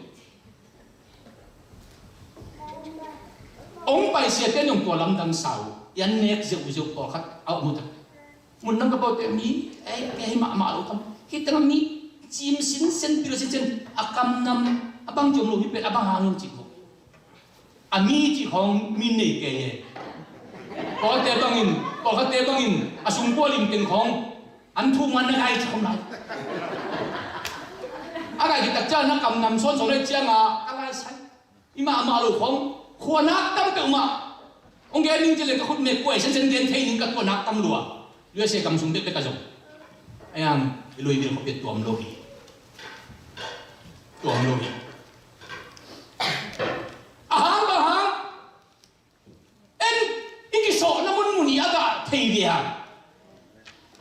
Ong paisiate nong tua lamdang sau, i an nek zeuhzeuh pawlkhat a om uh tak. Mun nam ka paute mi ei, kei hei mahmah lo kam. Hih tengah mi cim sinsen, pil sinsen, a kam nam a bang ciom lo hi pen a bang hangin cih lo. A mi cih khawng mi nei kei e. Pawlte bangin, pawlkhatte bangin a sungkua limteng khawng an thu man na gai cih khawng lai. A gai kitak ciang na kam nam sawnsawn le cianga a lai sai. I mahmah lo khawng khua nak tam peuhmah. Hong gen ning ci le ka khut mek kuai sensen gen thei ning ka tua nak tam lua. U S A kam sung bekbek a zong. Aiang i lui bil khuapi tuam lo hi. Tuam lo hi. A hang bang hang. En i kisawhna munmun i a gah thei liang.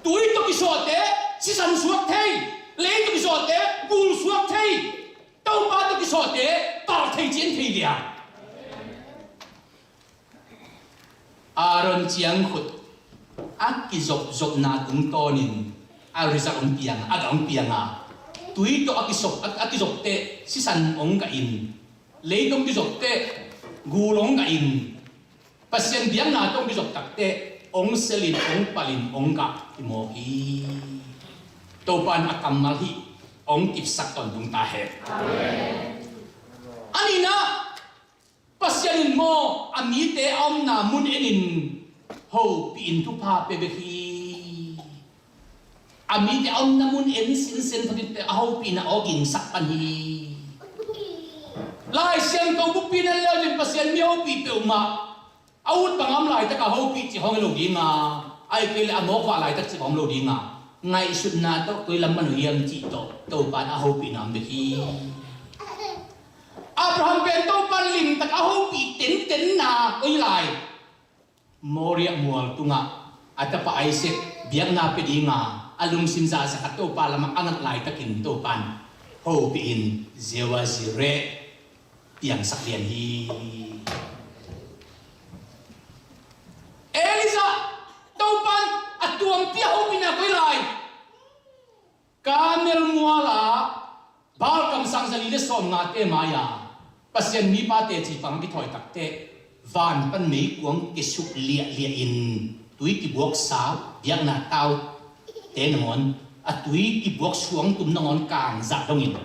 Tui tawh kisawhte sisan suak thei. Lei tawh kisawhte gul suak thei. Topa tawh kisawhte pal thei ci en thei liang. Aaron ciangkhut a kizopzopna tungtawnin a result hong piang, a gah hong piang a. Tui tawh a kisop, a, a kizopte sisan hong gah in, lei tawh kizopte gul hong gah in, Pasian biakna tawh kizop takte hong selin, hong palin, hong gah i mawk hi. Topa in a kammal hih hong kipsak tawntung ta hen. A nihna, Pasian in maw a mite a omna mun enin hopih in thupha pia bek hi. A mite a omna mun en sinsen phatin a hopihna aw gingsak pan hi. Lai Siangtho bupi nan leuhin Pasian mi hopih peuhmah a ut bang a om laitak a hopih cih hong hi lo dinga, ahih kei leh a mawk vah laitak cih hong om lo dinga, ngaihsutna tawh koi lam man uh hiam cih tawh Topa in a hopihna om bek hi. Abraham pen Topa in limtak a hopih tentenna koi lai. Moriah mual tungah a tapa Isaac biakna pia dinga a lungsim zahzah a Topa lamah a ngat laitakin Topa in hopih in Jehovah Jireh piangsak lian hi. Elijah, Topa in a tuampi a hopihna koi lai. Karmel mual ah Baal kamsang zali le sawmngate mai-a Pasian mipa teci pang a kithawi takteh van pan meikuang kisuk liahliah in tui kibuak sau, biakna taute nangawn, a tui kibuak suangtum nangawn kangzah dongin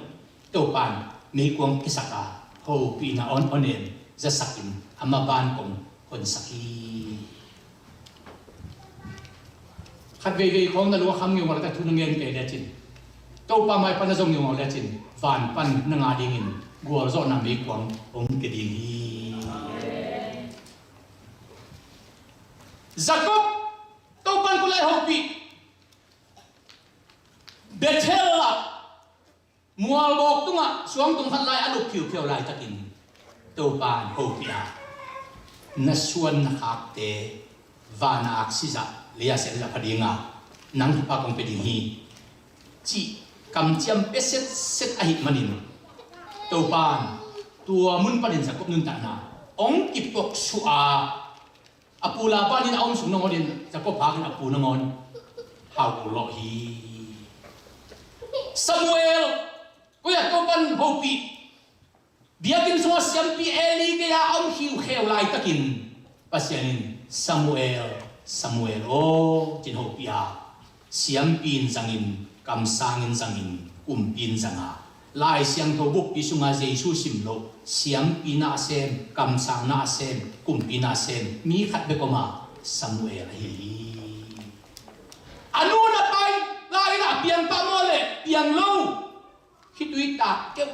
Topa in meikuang kisak a, hopihna awn awn en zasakin a maban kong honsak hi. Khat veivei khawng na lung a kham ngeungau le tak thu na ngen kei lecin, Topa mai pan na zong ngeungau lecin van pan na ngah dingin gualzawhna meikuang hong kia ding hi. Jacob, Topa in koi lai hopih? Bethel ah mualbawk tungah suangtum khat lai a lup phiuphiau laitakin Topa in hopih a, na suan na khakte vana aksi zah, lei-a sian zah pha dinga nang thupha kong pia ding hi cih kamciam pia setset ahih manin Topa in tua mun panin Jacob nuntakna hong kipuaksuah a, a pu Laban in a om sung nangawnin Jacob hakin a pu nangawn hau lawh hi. Samuel, koi ah Topa in hopih? Biakinn sungah siampi Eli gei-a a om khiukheu laitakin Pasian in Samuel, Samuel aw cin hopih a, siampi in zangin, kamsang in zangin, kumpi in zanga Lai Siangtho bukpi sunga Jesu sim lo, siampi na a sem, kamsang na a sem, kumpi na a sem mi khat bek om a, Samuel ahi hi. A nu na pai lai-in a piang pah maw le piang lo, khitui tak keuh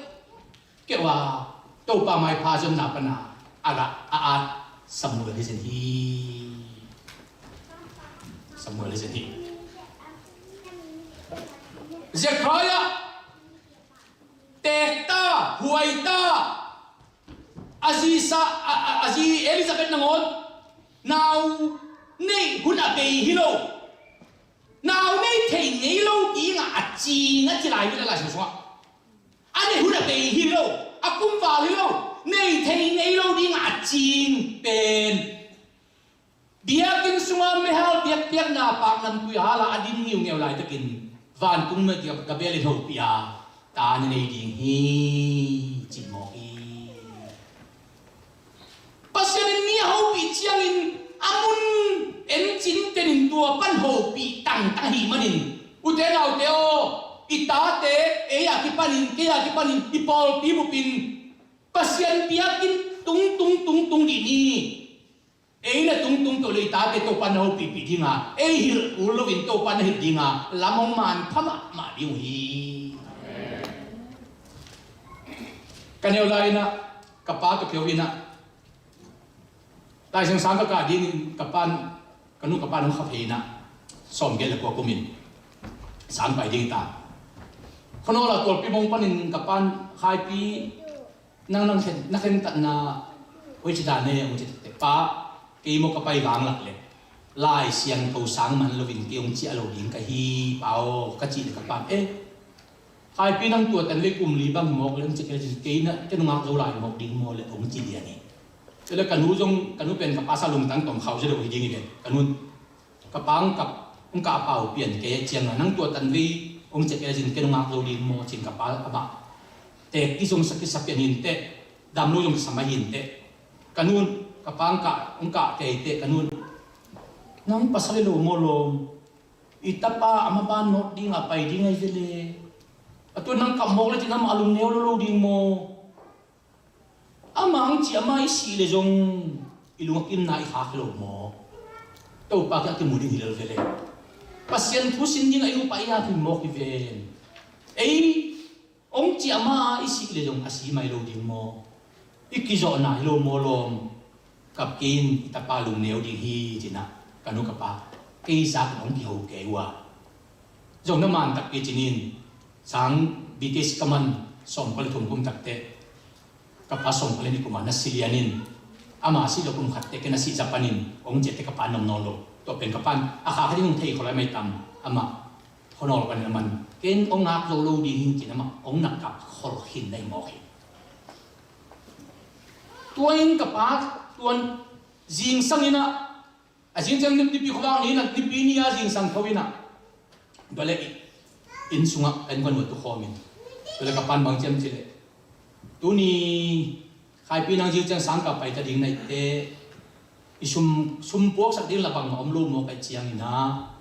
keuh a, Topa maipha zonna pana a lah a at Samuel hi zen hi. Samuel hi zen hi. Zechariah teek ta, huai ta, a zi sa, a, a, a zi Elizabeth nangawn nau neih hun a bei hi lo. Nau nei thei ngei lo dingah a cing a ci lai hi le Lai Siangtho sungah. A neih hun a bei hi lo, a kum val hi lo, nei thei ngei lo dingah a cing pen. Biakinn sunga meihal piakpiakna paknamtui hala a din ngiungeu laitakin vantung mah Gabriel in hopih a, ta na nei ding hi, ci mawk hi. Pasian in mi a hopih ciangin a mun en cintenin tua pan hopih tangtang ahih manin, ute naute aw, i tate ei a kipanin, kei a kipanin, i pawlpi bupin Pasian biakinn tungtung tungtung dih ni. Ei na tungtung tawh le i tate Topa na hopihpih dinga, ei hilh kul loin Topa na hilh dinga lam hong man pha mahmah ding uh hi. Ka neu lai-inah ka pa tawh keu inah Laisiangtho sang ka kah dingin ka pan, ka nu ka pan hong kha phei inah sawmgiat le kua kumin sang pai ding ta. Khuanawl a Kawlpi mong panin ka pan, Khaipi, nang nang khen, na khentatna hoih ci dan e, hong ci takte, pa, kei maw ka pai vanglak le Lai Siangtho sang man loin kei hong ciah lo ding ka hi, pa aw, ka cih le ka pan, eh, Khaipi, nang tua tan vei kum li bang mawk le hong ciah kei le cin kei na, kei nungak zo lai mawk ding maw le hong ci lian hi. Cule ka nu zong, ka nu pen ka pa sa lungtang tawm khauh zia lo hi ding hi ve. Ka nu, ka pa hong kap, hong kah a pau pian kei a cianga, nang tua tan vei hong ciah kei le cin kei nungak zo ding maw cin ka pa amah teek kizong sa kisa pian hi inteh, dam lo zong kisa mai hi inteh. Ka nun, ka pa hong kah, hong kah kei teh, ka nun, nang pasal hi lo maw lawm? I tapa a maban nawt dinga pai ding ahi ve le. A tua nang kap mawk le cin amah a lungneu lo lo ding maw? Amah hong ci, amah i sih le zong i lung a kimna i khak hi lo maw? Topa kiang a kimu ding hi lel ve le. Pasian thu sin dinga i upa i hak hi mawk hi ven. Ei, hong ci amah i sih le zong a si mai lo ding maw? I kizawhna hi lo maw lawm? Kap kei in, i tapa lungneu ding hi, cinah ka nu ka pa kei zak in hong kiho kei uh a. Zong na man takpi cinin sang B T S ka man sawmkua le thum kum takte, ka pa sawmkua le nih kuma na si lianin, ama si lo kum khatte kei na si za panin hong ciatte ka pa nom nawn lo. Tua pen ka pan a kha kha ding hong thei khol lai mai tam, amah khuanawl panin a man ken hong ngak zo lo ding hing cin amah hong na kap khol khin na hi mawk hi. Tua in ka pa tuan zingsang inah, a zingsang nipi khuavak ni inah, nipi ni a zingsang tho inah, tua le inn sungah ka innkuan nuai tu khawm in, tua le ka pan bang ciam ci le, tuni Khaipi, nang zingsang ka pai ta ding na hi teh, i sum, sum puaksak ding la bangmah om lo maw ka hih ciangin ah,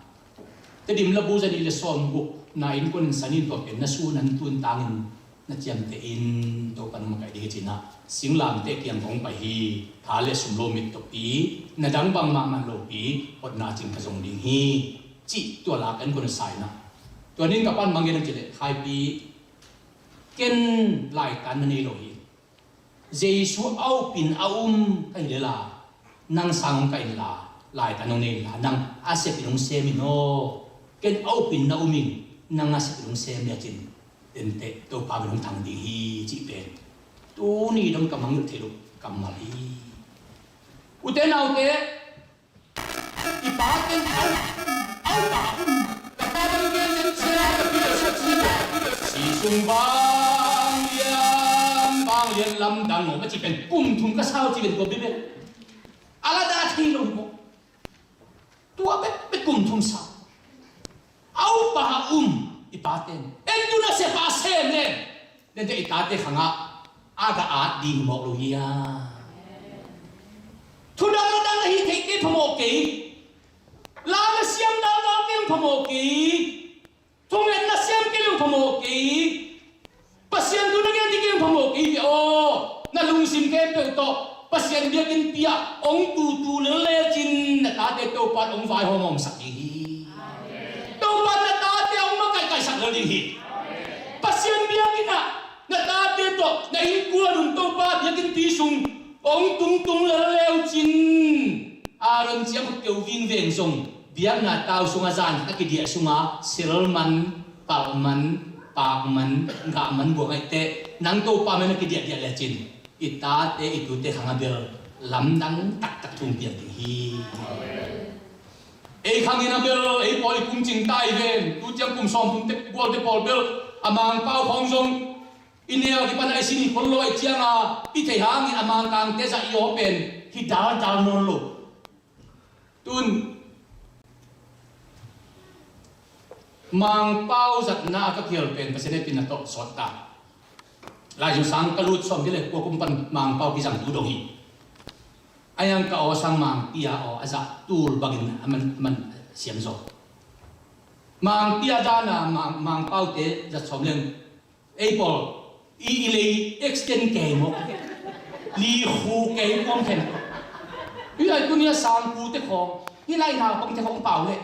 Tedim labu zanih le sawmguk na innkuan in san in tua pen na sun an tun tangin na ciamteh in, Topa nang makaih ding hi cinah singlamteh kiang kong pai hi. Tha le sum lo mit topi, na dang bangmah man lopi, hotna cing ka zong ding hi, cih tua la ka innkuan sa inah. Tua nin ka pan bang gen a ci le, Khaipi, ken laitan na nei lo hi. Jesu a upin a um ka hi lela, nang sang hong kah inla, laitan hong nei inla, nang a sepin hong sem in aw. Ken a upin na um ing, nang a sepin hong sem le cin, tente Topa min hong thang ding hi, cih pen tuni dong ka mangngilh theih loh kammal hi. Ute naute, i pa ken au, au pa um. Ka pa bang gen zen sia, ka pi le sia sia. Si sung bang lian, bang lian lamdang om a ci pen kum thum ka sau ci pen tua bibel. A la dah thei lo hi maw? Tua bek bek kum thum sau. Au pa um, i pa ten. En tu na sia pa sem le. Nente i tate khangah a ka at ding mawk lo hi a. Thudang na dang na hi theih kei phamawh kei. La na siam dang dang kei phamawh kei. Thungetna siam kei lo phamawh kei. Pasian Pasian biakinnpi ah hong tutu lel lecin na tate Topa in hong vaihawm hawmsak ding hi. Topa in na tate hong makaihkaihsak lel ding hi. Pasian biakinn ah na tate tawh na innkuan un Topa biakinnpi sung hong tungtung lel lecin Aaron ciang keu vingveng zong biakna tau sungah zan a kidiah sungah selman, palman, pakman, gahman buang aihte nang Topa mah na kidiahdiah lecin i tate i tute khang a bel lamdang taktak thum piang ding hi. Ei khang in a bel ei pawl i pumcing ta i ven tu ciang kum sawm kum te gual te pawl bel a Mangpau khawng zong i neu a kipan a i sin i khol lo a i cianga i thei hangin a Mangkangte zah i aw pen hi daldal nawn lo. Tun Mangpau zatna a ka kial pen Pasian hehpihna tawh sawt ta. Laizung sang ka lut sawm kile kua kum pan Mangpau kizang tu dong hi. A yang ka aw sang Mangpia aw a zah tul bangin a man, man siam zaw. Mangpia dana Mang, Mangpaute zat sawm leng ei pawl i, i lei extend kei mawk. Li khu kei kuam khen. Hi lai tunia sangkute khawng hi lai naupangte khawng pau leh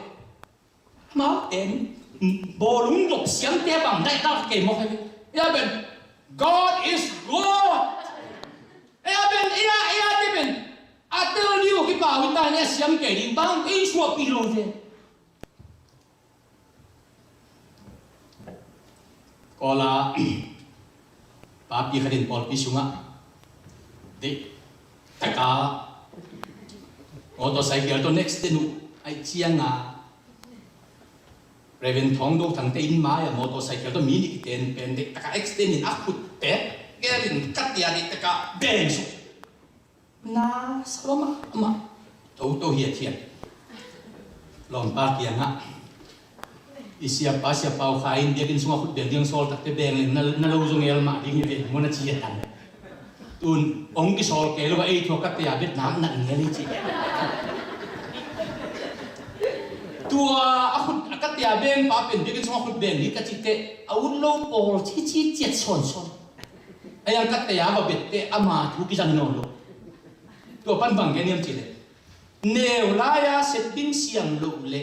mau ten bawlung dop siamte bang daih tal kei mawk. Ia ben God is God. Ia ben ia ia te ben a tel ni uh kipau hi ta ni a siam kei ding bang ei suahpih lo ve. Kawla papi khat in pawlpi sungah deihtaka motorcycle tawh next te nuh aih cianga Reverend Thawng Do Thangte inn mai-ah motorcycle tawh mi nih kiten pen deihtaka accident in a khut pek gelin katia deihtaka beng suk. Na sa lawm ah amah toto hiathiat lawmpa kiangah i siapa siapa uh kha in biakinn sungah khut beng ding sawl takte beng leng na, na lo zong el mah ding hi ve maw na ci a tan. Tun hong kisawl kei lo a ei thuak ka tei a bet nak nat ngel hi ci. Tua a khut a ka tei a beng pa pen biakinn sungah khut beng hi ka ci teh a ut lo pawl cici ciat sawnsawn. A yang ka tei a va bet teh ama thu kizang nawn lo. Tua pan bang gen hiam cih leh neu lai-a sep ding siam loh le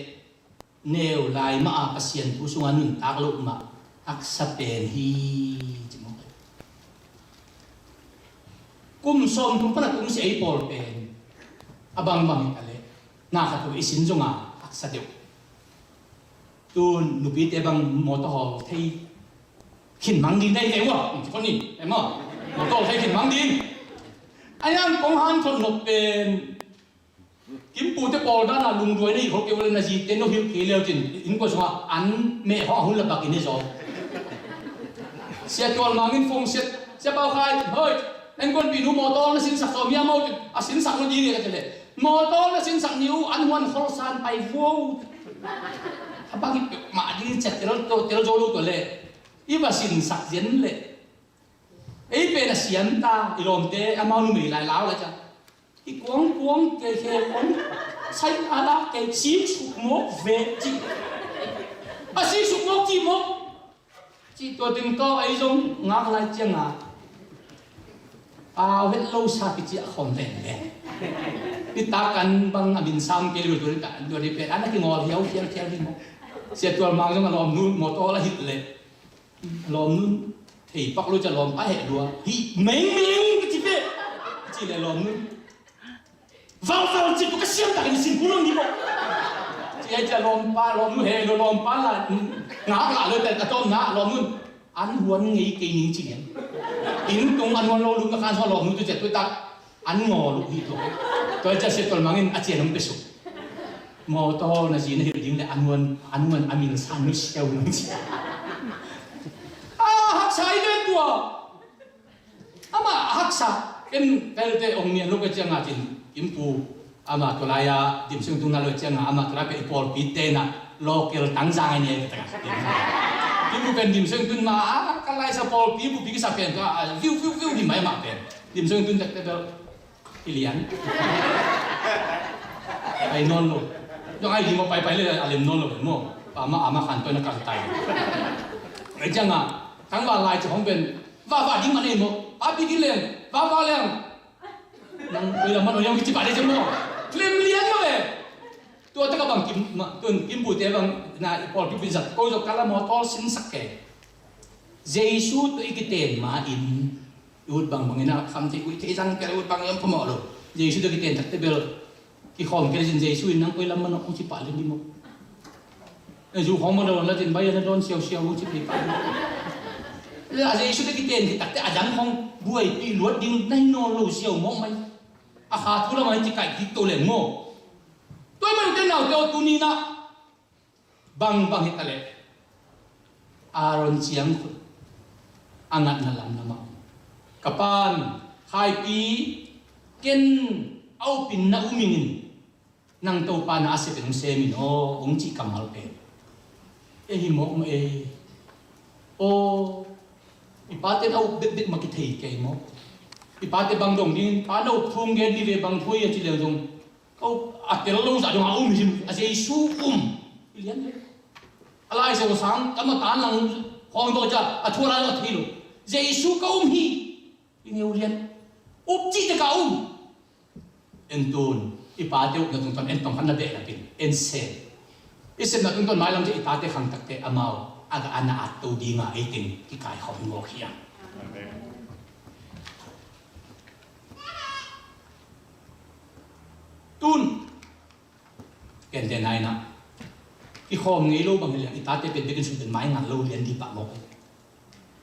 neu lai mah a Pasian thu sungah nuntak loh mah haksa pen hi ci maw. Kum sawm thum pan a tungsiah ei pawl pen a bangbang hi ta leh na khat uh i sin zongah haksa deuh. Tun nupite bang mawtaw hawl thei khin mang ding dai ve ua ci kho ni em maw? Mawtaw hawl thei khin mang ding. A yang kong han thot nop pen Kimpute pawl dana lungduai na hi khol kei ua le na zite no hilh kei leu cin innkuan sungah an meh hawh a hun la bak in hi zaw. Sia Tual Mang in phone siat, Sia Pau Khai, hoi, na innkuanpih nu mawtaw na sinsak sawm hiam maw cin a sinsak lo ding hi ka ci leh mawtaw na sinsak ni uh an huan kholsan pai vuau. A bang hi peuhmah ding cia tel zo lo tua leh i va sinsak zian leh ei pen a siam ta i lawmte amau numei lai lau la cia. I kuangkuang kei khe kuang sai a lak kei sik suk mawk ve ci. A sik suk mawk ci mawk ci tua ding tawh ei zong ngak lai cianga pau het lo sa kici a khawm ven ve. Nitak kan bang a min sam kei lo tua ding ta tua ding pen a na kingawl hiau hiau hiau ding mawk. Sia Tual Mang zong a lawmnu mawtaw la hit leh Lawmnun thei pak lo cia lawmpa heh lua hi mengmeng ka ci ve. Ci le lawmnun valval ci tu ka siam tak in sin kulon ni bo. Ci ai cia lawmpa lawmnu heh lo lawmpa la ngak la lo cia ka tawm na lawmnun an huan ngei kei ning ci lian. In tung an huan lo lum na khan so lawmnu tu cia tu tak an ngawl uh hi tua. Tua cia Sia Tual Mang in a cian hong pia suk. Mawtaw na zi na hilh ding le an huan, an huan a min san nu siau nang ci. A haksa i ven tua. Amah a haksa ken kalte ong nian lo ka cianga cin Kimpu. Amah tua lai-a Dim Seng Tun na lo cianga amah tua lai pen i pawlpi tena local tangzang ai nia ka taka. Kimpu pen Dim Seng Tun ma a ka laisa pawlpi bu bikisa pen ka a viu viu viu hi mai amah pen Dim Seng Tun tak te bel. Ilian. Ai non lo. Dong ai limo pai pai le a lem non lo mo. Pa ma ama khan to na kal tai. Ai janga tang va lai chu hong ben. Va va ding ma nei mo. A pi di lem. Va va lem. Nang koi lam man ong hiam kici pah ding ci maw? Lim lian lo e. Tua tak a bang kim, ma, tun kimpute bang na i pawlpi pizat ko zong ka lam aw tawl sinsak ke. Jesu tawh i kiten ma-in i ut bangbang in a khamte, i ut thei zang pial i ut bang i om phamawh lo. Jesu tawh kiten takte bel kikhawm kei le cin Jesu in nang koi lam man ong ci pah lim ding maw? Jesu khawng maw dawn latin bai a na dawn siausiau ong ci pah lim. A Jesu tawh kiten khit takte a dang khawng buaipih luat ding na hi nawn lo siau mawk mai. A kha thu lamah hi ci kaih kik to leng maw? Tua ahih manin ute naute aw, tuni-in ah bangbang hi ta leh Aaron ciangkhut a ngatna lamlamah ka pan Khaipi, ken a upin na um ing in, nang Topa na a sep in hong sem in aw, hong cih kammal pen ei hi mawk mah ei. Aw, i pate na up bekbek mah kithei kei mawk. I pate bang dong ding, pa na up thu hong gen ni ve, bang thu hi a ci leng zong, ko a tel lo zah dong a um hi, a Jesu um hi lian ve. A Lai Siangtho sang, a matan lang khawng dawh ciah a thu a lai lo a thei lo. Jesu ka um hi. I ngeu lian. Up cih tek a um. En tun i pate upna tungtawn en tawmkhat na behlap in en sem. I sepna tungtawn mailam ciah i tate khangtakte amau a gah a na at to dinga ei teng kikaikhawm hi mawk hiam? Amen. Tun Gentehna in ah kikhawm ngei lo bang hi leh i tate pen biakinn sung pen mai ngat lo lian dih pah mawk hi.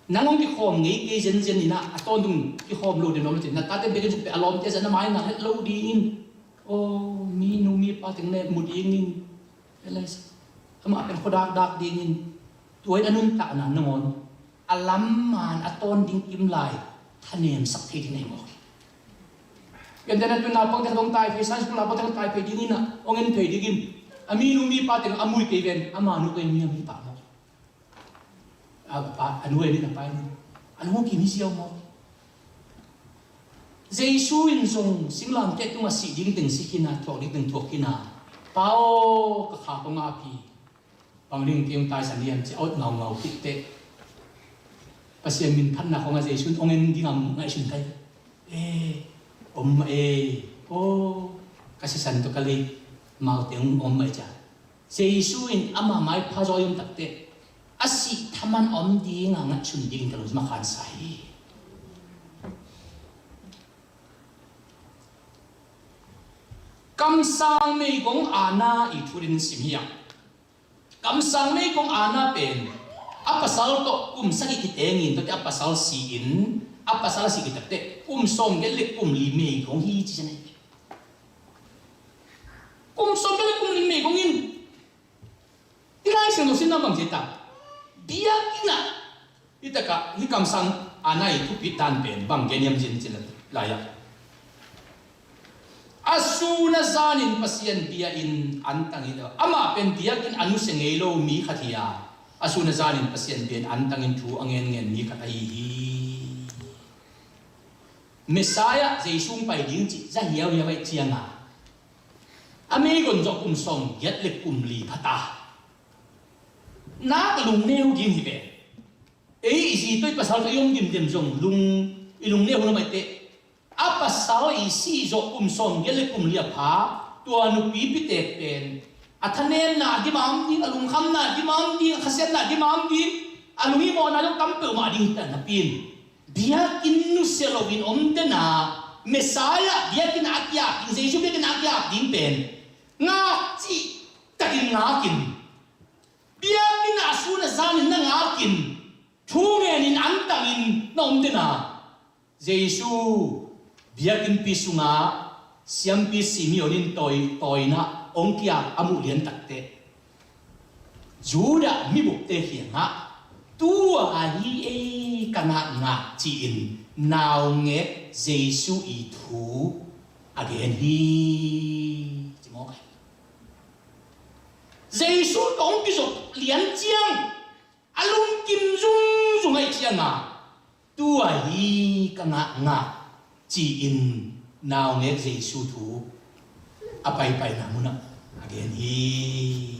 Nang hong kikhawm ngei kei zenzen in ah a tawntung kikhawm lo ding om lo cin na tate biakinn sung pen a lawmte zah na mai ngat het lo ding in. Aw, mi nu mi pa teng na mu ding in. Amah pen khuadakdak ding in. Tua in a nuntakna nangawn a lam man a tawn ding kim lai thanemsak thei ding na hi mawk hi. Gentehna tun naupangte khat hong tai phei, Sunday school naupangte hong tai phei ding in ah hong en phei ding in, a mi nu mi pa teng a mui kei ven, ama nu kei mi a mi pah mawk hi. A pa, a nu en in a pa en in a lung kim hi ziau mawk hi. Jesu in zong singlamteh tungah sih ding teng si khin a, thuak ding teng thuak khin a, Pa aw, ka kha kong ap hi. Bang ding hong taisan hiam ci a ot ngaungau khit teh Pasian min phatna khawngah Jesu in hong en ding a ngaihsun thei. E, om mah e. Aw, ka sisan tawh ka lei maute hong om mah e ci a, Jesu in ama maipha zaw i om tak teh a sih thaman om ding a ngaihsun ding ka lungsim a khansa hi. Kamsang meigong Anna i thu ding sim hi a, kamsang meigong Anna pen a pasal tawh kum sagih kiteng in, tua teh a pasal si in, a pasal a sih khit tak teh kum sawmgiat le kum li meigong hi ci hi. Kum sawmgiat le kum li meigong in, i Lai Siangtho simna bang ci ta? Biakinn ah, hi tak ah hih kamsang Anna i thupit dan pen bang gen hiam cih leh, lai ah, a sun a zanin Pasian bia-inn antang hi lo. Amah pen biakinn a nusia ngei lo mi khat hi a, a sun a zanin Pasian bia-inn antangin thu a ngenngen mi khat ahi hi. Messiah Jesu hong pai ding cih za hiauhiau ahih ciangin a, a meigong zawh kum sawmgiat le kum li pha ta. Nak lungneu ding hi ve. Ei i zi tawh i pasal tawh i om dimdem zong lung, i lungneu hun a maih teh, a pasal i sih zawh kum sawmgiat le kum li a pha, tua nupi pitek pen a thanemna a dimam ding, a lungkhamna a dimam ding, a khasiatna a dimam ding, a lunghihmawhna zong tam peuhmah ding hi ta napi in, biakinn nusia loin om den a, Messiah biakinn a kiap ding, Jesu biakinn a kiap ding pen ngak cih takin ngak in, biakinn ah a sun a zanin na ngak in, thu ngen in antangin na om den a, Jesu biakinnpi sungah siampi Simeon in tawi, tawina hong kiap a muh lian tak teh Judah mibupte kiangah, tua hi ei ka ngakngak ci-in naungek Jesu i thu a gen hi. Ci mawk hi. Jesu tawh hong kizop lian ciang a lungkim zungzung ahih ciangin, tua hi ka ngakngak ci-in naungek Jesu thu a paipaina munah a gen hi.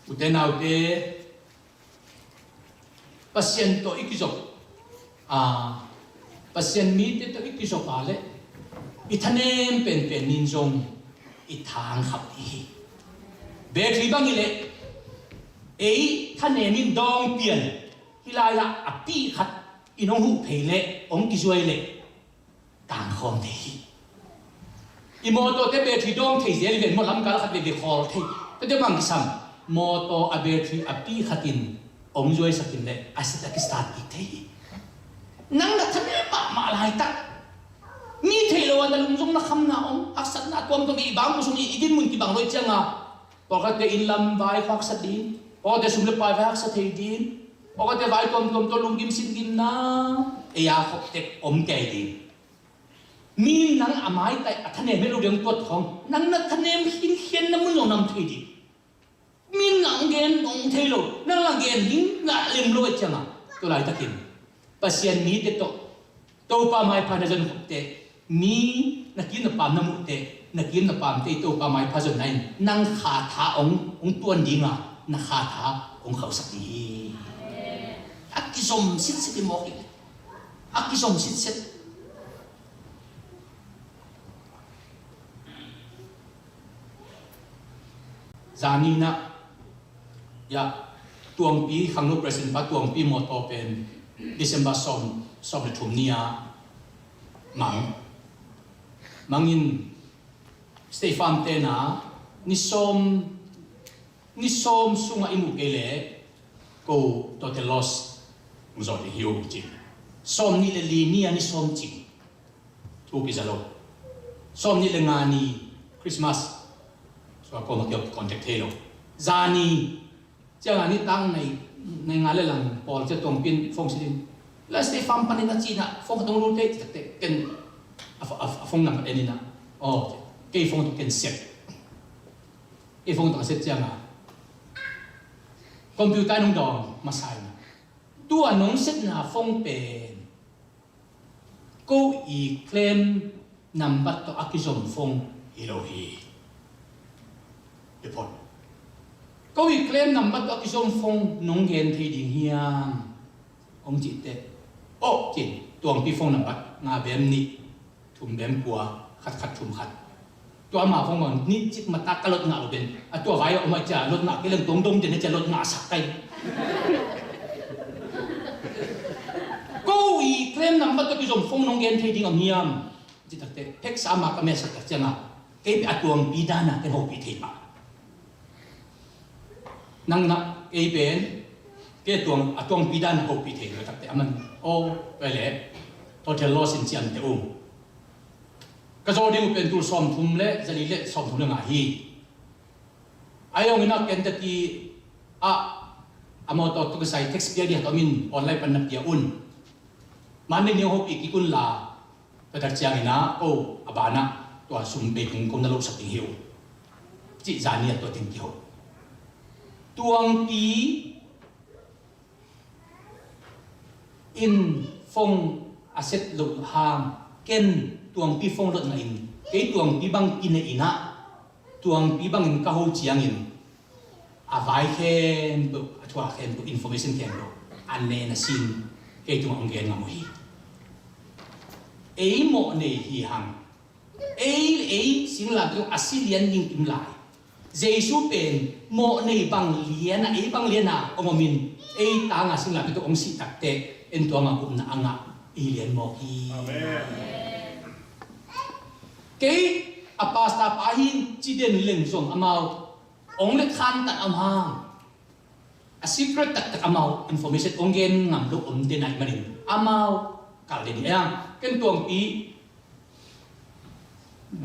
Ute naute, Pasian tawh i kizop, a, Pasian mite tawh i kizop a leh i thanem penpen in zong i thangkhap ding hi. Battery bang hi leh ei thanem in dawng pian hi lai-ah a pi khat in hong huh phei leh hong kizuai leh tangkhawm thei hi. I mawtawte battery dawng thei zel hi ven maw, lamkal khat veve khawl thei. Tua teh bang kisam, mawtaw a battery a pi khat in hong zuaisak in leh a set a kistart kik thei hi. Nang na thanem mahmah laitak, mi theih loh a na lung zong na khamna om, haksatna tuamtuam, i bang kusung i, i dinmun kibang lo i cianga, pawlkhatte inn lam vai khawk sa ding, pawlkhatte sum le pai vai haksa thei ding, pawlkhatte vai tuamtuam tawh lunggim singimna, ei a khop tek om kei ding. Mi in nang a maitai a thanem het lo ding tuat khawng, nang na thanem khinkhian na mun zong nam thei ding. Mi in nang gen nong thei lo, nang la gen ding ngah lem lo a cianga, tua laitakin Pasian mite tawh Topa maipha na zon khop teh, mi na kim na pam na muh teh, na kim na pamte i Topa maipha zonna in nang kha tha hong, hong tuan dinga, na kha tha hong khauhsak ding hi. A kizom sitset i mawk hi. A kizom sitset. Zani na, ya, Tuangpi, khangno president pa Tuangpi mawtaw pen December sawm, sawm le thum ni-a mang. Mangin State Farm te na ni sawm, ni sawm sungah i muh kei leh ko total loss hong zawh ding hi uh ci. Sawm nih le li ni-a ni sawm cing. Thu kiza lo. Sawm nih le nga ni Christmas. Sua kawm a kiok contact thei lo. Zani cianga ni tang nai, nai nga le lang pawl cia Tuangpi in phone si ding. La State Farm panin a cina phone khat hong lut thei, ci takte ken a, a, a phone number en ina. Oh, kei phone ken set. Kei phone tawh a set cianga computer nong dawng masa ina. Tua nong setna phone pen ko i claim nambat tawh a kizom phone hi lo hi. Report. Ko i claim nambat tawh a kizom phone nong gen thei ding hiam? Hong cih teh, oh, cin, Tuangpi phone nambat nga bem nih, thum bem kua, khat khat thum khat. Tua ama phone bang nih cik mata ka lot ngah lo ben. A tua vai a om a cia lot ngah kei leng tuang dong den a cia lot ngah sak kai. Ko i claim nambat tawh kizom phone nong gen thei ding om hiam? Ci takte, heksa ama ka message tak cianga, kei pen a Tuangpi dana ken hopih thei pah. Nang na, kei pen, kei tuang, a Tuangpi dana hopih thei lo takte, aman, oh, tua leh total loss in ciamteh ung. Ka zaw ding uh pen tul sawmthum le zali le sawmthum le nga hi. Ahi zongin a Kentucky ah a mawtaw tawh kisai tax pia ding a tomin online pan na pia un. Monday ni hong hopih kik un la, tua tak ciangin ah, oh, a banah tua sum bei kong kong na losak ding hi uh. Cih zani a tua teng kiho. Tuangpi in phone a set loh hang, ken Tuangpi phone lot ngahin, kei Tuangpi bang kinei inah, Tuangpi bangin ka ho ciangin, a vai khempeuh, a thuak khempeuh, information khempeuh, a nen a sin, kei tungah hong gen ngam uh hi. Ei mawh nei hi hang, ei, ei singlamteh a si lian ding kim lai. Jesu pen mawh nei bang liana, ei bang liana hong omin, ei tanga singlamteh tawh hong sih takteh en tuanga gupna a ngah i lian mawk hi. Amen. Kei a pastor pa hi ci den leng zong amau hong let khan tan a om hang. A secret taktak amau information hong gen ngam lo om den ahih manin amau kal den hi. Ken Tuangpi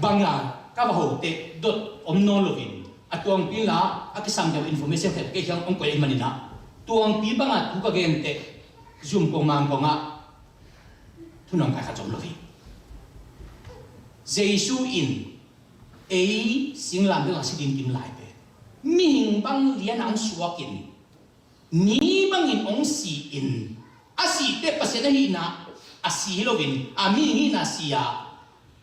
banga ka va hote dot om nawn loin, a Tuangpi la a kisam deuh information khat kei hiang hong koih ahih manin ah, Tuangpi banga thu ka gente zum kong mang kongah thunang kai khat zom lo hi. Jesu in ei singlamteh a si ding kim lai pen mihing bang liana hong suakin, mi bangin hong si-in, a sih teh Pasian ahihna a si hi loin, a mihing hihna a si a,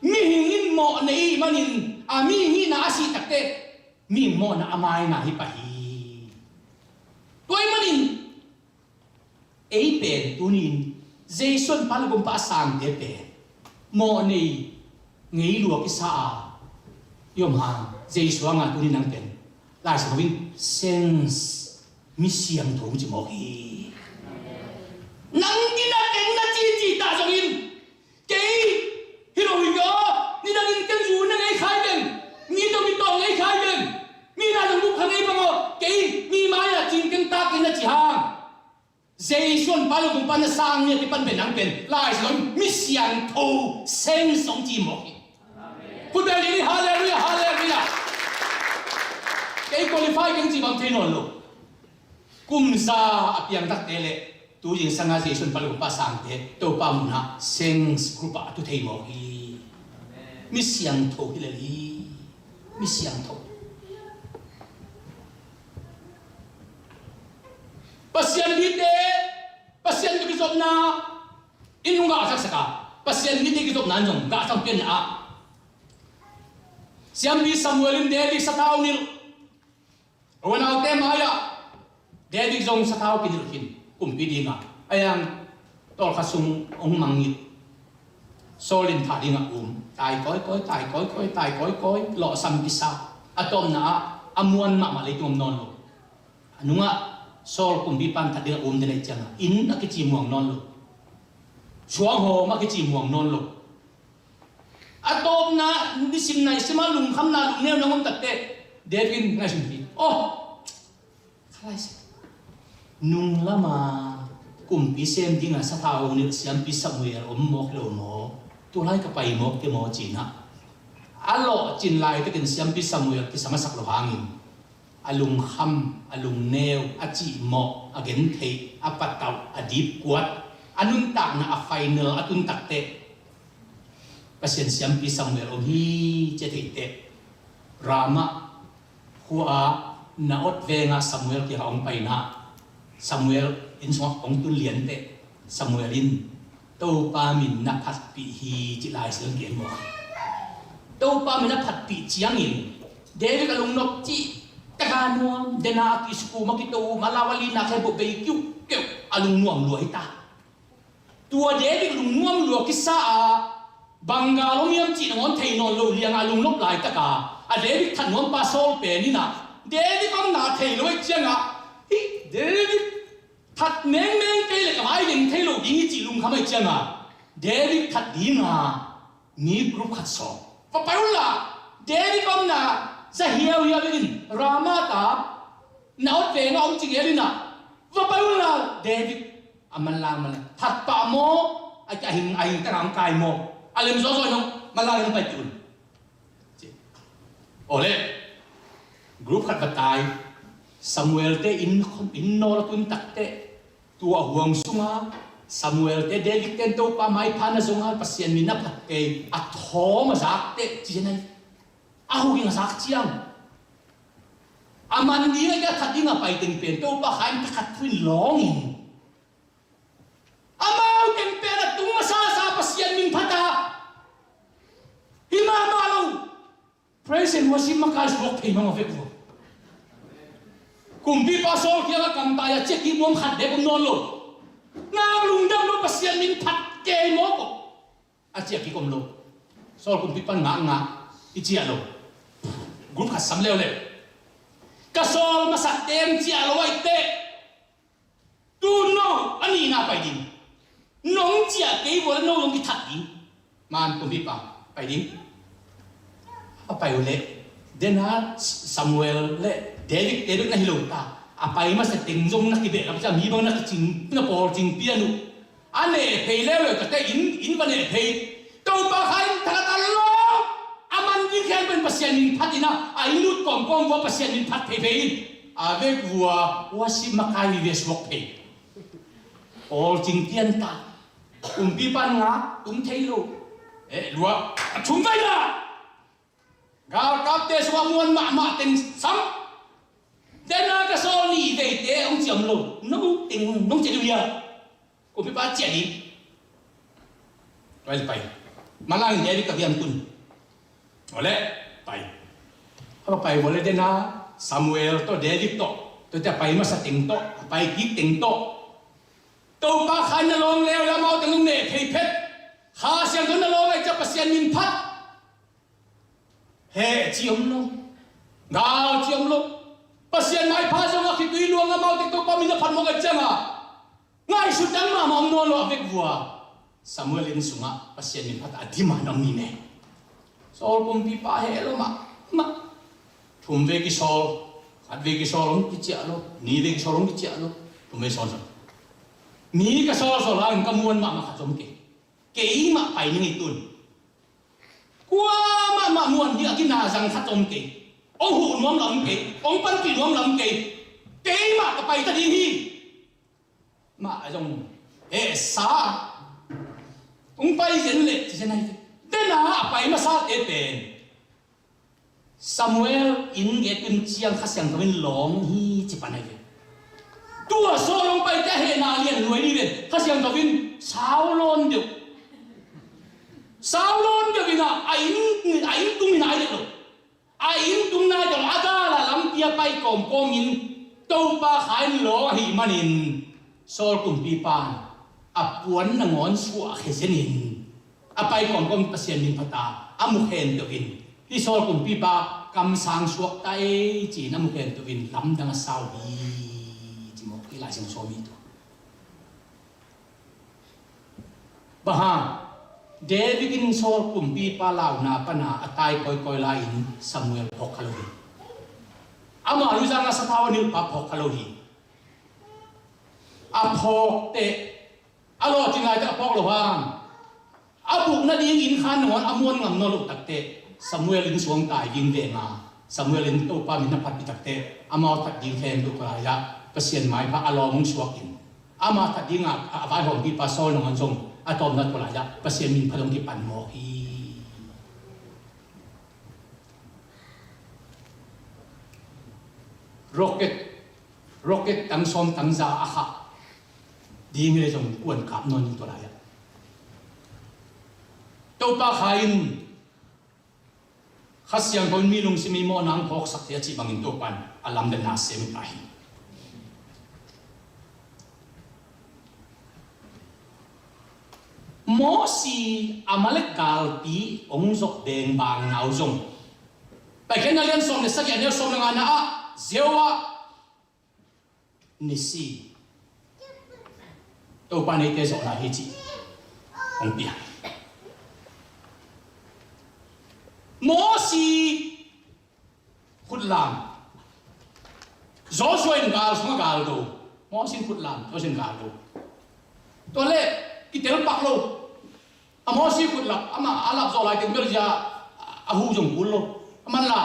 mihing in mawh nei ahih manin a mihing hihna a sih takteh mihing mawhna a maina hi pah hi. Tua ahih manin ei pen tuni-in Jesu in Pa le Gumpa a sangte pen mawh nei, ngei lua kisa a i om hang, Jesu a ngah tuni nang pen Lai Siangtho in saints, mi siangtho ci mawk hi. Nang in a keng na ci ci ta zongin, kei hi lo hi aw, nidang in keng zu na ngei khai den, mi tawh mi tawh ngei khai den, mi na zong buk kha ngei bang aw, kei mi mai-ah cing keng tak keng na ci hang, Jesu in Pa le Gumpa na sang ni a kipan pen nang pen Lai Siangtho in mi siangtho, saints hong ci mawk hi. Khut beng dih ni, halleluiah, halleluiah. Kei qualify keng ci bang thei nawn lo. Kum za a piang takte le tu zingsang a Jesu in Pa le Gumpa sangte Topa munah saints group ah a tu thei mawk hi. Mi siangtho hi lel hi. Mi siangtho. Pasian mite, Pasian tawh kizopna in hong gah a thaksak a, Pasian mite kizopna in zong gah a thang pian ah, siampi Samuel in David sathau nilh, unaute mai-ah David zong sathau kinilh khin, kumpi dingah a yang tawlkhat sung hong mangngilh. Saul in thah dingah um, tai kawikawi, tai kawikawi, tai kawikawi, lawhsam kisa. A tawpna ah a muan mahmah leitung om nawn lo. A nungah Saul kumpipa in that dingah um den ahih ciangah inn a kici muang nawn lo. Suanghawm a kici muang nawn lo. A tawpna nisim naisim a lungkhamna lungneu nang om takteh David in ngaihsun hi. Oh, nung lama kumpi sem dinga sathau nilh siampi Samuel om mawk lo maw? Tulai ka pai mawk te maw, cinah a lawhcin laitakin siampi Samuel kisam a sak lo hangin a lungkham, a lungneu, a cihmawh, a gentheih, a patauh, a dipkuat, a nuntakna a final a tun takteh Pasian siampi Samuel om hi ci a theih teh, Ramah khua-ah Naioth vengah Samuel kiangah hong paina, Samuel inn sungah hong tun lian teh Samuel in Topa min na phatpih hi ci Lai Siangtho in gen mawk. Topa min a phatpih ciangin David a lungnop cih taka nuam, dena a kisukum a kito um a lau a lina khe buh bei kiuhkeuh a lungnuam lua hi ta. Tua David lungnuam lua kisa a bang gal om hiam cih nangawn thei nawn lo liangah a lungnop laitaka a David that nuampa Saul pen inah David omna thei lo ahih ciangah, hih David that mengmeng kei le ka vai ding thei lo ding hi cih lungkham ahih cianga David that dinga mi group khat sawm. Va pai unla, David omna za hiauhiau in Ramah a Naioth vengah om cing el inah va pai unla, David a manlang manlang that pah maw, a hing a hing tangah hong kai maw, a lem zawzaw in hong manlang in hong paipih un. Awle, group khat va tai. Samuel te inn, inn nawl a tun takteh tua huang sunga Samuel te David ten Topa maipha na zonga Pasian min a phat kei a thawm a zakteh ci hi nai. A hukin a zak ciang a man ding a, a that ding a pai teng pen Topa kha in thakhat thu in lawngin amau teng pen a tung masasa Pasian min phata hi mahmah lo. Praise and worship makai suak thei mah a vek uh. Kumpipa Saul kiangah kamtai a ciah kik nuam khat bek om nawn lo. Nang lungdam lo, Pasian min phat kei mawk uh. A ciah kik om lo. Saul kumpipa ngah ngah i ciah lo. Group khat sam leuleu. Ka sawl masak teng ciah lo aih teh. Tu no a nihna pai ding. Nong ciah kei vua le no zong kithat ding. Man kumpipa pai ding. A pai uh leh dena Samuel le David, David na hi lo ta. A pai masa teng zong na kibehlap ciang mi bang na kicing, na pawlcing pian uh. A neh phei leuleu takte inn, inn va neh phei. Topa kha in thakhat a lawng. A man ding khempeuh in Pasian min phat in a, a inn lut kawmkawm vua Pasian min phat pheiphei in. A vek vua worship makai vive suak phei. Pawlcing pian ta. Kumpipa ngak tung thei lo. Eh, lua a thum vai ta. Galkapte sungah muan mahmah teng sam. Dena ka sawl nih veite hong ciam lo. Nong teng nong ciah ding uh hia? Kumpipa ciah ding. Pai le pai. Manlang in David ka kiang tun. Awle, pai. A pai vua le dena Samuel tawh David tawh, tuate a pai masa teng tawh, a pai kik teng tawh Topa Khain na lawng leuleu, amaute nong neh thei phet. Kha Siangtho na lawng ahih ciang Pasian min phat. Heh ci om lo. Gal ci om lo. Pasian maipha zong a khitui luang, amaute Topa min a phat mawk ahih ciangin ngaihsut dang mahmah om nawn lo, a vekvua. Samuel inn sungah Pasian min phat a dim a na om hi ne. Saul kumpipa heh lo mahmah. Thum vei kisawl, khat vei kisawl hong kiciah lo, nih vei kisawl hong kiciah lo, thum vei sawl zong. Mi ka sawlsawl hangin ka muan mahmah khat zong om kei. Keimah pai ning ei tun. Kuamah mah muan ding a kinazang khat zong om kei. Hong huh nuam lam om kei. Hong panpih nuam lam om kei. Keimah ka pai ta ding hi. Mah a zong heh sa. Hong pai zen leh ci zen ahi ve. Dena a pai masate pen Samuel inn gei tun ciang Kha Siangtho in lawng hi ci pan ahi ve. Tua Saul hong paite a hehna lian luai ni ve. Kha Siangtho in sau lawn deuh. Sau lawn deuh in a, a inn, a inn tung in a ai deuh lo. A inn tung nai deuh lo, a gal a lampi a pai kawmkawm in Topa Khain lawng ahih manin Saul kumpipa in a puan nangawn suah khia zenin a pai kawmkawm Pasian min phat a, a mukhen peuh in, hih Saul kumpipa kamsang suak ta ei ci-in a mukhen peuh in lamdang a sau hi ci mawk hi Lai Siangtho sawm hi tu. Bang hang, David in Saul kumpipa launa pana a tai kawikawi lai-in Samuel phawk kha lo hi. Ama lungzang a sathau a nilhpa phawk kha lo hi. A phawk teh, a lawhcing lai teh a phawk lo hang, a buk nading inn khan nangawn a muan ngam nawn loh takteh Samuel inn sung tai ding veng a, Samuel in Topa min a phatpih takteh amau that ding khempeuh tua lai-ah Pasian maipha a lawng hong suak in, ama that dingah a vaihawmpipa Saul nangawn zong a tawpna tua lai-ah Pasian min phat hong kipan mawk hi. Rocket, rocket tang sawm tang za a khah ding hi leh zong kuan kap nawn ding tua lai-ah. Topa Khain Kha Siangtho in mi lungsim i mawhna hong phawksak thei a cih bangin Topa in a lamdanna sem ta hi. Mosi Amalek galpi hong zawh bengbangna uh zong Paikhiatna lian sawm le sagih a neu sawm le ngana ah, Jehovah Nissi, Topa neite zawhna hi cih hong pia. Mosi khutlam, Joshua in gal sungah gal do. Mosi in khutlam, Joshua in gal do. Tua leh kitel pak lo. A Mosi khut lap, amah a lap zawh lai teng bel zia a hu zong kul lo. A man la,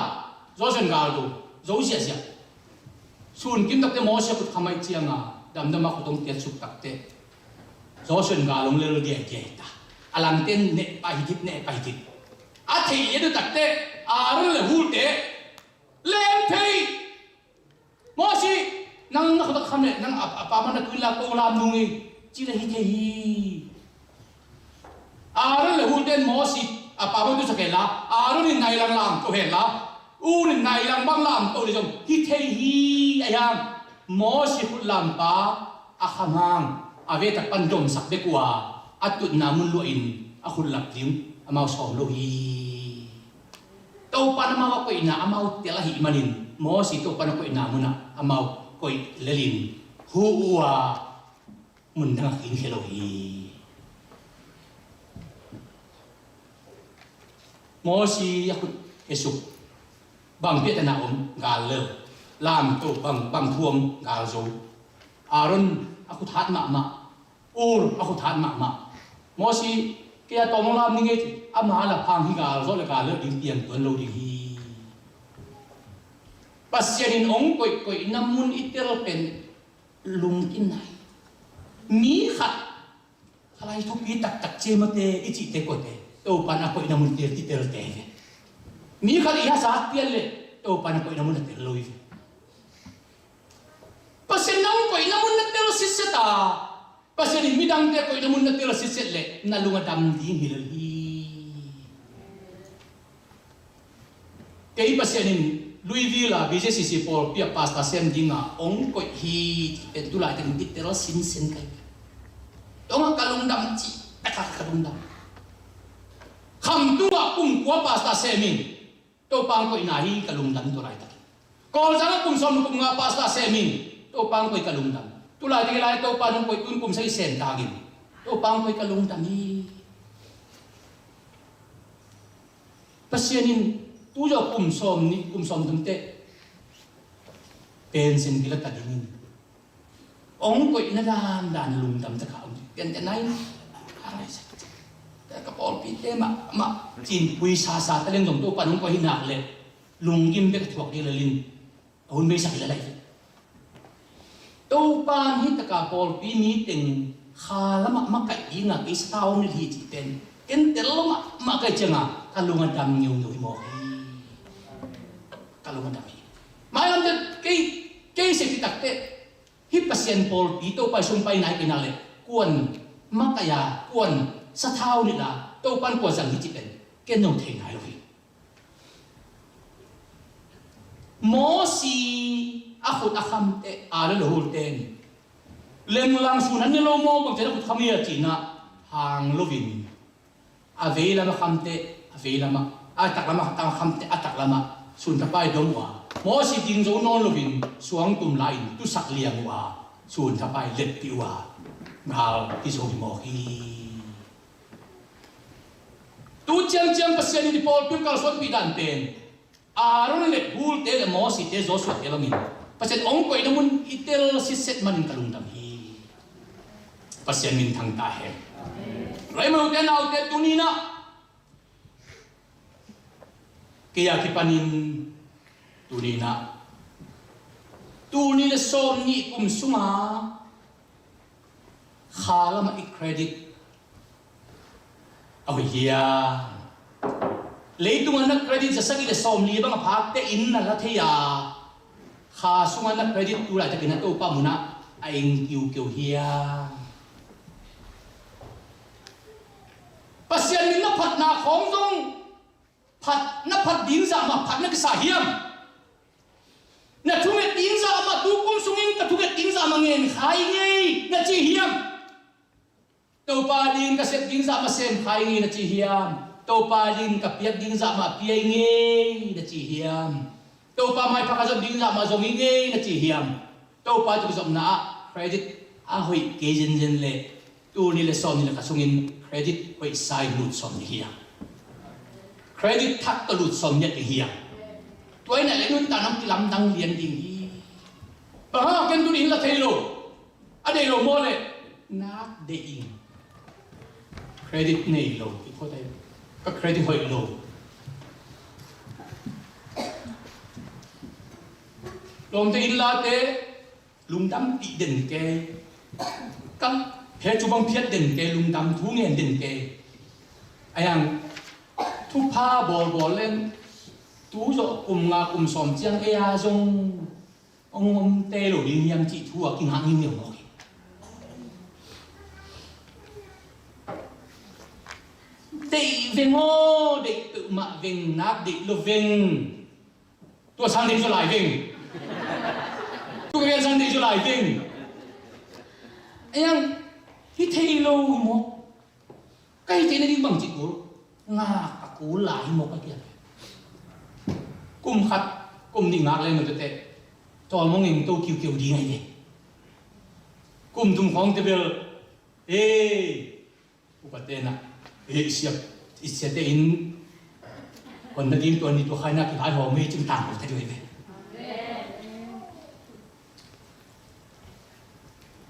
Joshua in gal do, zo ziahziah. Sun kim takte Mosi a khut kham ahih cianga damdam a khut hong tiatsuk takte Joshua in gal hong lel diaidiai ta. A langte in neh pah hitik, neh pah hitik. A theih lian uh takte Aaron le Hur te lem phei. Mosi, nang na khut a kham leh nang a, a pa man a tui la ko lam nung hi, ci leh hi thei hi. Aaron le Hur ten Mosi a pa man tui sak hen la, Aaron in nai lang lam to hen la, Hur in nai lang bang lam to leh zong hi thei hi. Ahi hang Mosi khut lampa a kham hang a vetak pan domsak bek uh a, a tutna mun luahin a khut lap ding amau sawm lo hi. Topa in amau a koihna amau tel ahih manin Mosi Topa in a koihna munah amau koih lelin huh uh a mundang a khin khia lo hi. Mosi a khut hesuk bang piatana om gal lel, lam to bang, bang thu om gal zo. Aaron a khut hat mahmah, Hur a khut hat mahmah. Mosi, kei a tawm hong lam ning ei ci, ama a lap hang hi gal zawh le gal lel ding piang tuan lo ding hi. Pasian in hong koihkoihna mun i tel pen lungkin nai. Mi khat a lai thupi taktak ciamate i cihte kuate Topa in a koihna mun tel, i telte hi ve. Mi khat i hazat pian leh Topa in a koihna mun a tel lo hi ve. Pasian in hong koihna mun na tel sitset a, Pasian in midangte koihna mun na tel sitset leh na lung a dam ding hi lel hi. Kei Pasian in Louisville a B J C C pawlpi a pastor sem dinga hong koih hi, pen tu laitak in i tel sinsen ka hi. dam cih takah ka lungdam. Khamtung ah kum kua pastor sem in, Topa hong koihna hi ka lungdam tu laitakin. Kawlzang ah kum sawm kum nga pastor sem in, Topa hong koih ka lungdam. Tu laitakin lai Topa hong koih, tun kum sagih sem tangin, Topa hong koih ka lungdam hi. Pasian in tu zawh kum sawm nih, kum sawm thum teh pension kila ta dingin hong koihna dandan lungdam taka om. Piante nai ka pawlpite mah, mah cinpui sasa ta leng zong Topa hong koih hi nak leh lunggim bek a thuak ding lel in a hun beisak hi lel lai. Topa in hih taka pawlpi mi teng kha lamah makaih dingah kei sathau om lel hi cih pen ken tel lamah makaih ciangah ka lung a dam ngeungeu hi mawk hi. Ka lung a dam hi. Mailam teh kei, kei seh hi takteh hih Pasian pawlpi Topa i sum pai nai kei nak leh kuan makaih a, kuan sathau nilh a, Topa in kua zang hi cih pen ken zong thei nai lo hi. Mosi a khut a khamte, Aaron le Hur ten lenglang sun an ne lo maw, bangci a khut kham hi a ci-in ah hang loin a veilam a khamte, a veilam a, a taklam a khamte, a taklam ah sun thapai dong uh a, Mosi ding zo nawn loin suangtum la-in tusak liang uh a, sun thapai letpih uh a, gal kizo hi mawk hi. Tu ciangciang Pasian in i pawlpi kalsuanpih dan pen Aaron le Hur te le Mosi te, Joshua te bangin Pasian hong koihna mun i tel sitset manin ka lungdam hi. Pasian minthang ta hen. Rai mah ute naute, tuni-in ah kei a kipanin tuni-in ah, tul nih le sawm nih kum sunga kha lamah i credit a hoih hiam? Leitung ah na credit za sagih le sawmli bang a phakte in na la thei a, kha sungah na credit tu laitakin a Topa munah a eng kiukiu hiam? Pasian min na phatna khawng zong phat, na phat ding zah mah phat na kisa hiam? Na thunget ding zah mah, tu kum sungin ka thunget ding zah mah ngen kha ing ei na ci hiam? Topa ding ka sep ding zah mah sem kha ing ei na ci hiam? Topa ding ka piak ding zah mah pia ing ei na ci hiam? Topa maipha ka zon ding zah mah zong ing ei na ci hiam? Topa tawh kizopna ah credit a hoih kei zenzen leh tul nih le sawm nih le khat sungin credit hoihsa in lut sawm ding hiam? Credit thak tawh lut sawm ding hiam? Tua in ah leh nuntakna hong kilamdang lian ding hi. Bang hang ken tuni in la thei lo, a deih lo maw leh nak deih ing. Credit nei lo, i khua tai ka credit hoih lo. Lawmte in late lungdampih den kei. Ka phe cu bang phiat den kei, lungdam thu ngen den kei. A yang thupha bawlbawl leng tu zawh kum nga kum sawm ciang ei a zong hong om tei lo ding hiam cih thu a kingah ngiungeu mawk hi. Deih veng aw, deih peuhmah veng, nak deih lo veng. Tua sang deih zaw lai veng. Tua ka sang deih zaw lai veng. A yang hi thei lo hi maw? Ka hi theihna ding bang ci kul, ngak a kul lai hi maw ka kiat. Kum khat kum nih ngak leng mah tuate tawlmawng eng to kiukiu ding ahi ve. Kum thum khawng te bel, ee, upate na, ee, i siap, i siate in hon nading tua ni tua khai na kivai hawm hi cing tang ko ta ding ahi ve.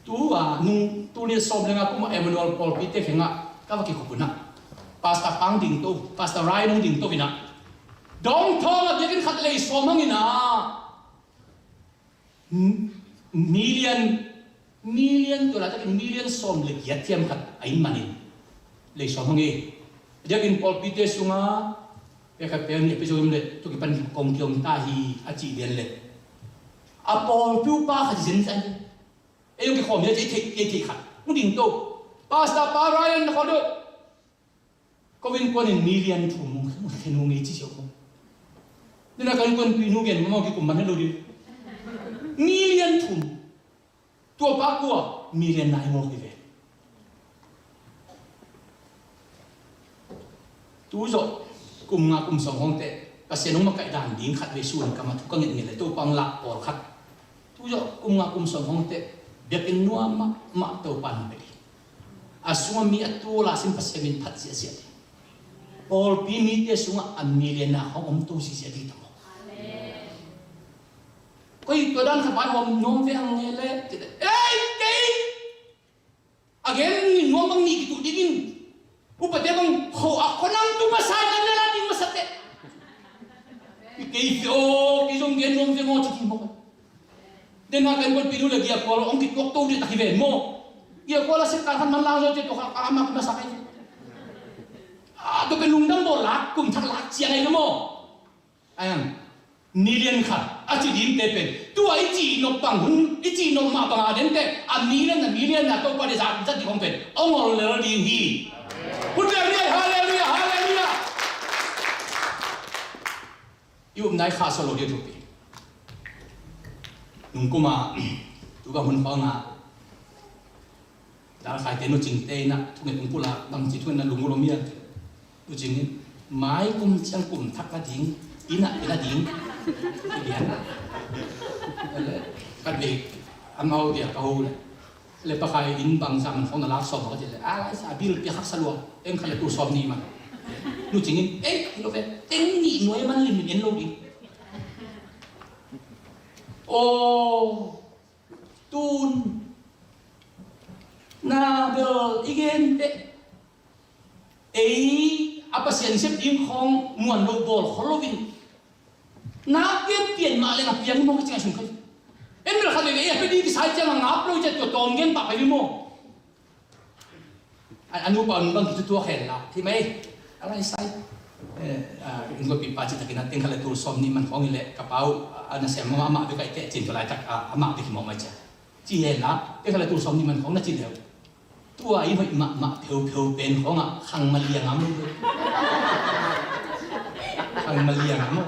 Tua nung tul nih sawm le nga kum ah Emmanuel pawlpite khengah ka va kikhop un ah, Pastor Pang ding to, Pastor Rai nung ding to in ah, dong thawng ah biakinn khat lei sawm hang in ah, million, million tua laitakin million sawm le giat thiam khat a inn manin lei sawm hang hi. Biakinn pawlpite sungah pekhat pek nih a pia zo in le tua kipan kong kiom ta hi a cih lian le a pawlpi upa khat zenzen. Ei hong kikhawm hi a, ei theih, ei theih khat hong ding to. Pastor Pa Ryan na khaw deuh. Ko innkuan in million thum hong khen hong ei ci ziau ko. Nina ka innkuan pi nu gen mamaw kikum man helo ding. Million thum. Tua pa kua million nai mawk hi ve. Tu zawh kum nga kum sawm hong teh Pasian hong makaih dan ding khat vei sun kamah thu ka ngetnget le Topa hong lak pawlkhat. Tu zawh kum nga kum sawm hong teh biakinn nuam mahmah Topa hong pia ding. A sungah mi a tul a sin Pasian min phat ziahziah ding. Pawlpi mite sungah a million a hong om to ziahziah ding ta maw. Koi tua dan khat vai hong nuam ve hang nge le. Ei, kei a gen ning nuam bang nih kituh dingin upate bang kho a khonang tu masa i kan na la ding masa teh. Kei fi aw, kei zong gen nuam ve maw ci ding maw. Den ha kan golpi nu le giakual hong kituak to dih tak hi ven maw. Giakual a sep kal khat man lang zo ci tua kha a mak masa kai. A tua pen lungdam bawl lak kum thak lak ciang ai maw. Ayang, million khat a ci ding te pen tua i cih nop bang hun, i cih nop mah bang a den te a million a million a Topa de zak zat ding hong pen hong ol lel ding hi. Hallelujah, hallelujah, hallelujah. I upna i khahsuah lo ding a thupi. Nungkum a tu bang hun khawng a Dalkhaite Nu Cingte in ah thunget hong pulak bangci thunget na lung uh lo mial. Nu Cing in mai kum ciang kum thak na ding, inn ah pia na ding. Khat vei amau dia ka ho le le pakhai inn bang zah man khawng na lak sawm ka ci le a laisa a bil pia khak sa lua teng khat le tul sawm nih man. Nu Cing in ei lo ve teng nih nuai man limlim en lo ding. Aw, tun na bel i gen teh ei a Pasian sep ding khawng muan lo bawl khol lo in na pian pian mah leng a piang maw ka ci ngai sung kai. En bel khat veve ei a pia ding kisai ciang a ngap lo i ciat tua tawm gen pah pai maw. A nupa nun bang kitutuak hen la thei mai. A laisai in gopi pa ci takin a teng khat le tul sawm nih man khawng i leh ka pau a nasem mah amah bek a i teh cin tua laitak amah bek hi mawk mai cia. Ci hen la teng khat le tul sawm nih man khawng na ci leu tua i hoih mahmah pheupheu pen khawngah khang maliang am lo. Khang maliang am lo.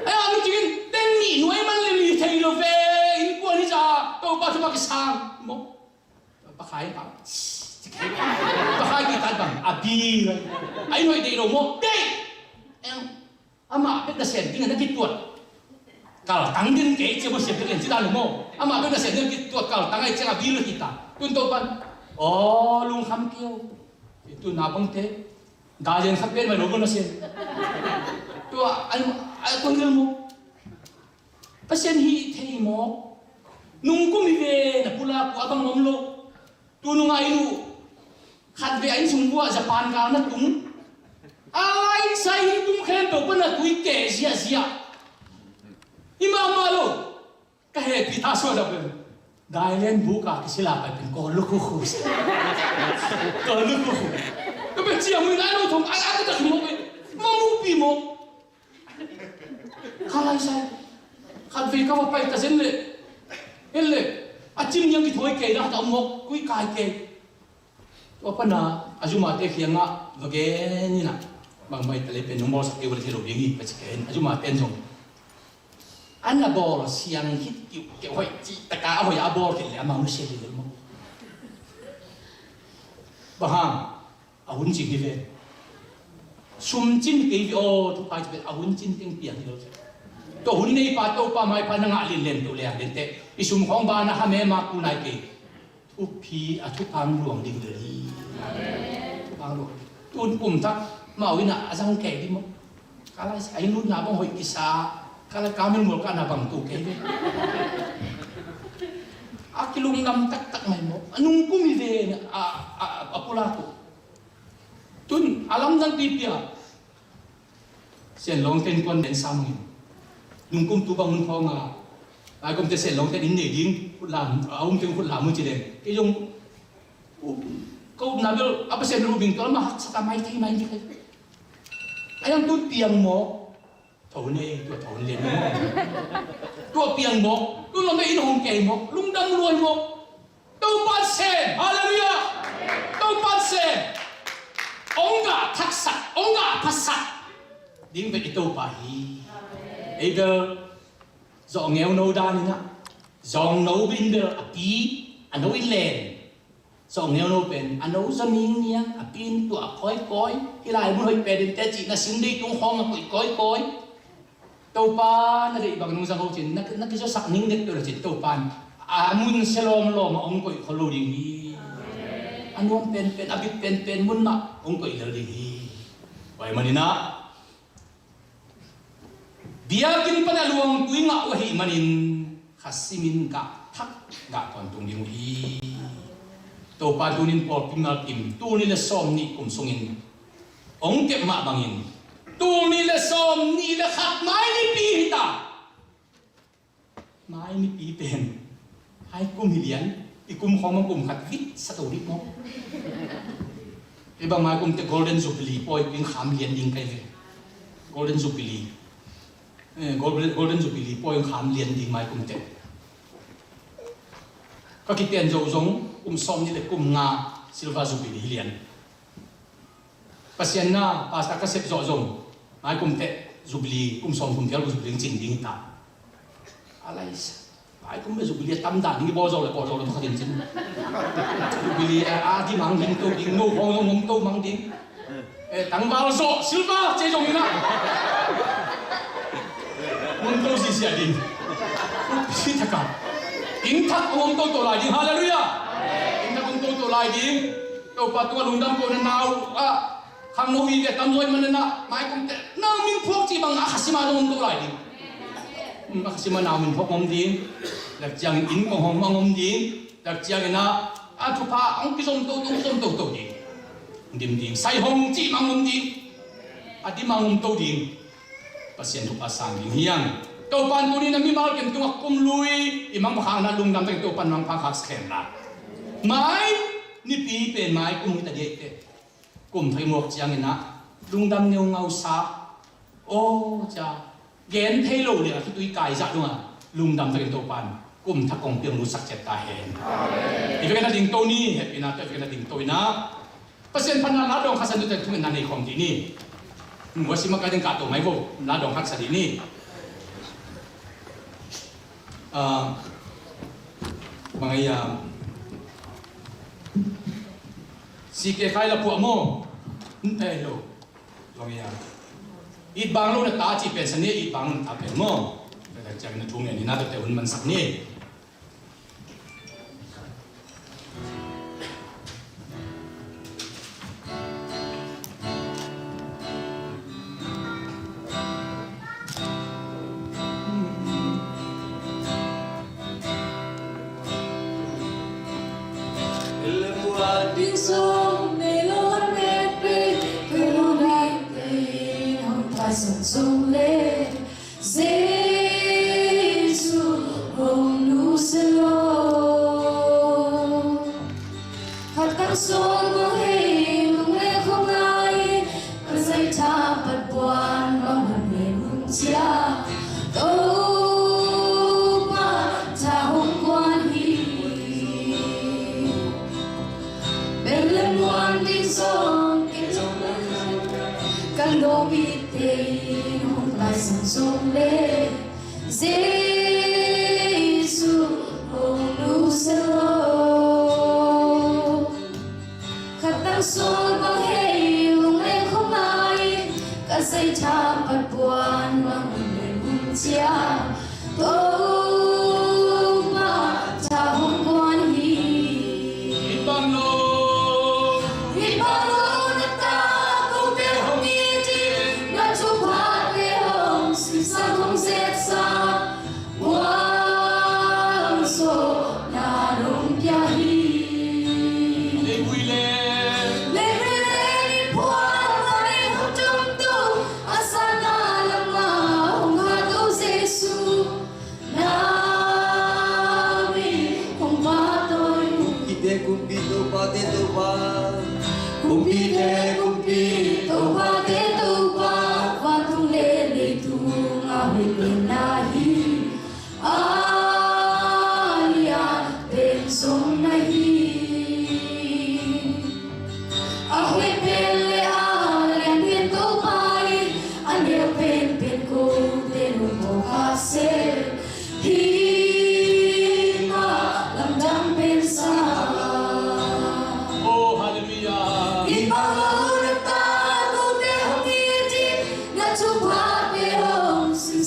Ai a nu cingin teng nih nuai man le mi thei lo ve. Innkuan hi ca Topa thupha kisang maw. Pakhai pa pakhai kitat bang a bi ai noi dei lo maw dei. Eng amah bek na sem ding na kituat kaltang din kei cia maw sem ding ci dan lo maw. Amah bek na sem ding kituat kaltang ai cia a bi lo kita tun to pan. Aw lungkham kio. Tun na bang te dai len khat pen mai lo na sem. Tua ai ai tua ngel maw. Pasian hih thei maw. Nungkum hi ve na pulak uh a bang om lo. Tu nungah in uh khat ve a innsung buah Japan gal na tung. A laisai in tung khempeuh pan a tui keh ziahziah. Hi mahmah lo. Ka hehpih tha suah dah pen dailen buk a kisila pai pen kawl lukhukhuk. Kawl lukhukhuk. Ka pen ciah mui ngai lo thong ai ai ka tak hi mawk pen. Ma muhpih mawk. Ka laisai khat vei ka va pai ta zen leh en leh a cim niang kithawi kei dah ta mawk kui kai kei. Tua pana a zumate khiangah va gen inah bangmah i ta leh pen nong bawlsak kei uh le thei lo ding hi ka ci kei in a zumate in zong an a bawl siang khit kiuh keuh hoih cih taka a hoih a bawl kei leh amau nusia lel mawk. Bang hang a hun cing hi ve. Sum cin hi kei ve aw, thupai ci pen a hun cin teng piang hi lo. Tua hun neipa Topa maipa na ngah linlen to liang dente i sum khawng ba na ha mema ku nai kei. Thupi a thupang luang ding ding hi. Thupang luang. Tun kum thak mau ina a zang kei ding maw. Ka lai sa ai lutna bang hoih kisa ka lai ka mil mul ka na bang tu kei ding. A kilungdam taktak mai maw. A nungkum hi ve a, a, a pula tu. Tun a lamdang pipia. Sian lawngte in kuan den sam ngin. Nungkum tu bang hun khawng a. Lai kumte sian lawngte in nei ding khut lam a um teng khut lam mu ci den. Kei zong ko upna bel a Pasian lu bing tual ma haksa ta mai thei mai ni kai. A yang tu piang maw. Tho nei tua tho lian maw. Tua piang maw. Tu lam in hong kei maw. Lungdam luai maw. Topa sem, halleluiah. Topa sem. Ong gah thaksak, ong gah phasak ding bel i Topa hi. Ei bel zawh ngeu no dan inah zawng no bin bel a pi a no in len. Sawng neuno pen a no zaw ningniang, a pintuah kawikawi, hih lai mun hoih pen in teh cih na sin dei tung khawng a koih kawikawi. Topa na deih bang nung zang ho cin, na, na kizosak ning dek peuh lo cin Topa in a mun sia lawmlawm ah hong koih khol lo ding hi. A nuam penpen, a bit penpen mun mah hong koih lel ding hi. Tua ahih manin ah biakinn pan a luang tui ngah uh ahih manin kha simin gah thak gah tawntung ding uh hi. Topa tunin pawlpi mimal kim tul nih le sawm nih kum sungin hong kep mah bangin tul nih le sawm nih le khat Mai nipi hi ta. Mai nipi pen hai kum hi lian, i kum khawng kum khat vit sa to dih maw? Hih bang mai kum teh Golden Jubilee pawi in kham lian ding kai ve. Golden Jubilee. Eh, Golden, Golden Jubilee pawi in kham lian ding mai kum teh. Ka kiten zo zong kum sawm nih le kum nga Silver Jubilee hi lian. Pasian na, pastor ka sep zawh zong mai kum teh Jubilee, kum sawm kum phial Jubilee cin ding hi ta. A lai sa. Mai kum teh Jubilee a tam dan ding, bawl zo le bawl zo le kha din cin. Jubilee a, a di mang ding to ding, no hong hong to mang ding. Eh, tangval zawh, silver, ci zong hi na. Hong to sisia ding. Upi taka. King thak hong to to lai ding, hallelujah. King thak hong to to lai ding. Topa tungah lungdam ko na nau ah khangno vive tam zaw ahih manin ah mai kum teh nau min phuak cih bang a kha sima dong om to lai ding. Hmm, a kha sima nau min phuak om ding. Lak ciangin inn kong hong mang om ding. Lak ciangin ah a thupha hong kizom to, hong kizom to to ding. Dim ding, sai hong cih mang om ding. A di mang om to ding. Pasian thupha sang ding hi hang. Topa in tuni na mimal kim tungah kum lui i mangpha khak na lungdam takin Topa in mangpha khak sa hen la. Mai nipi pen mai kum hi ta dih teh. Kum thak i muak ciangin ah lungdam ngeungau sa. Aw, cia gen thei lo le a khitui kai zah dongah lungdam takin Topa in kum thak kong piang lutsak ciat ta hen. I vekin a ding to ni, hehpihna tawh i vekin a ding to in ah Pasian phatna la dawng khat sa ni, tua thungetna nei khawm dih ni. Worship makaih ding kahto mai vo, la dawng khat sa dih ni. Ah, bang ai, ah, C K Khai la puah maw? Hmm, eh, lo. Bang ai, ah, it bang lo na ta cih pen sa ni, it bang lo na ta pen maw? Tua ciang na thu ngen ni, na tua teh hun mansak ni. Lungdam ding zong nei lo, a met pei, ka lungdam pei in hong thaizang zong leh, Jesu hong nusia lo. Khatang sung bang hei lungdam khong ngai, ka zaitha pat puan bang hun le mun cia, Topa tha hong kuan hi. Bel le muan ding zong kei zong ka lawm i tein hong thaizang zong leh, Jesu hong nusia lo. Khatang sung bang hei lungdam khong ngai, ka zaitha pat puan bang hun le mun cia, Topa tha hong kuan hi. It bang lo, it bang lo na ta ko bel hong it in, na thupha te hong simsak hong zetsak, mualsawhna nong pia hi. Leivui le, leivui le ni phuang a nei hong tum tung, a sana lamah hong khat uh Jesu, na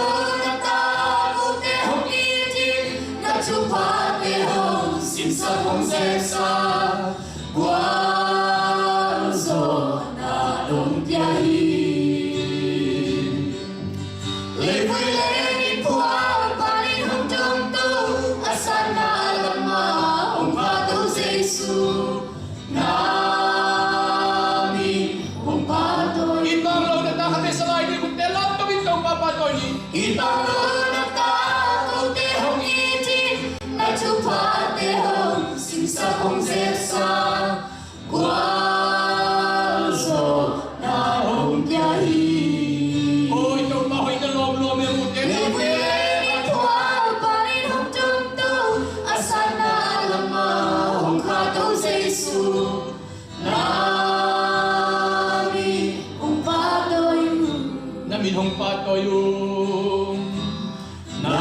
tawh na ta kote hong it in, na thuphate hong simsak hong zeksak, gualzawhna nong pia hi. Leivui le mipual panin hong tungto, a sanna lamah hong pahtawi Jesu, na min hong pahtawi. I pang lo na ta khate salai ni, khut te lam tawh in Topa pahtawi ni. I pang lo na ta kote hong it in, na thuphate hong simsak hong zeksak, gualzawhna hong pia hi. Oi Topa, hoih na lawm lawm e, mute na. Leivui le mipual panin hong tungto, a sanna lamah hong pahtawi Jesu, na min hong pahtawi uh. Na min hong pahtawi uh. Na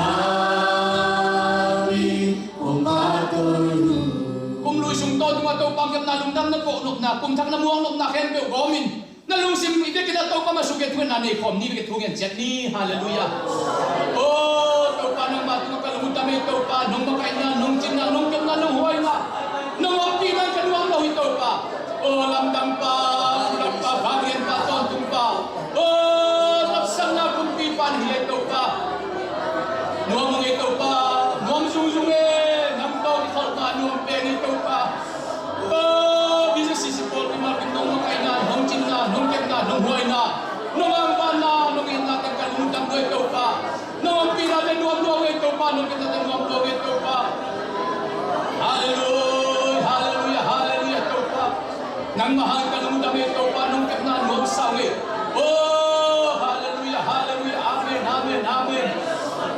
min hong pahtawi uh. Kum lui sung tawh tungah Topa kepna lungdamna kawh nopna, kum thak na muang nopna khempeuh gawm in, na lungsim i biakinn ah Topa mah sung ke thungetna nei khawm ni, biakinn thungen ciat ni. Halleluiah. O Topa, nangmah tungah ka lungdam ei Topa, nong makaihna, nong cinna, nong kepna, nong huaina, nong ompihna ka nuam lo hi Topa. O lamdang Pa, lamdang Pa, vanglian Pa, tawntung Pa. O lapsangna kumpipa na hi leh Topa, nuam ung ei Topa, nuam zungzung e, nang tawh kikholhna nuam pen ei Topa. O B C C C pawl pi mal pi nong makaihna, nong cinna, nong kepna, nong huaina, nong angvanna, nong itna teng ka lungdam lua ei Topa. Nong ompihna teng nuam lua ei Topa, nong kepna teng nuam lua ei Topa. Halleluiah, halleluiah, halleluiah Topa. Nangmah hangin ka lungdam ei Topa, nong kepna nuamsa ung ei. O halleluiah, halleluiah, amen, amen, amen.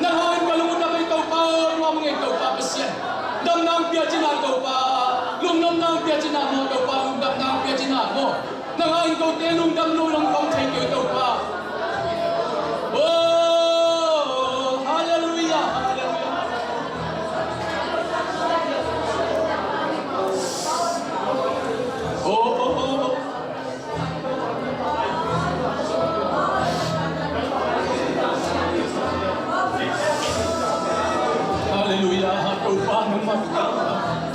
Nang hangin ka lungdam ei Topa, nuam ung ei Topa Pasian. Damna hong pia cihna Topa, lungdamna hong pia cihna maw Topa, lungdamna hong pia cihna maw. Nang hangin kote lungdam lo nong kong thei kei Topa. O halleluiah, halleluiah. O, o, o, o. Halleluiah, Topa nangmah.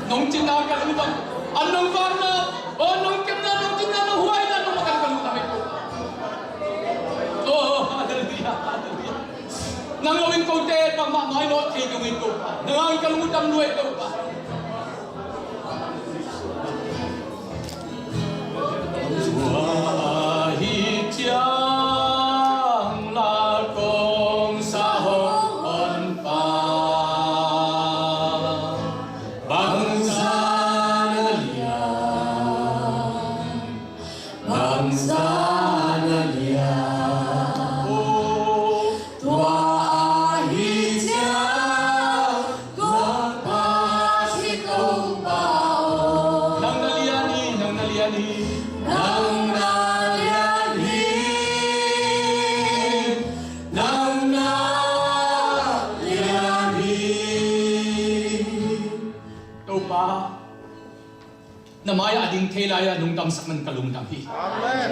Nong cinna ka lungdam, an nong vanna, o nong kepna, nong cinna, nong huaina, nong makan ka lungdam ei Topa. O halleluiah, halleluiah. Nang lo in kote bangmah mai lo thei kei ung ei Topa. Nang hangin ka lungdam lua ei Topa. Tua hi ciang la kong sa hong honpa, bangzah na lian, Za na lian. Tua ahi ciang guakpa si Topa aw. Nang na lian hi, nang na lian hi. Nang na lian hi. Nang na lian hi. Topa, na mai-ah a ding thei lai-a nong damsak man ka lungdam hi. Amen.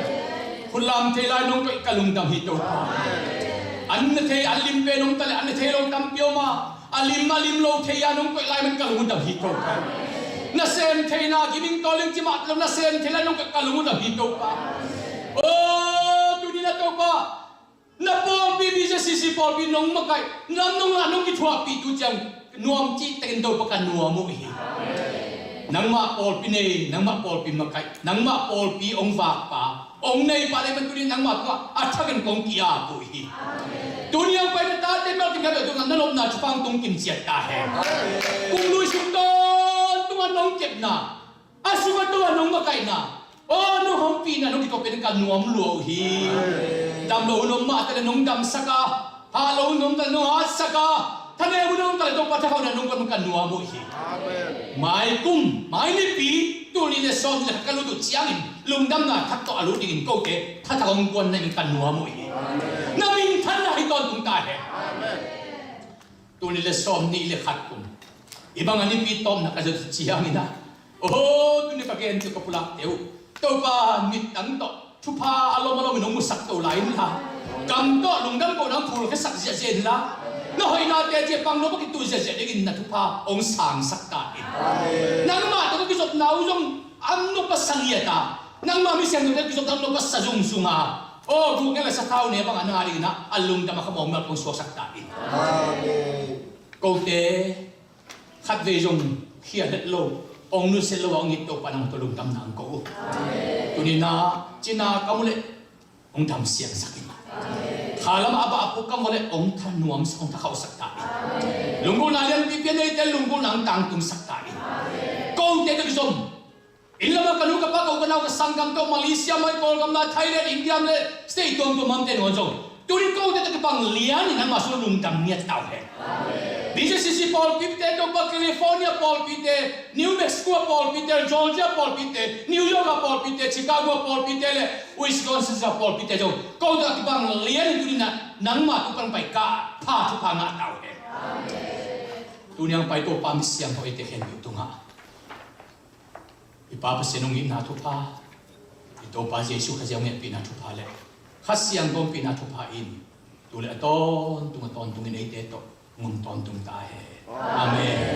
Khutlam thei lai nong koih ka lungdam hi Topa. Amen. An na thei, an lim pen om ta leh, an na thei lo tampi om a, a lim, a lim lo thei-a nong koih lai man ka lungdam hi Topa. Na sem theina, giming tawling cimah lo, na sem thei lai nong koih ka lungdam hi Topa. Oh, tuni-in ah Topa, na pawlpi, B J C C pawlpi nong makaih, nam nong la, nong kithuahpih tu ciang nuam cih takin Topa ka nuam uh hi. Nangmah pawlpi nei, nangmah pawlpi makaih, nangmah pawlpi hong vakpa, hong neipa leh man tuni nangmah tungah a thakin kong ki-ap uh hi. Tuni hong pai na tate melkim khat uh tungah na lopna thupha hong tung kim ciat ta hen. Kum lui sung tawntungah nong kepna, a sungah Topa nong makaihna, aw, nong hong pihna, nong kituahpihna ka nuam lua uh hi. Dam lo hun om mah ta leh nong damsak a, hah lo hun om ta leh nong hatsak a, thanem hun om ta leh Topa thakhauhna nong guan ka nuam uh hi. Amen. Mai kum, mai nipi, tul nih leh sawmnih leh khat ka lut uh ciangin lungdamna thak tawh a lut dingin kote thathak hong guan na hi ka nuam uh hi. Amen. Na minthanna hi tawntung ta hen. Amen. Tul nih leh sawmnih leh khat kum, hih bang a nipi tawpna ka zat uh ciangin ah, aw, tuni ka gen uh, ka pulakte uh, Topa, mittang tawh thupha a lom a lomin hong musak to lai inla, kam tawh lungdam kohna hong phulkhiasak ziahziah inla, na hoihnate ciah pang lo, va kituh ziahziah dingin na thupha hong sangsak ta in. Nangmah tawh ka kizopna uh zong a nop a sa ngiat a, nangmah mi siangthote kizopna nop a sa zungzung a, aw, guk ngiat leh sathau ne bangah na ngah dingin ah a lungdam a khamawng mial hong suaksak ta in. Amen. Kote khatvei zong khial het lo, hong nusiat lo a hong it Topa, nang tawh lungdamna hong ko uh. Tuni-in ah cina kam uh leh hong damsiangsak in, kha lamah a bah a puk kam uh leh hong thanuamsak, hong thakhauhsak ta in. Lunggulhna lianpipi a neite lunggulhna hong tangtungsak ta in. Kote tawh kizom, inn lamah ka nu ka pa, ka u ka nau, ka sanggam tawh, Malaysia mah i Kawlgam, na Thailand, India leh state tuamtuam a omte nangawn zong tuni kote tawh kibang lianin nangmah sungah lungdam ngiat ta uh hen. B J C C pawlpite, Topa, California pawlpite, New Mexico pawlpite, Georgia pawlpite, New York a pawlpite, Chicago pawlpite leh Wisconsin a pawlpite zong kote tawh kibang lianin tuni-in ah nangmah tung pan pai ka pha thupha ngah ta uh hen. Tuni hong pai Topa, mi siangtho eite khempeuh tungah i Pa Pasian hong itna thupha, i Topa Jesuh Khazih hong hehpihna thupha leh Kha Siangtho ompihna thupha in tu leh a tawntung a tawntungin eite tawh ngun tawntung ta hen. Amen.